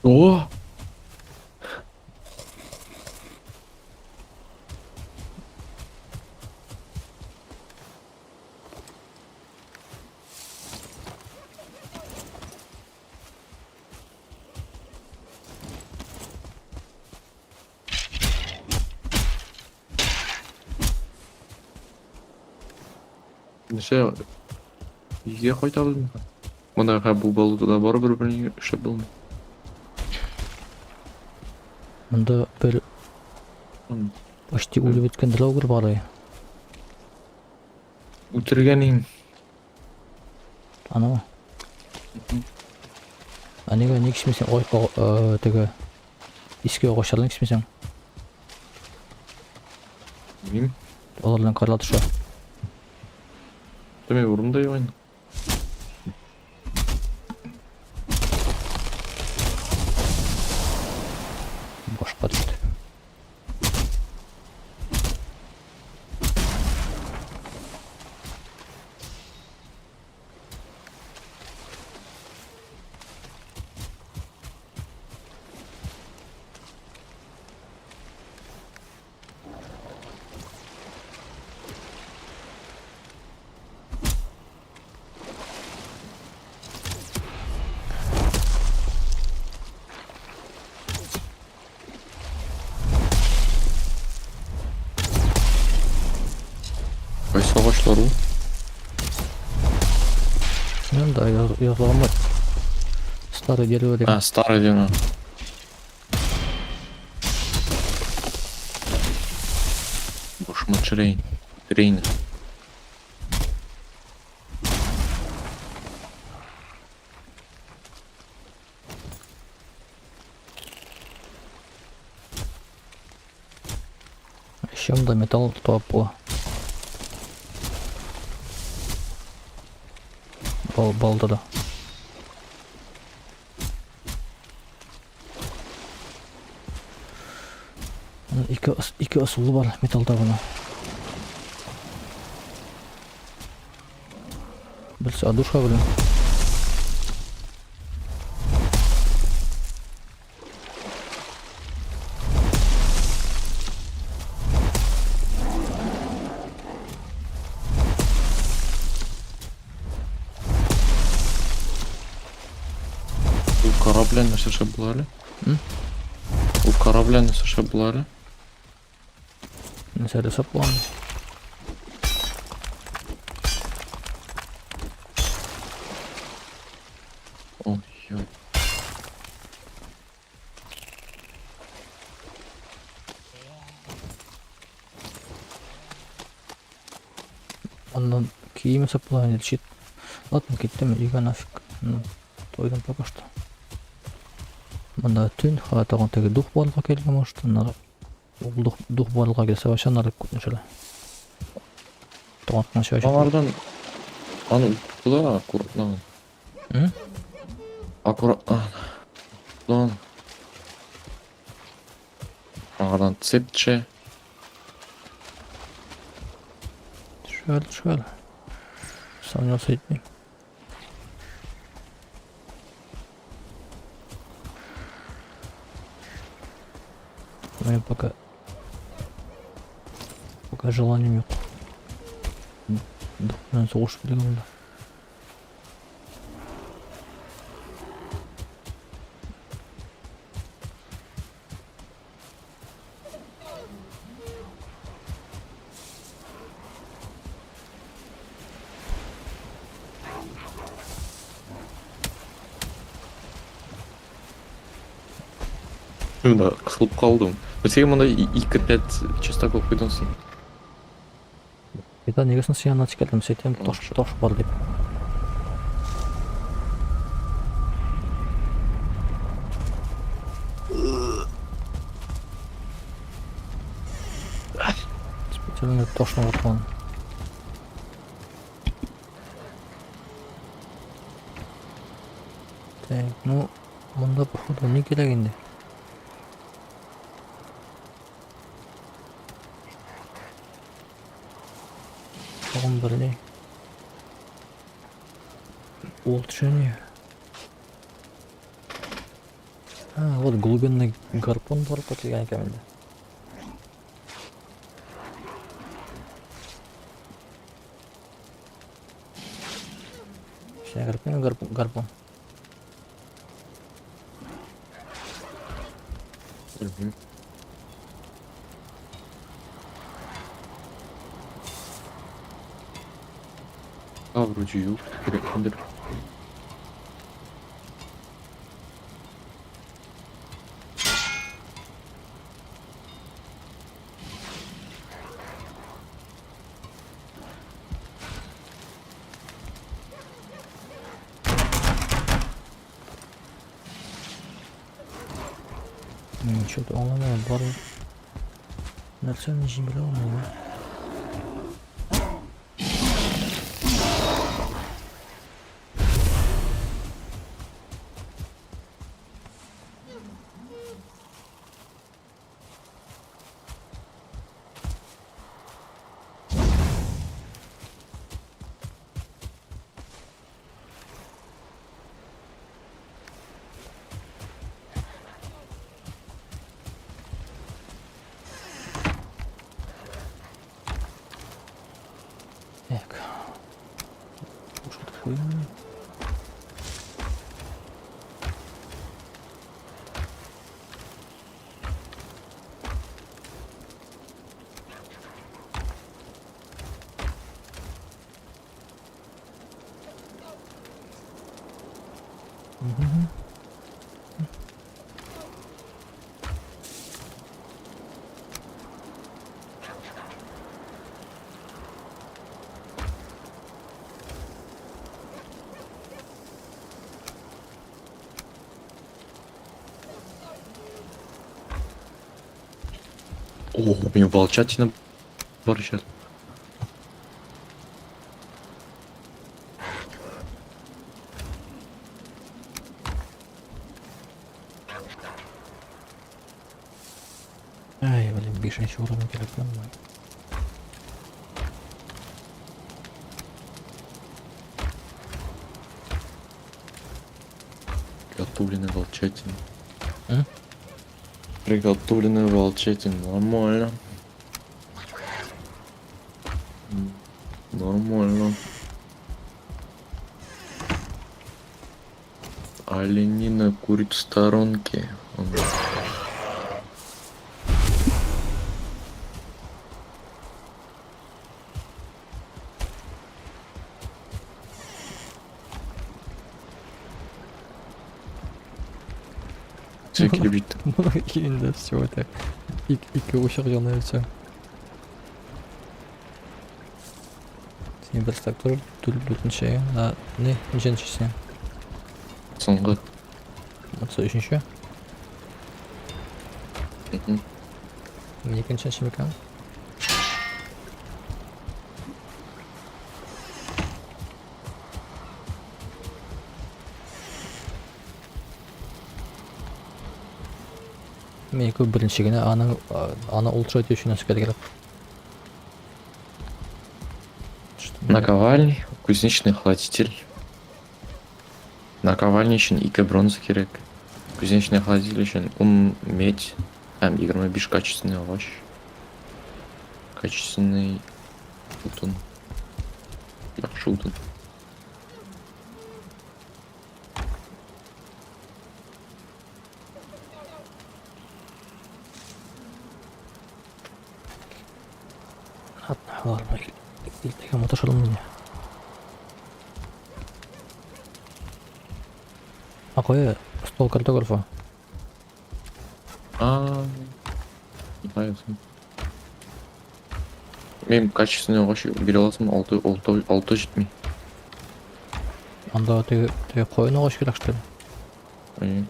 Speaker 2: О! Нәрсә өйгә кайтабыз микән? Монда һәм бу болотада барыбер берни эшләп булмый.
Speaker 1: Монда бер почти үлеп беткән драугер бар.
Speaker 2: Үтергән идем.
Speaker 1: Анамы? А нигә ник кисмисең? Ой, теге иске агачларны кисмисең?
Speaker 2: Белмим.
Speaker 1: Алар белән карлар төшә.
Speaker 2: Демәк, урында юк инде.
Speaker 1: Башка төште.
Speaker 2: Кайсы агачлар ул?
Speaker 1: Мен да язылган бар. Старый дерево дигән.
Speaker 2: А, старый дерево. Башыма төшерәйен. Үтерәйен.
Speaker 1: Еще монда металл табып була. Бал балдыда. Ике ысулы бар металл табуның. Берсе одушка белән.
Speaker 2: Ул корабль нәрсә эшләп була әле?
Speaker 1: М?
Speaker 2: Ул корабль нәрсә эшләп була әле?
Speaker 1: Нәрсә ясап була?
Speaker 2: Ой, ой.
Speaker 1: Аннан кием ясап була инде, щит. Ладно, киттем өйгә нафиг. Ну, тойдым пока что. Монда төн, ха, тагын теге дух барлыкка килгән, может, аннары ул дух барлыкка килсә, вообще аннары күтнешелә. Тагын атканчы вообще.
Speaker 2: Аңардан аны була аккуратно.
Speaker 1: М?
Speaker 2: Аккуратно. Лан. Аңардан цепь төшә.
Speaker 1: Төшә әле, төшә әле. Сомневаться итмим. Менә пока желанием юк. Дух белән сугышып килгән монда.
Speaker 2: Да, кысылып калдым. Син монда 2-5 частокол куйдың.
Speaker 1: Это нигә соң син янына килдем, син таш таш бар дип. Специально ташны ваткан. Так, ну, монда походу ни кирәк инде? Тагын бер ни? Ул төшә. А, вот глубинный гарпун бар килгән икән инде. Син гарпун, гарпун, гарпун.
Speaker 2: Белмим. А, вроде юк, кирәкмидер.
Speaker 1: Что-то аңламыйм, бар нәрсәне җимерә алмыйм. Так. Что такое? Мгм.
Speaker 2: О, у меня волчатина бар сейчас.
Speaker 1: Ай, блин, бишенче уровень кирәк булмый.
Speaker 2: Приготовленная волчатина.
Speaker 1: М?
Speaker 2: Приготовленная волчатина. Нормально. Нормально. Оленина курит в сторонке. Он- Все килеп җиттек.
Speaker 1: Моның өендә все это. Ике учак яна все. Син бер стак тор, дүртенче, да, не, ничәнче син?
Speaker 2: Соңгы.
Speaker 1: Монысы өченче.
Speaker 2: Мгм.
Speaker 1: Мин икенче микән? Мин күп беренче генә аның аны улучшать өчен нәрсә кирәк.
Speaker 2: Наковальня, кузнечный холодитель. Наковальня өчен ике бронза кирәк. Кузнечный холодитель өчен ун медь һәм 25 качественный агач. Качественный утын. Яхшы утын.
Speaker 1: Иртәгә маташырмын инде. А кая стол картографа?
Speaker 2: А, нравится. Мин качественный агач бирә аласың, алты, алты, алты җитми.
Speaker 1: Анда теге теге каен агач кирәк что ли?
Speaker 2: Әйе.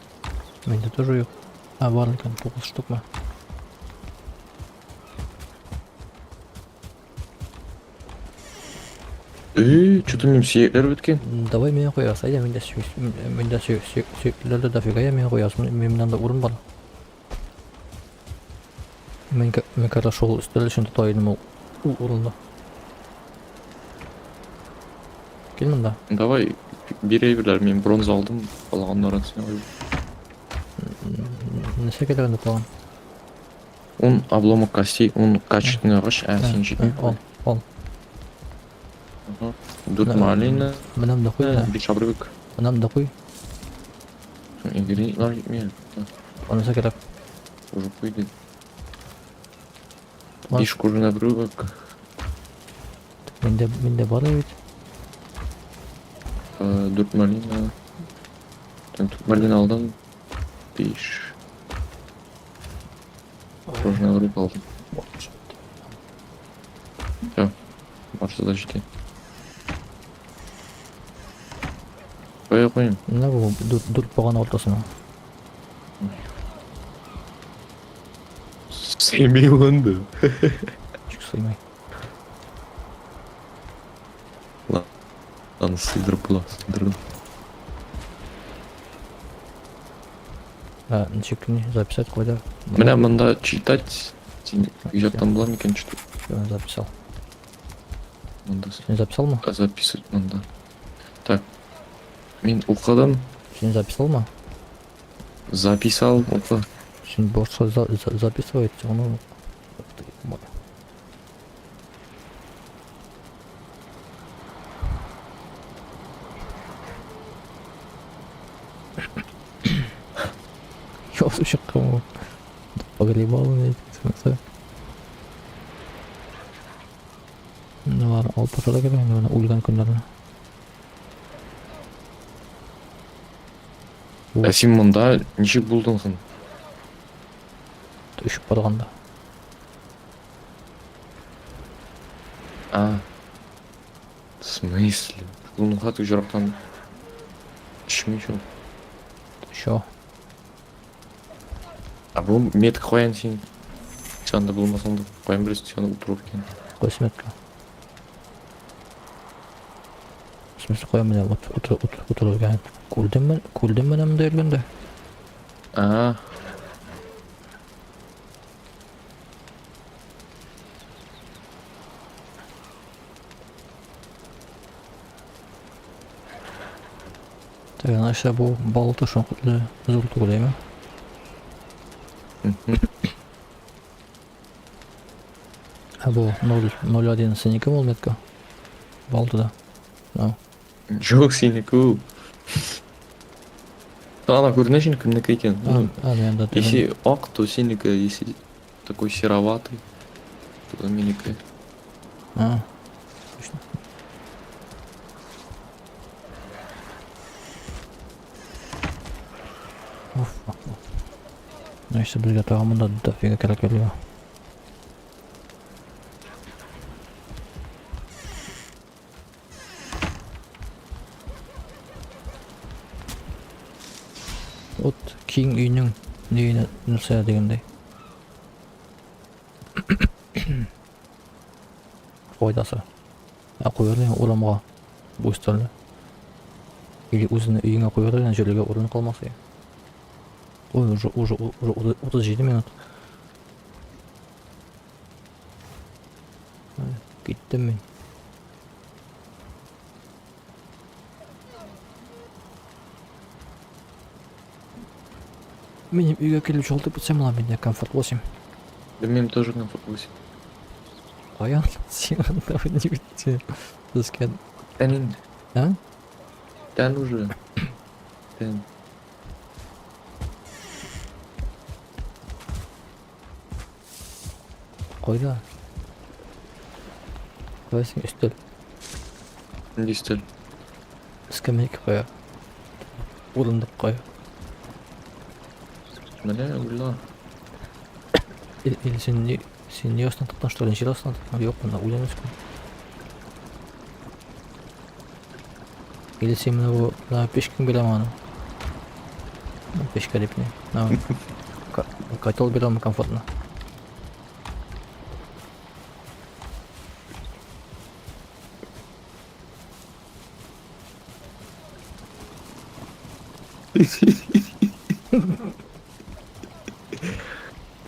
Speaker 1: Миндә тоже юк. А, бар икән, 9 штукмы?
Speaker 2: Э, что-то минем сөякләр беткән.
Speaker 1: Давай миңа куясың, әйдә миндә миндә сөякләр дә дофига, я миңа куясың, минем анда урын бар. Мин мин как раз шул өстәл өчен тота идем ул ул урынны. Кил монда.
Speaker 2: Давай, бирә берләр, мин бронза алдым, калганнарын син алып.
Speaker 1: Нәрсә кирәк анда тагын?
Speaker 2: Ун обломок костей, ун качественный агач, ә син җитми.
Speaker 1: Ал, ал.
Speaker 2: Ага. Дүрт малина,
Speaker 1: Менә монда куй, менә.
Speaker 2: биш обрывок.
Speaker 1: Менә монда куй.
Speaker 2: Ингредиентлар җитми.
Speaker 1: Анысы кирәк.
Speaker 2: Уже куйды. Биш кожаный обрывок.
Speaker 1: Миндә миндә бар бит.
Speaker 2: Дүрт малина. Так, дүрт малина алдым. Биш. Кожаный обрывок алдым. Все. Барысы да җитә. Кая куйыйм?
Speaker 1: Менә бу дүрт дүрт багана уртасына.
Speaker 2: Сыймый инде.
Speaker 1: Ничек сыймый?
Speaker 2: Аны сыйдырып була, сыйдырдым.
Speaker 1: А, ничек не записать кайда?
Speaker 2: Менә монда читать син иҗаттан була микән что?
Speaker 1: Всё, записал.
Speaker 2: Монда
Speaker 1: Син записалмы?
Speaker 2: записывать монда. Так. Мин укыдым,
Speaker 1: Син записалмы?
Speaker 2: записал, укы.
Speaker 1: Син башка записывать, ну, ты мой. Язып чыккан бу. Погребал әйтсәң. Ну ладно, алып ташларга кирәк инде моны үлгән көннәрне.
Speaker 2: Ә син монда ничек булдың соң?
Speaker 1: Төшеп барганда.
Speaker 2: А. В смысле? Лунга жырактан төшми шул.
Speaker 1: Еще.
Speaker 2: А бу метка каян син? Син анда булмасаң да каян беләсең син анда утырып икән?
Speaker 1: Кайсы метка? В смысле, каян менә утырып икән? Күрдем күрдем менә монда йөргәндә.
Speaker 2: А.
Speaker 1: Так, нәрсә бу балта шундый зур түгел, әйме?
Speaker 2: Мгм.
Speaker 1: Ә бу 0,01 синеке ул метка? Балтада. Ну,
Speaker 2: Юк, синеке ул. Ана күренә син кемнеке икән.
Speaker 1: а, а, мин анда
Speaker 2: Если ак, то синеке, если такой сероватый, то минеке.
Speaker 1: А, точно. Уф, уф, уф. Нәрсә безгә тагын монда дофига кирәк әле. Вот киң өйнең нигенә нәрсә дигәндәй. Файдасы. Ә куяр идең урамга бу өстәлне. Или үзеңне өеңә куяр идең, җирлегә урын калмас иде. Ой, уже 37 минут. Киттем мин. Минем өйгә килеп шалтып үтсәм була, миндә комфорт 8.
Speaker 2: Белмим, тоже комфорт 8.
Speaker 1: Каян син анда не битте. Безгә.
Speaker 2: Тән инде.
Speaker 1: А?
Speaker 2: Тән уже. Тән.
Speaker 1: Кайда? Кая син өстәл?
Speaker 2: Нинди өстәл?
Speaker 1: Скамейка кая? Урындык кая?
Speaker 2: Менә уйла.
Speaker 1: Или син не син не астына тыктың, что ли? Җир астына тыктың? Юк, монда үлән үскән. Или син менә бу менә печкаң бирәме аны? Печка дип не. На котел бирәме комфортно?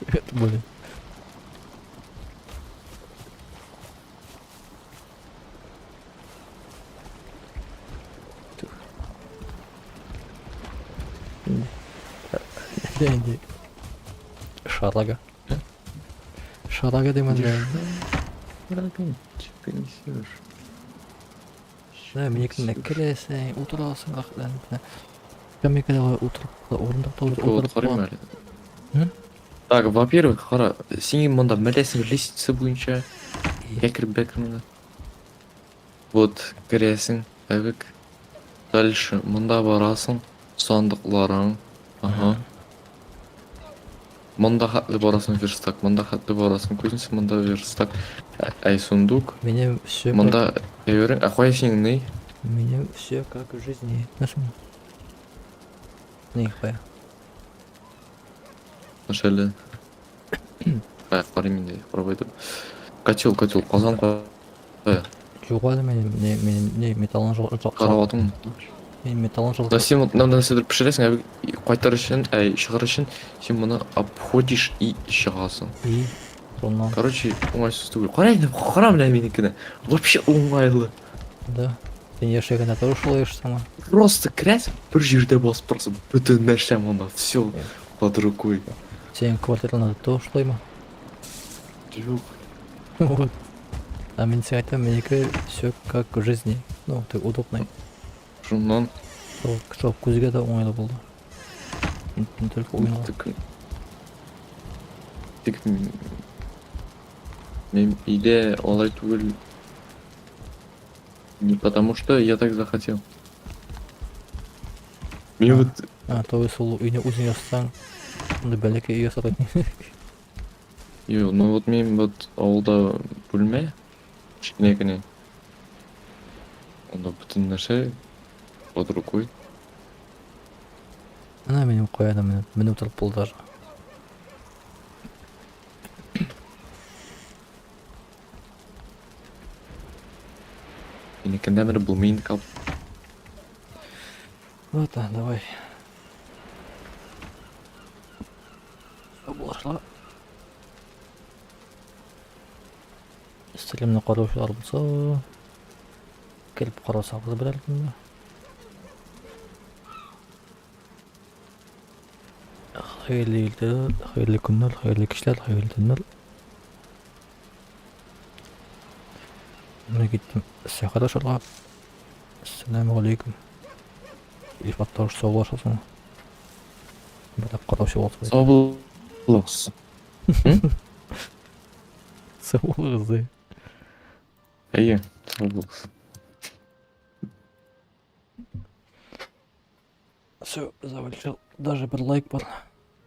Speaker 1: Это были. Инде шарага. Шарага димән дә.
Speaker 2: Че ты несешь?
Speaker 1: Менә минекендә керәсең, утырасың рәхәтләнеп. Менә скамейкада утырып, урындыкта
Speaker 2: Вот
Speaker 1: утырып
Speaker 2: карыйм
Speaker 1: була.
Speaker 2: әле.
Speaker 1: М?
Speaker 2: Так, во-первых, кара, син монда менәсең лестница буенча. Кәкер бәкер монда. Вот, керәсең, әбек. Дальше монда барасың, сандыкларың. Ага. Монда хәтле барасың верстак, монда хәтле барасың кузница, монда верстак. Әй, сундук.
Speaker 1: Минем все как,
Speaker 2: Монда әйберең, ә кая синең ни?
Speaker 1: минем все как в жизни. Нәрсә? Ни кая?
Speaker 2: Нәрсәле? Кая карыйм инде, карап әйтеп. Котел, котел, казан кая?
Speaker 1: Юк әле минем, не, минем, не, металлын жал, жал,
Speaker 2: Карап атың.
Speaker 1: мин металлын жал.
Speaker 2: Да син вот монда нәрсәдер пешерәсең, ә кайтар өчен, әй, чыгар өчен син моны обходишь и чыгасың.
Speaker 1: И, шуннан.
Speaker 2: Короче, уңайсыз түгел. Кара инде, кара менә минекене. Вообще уңайлы.
Speaker 1: Да. Син яшәгәндә тоже шулай яшисеңме?
Speaker 2: Просто керәсең, бер җирдә басып торасың, бөтен нәрсә монда, все под рукой.
Speaker 1: Синең квартираңда тоже шулаймы?
Speaker 2: Юк.
Speaker 1: Вот. А мин сиңа әйтәм, минеке все как в жизни. Ну, ты удобный.
Speaker 2: Шуннан
Speaker 1: Шул, шул күзгә дә уңайлы булды. Не, не только уенга.
Speaker 2: тик тик мин өйдә алай түгел. Не потому что я так захотел. Мин
Speaker 1: А.
Speaker 2: вот
Speaker 1: А, то есть ул өйне үзең ясасаң, анда бәләкәй өй ясар идең.
Speaker 2: Юк, ну вот мин вот авылда бүлмә кечкенә генә. Анда бөтен нәрсә под рукой.
Speaker 1: Менә минем кая да менеп, менеп утырып булды даже.
Speaker 2: Минекендә менеп булмый инде кап.
Speaker 1: Вот, а, давай. Булашла. Стримны караучылар булса, килеп карасагыз берәр көнгә. Хәерле иртәләр, хәерле көннәр, хәерле кичләр, хәерле төннәр. Менә киттем сәхәр ашарга. Ассаламу алейкум. Илфат тоже саубуллашасың. Берәр караучы булса.
Speaker 2: Сау булыгыз.
Speaker 1: Сау булыгыз ди.
Speaker 2: Әйе, сау булыгыз.
Speaker 1: Все, завершил. Даже бер лайк бар.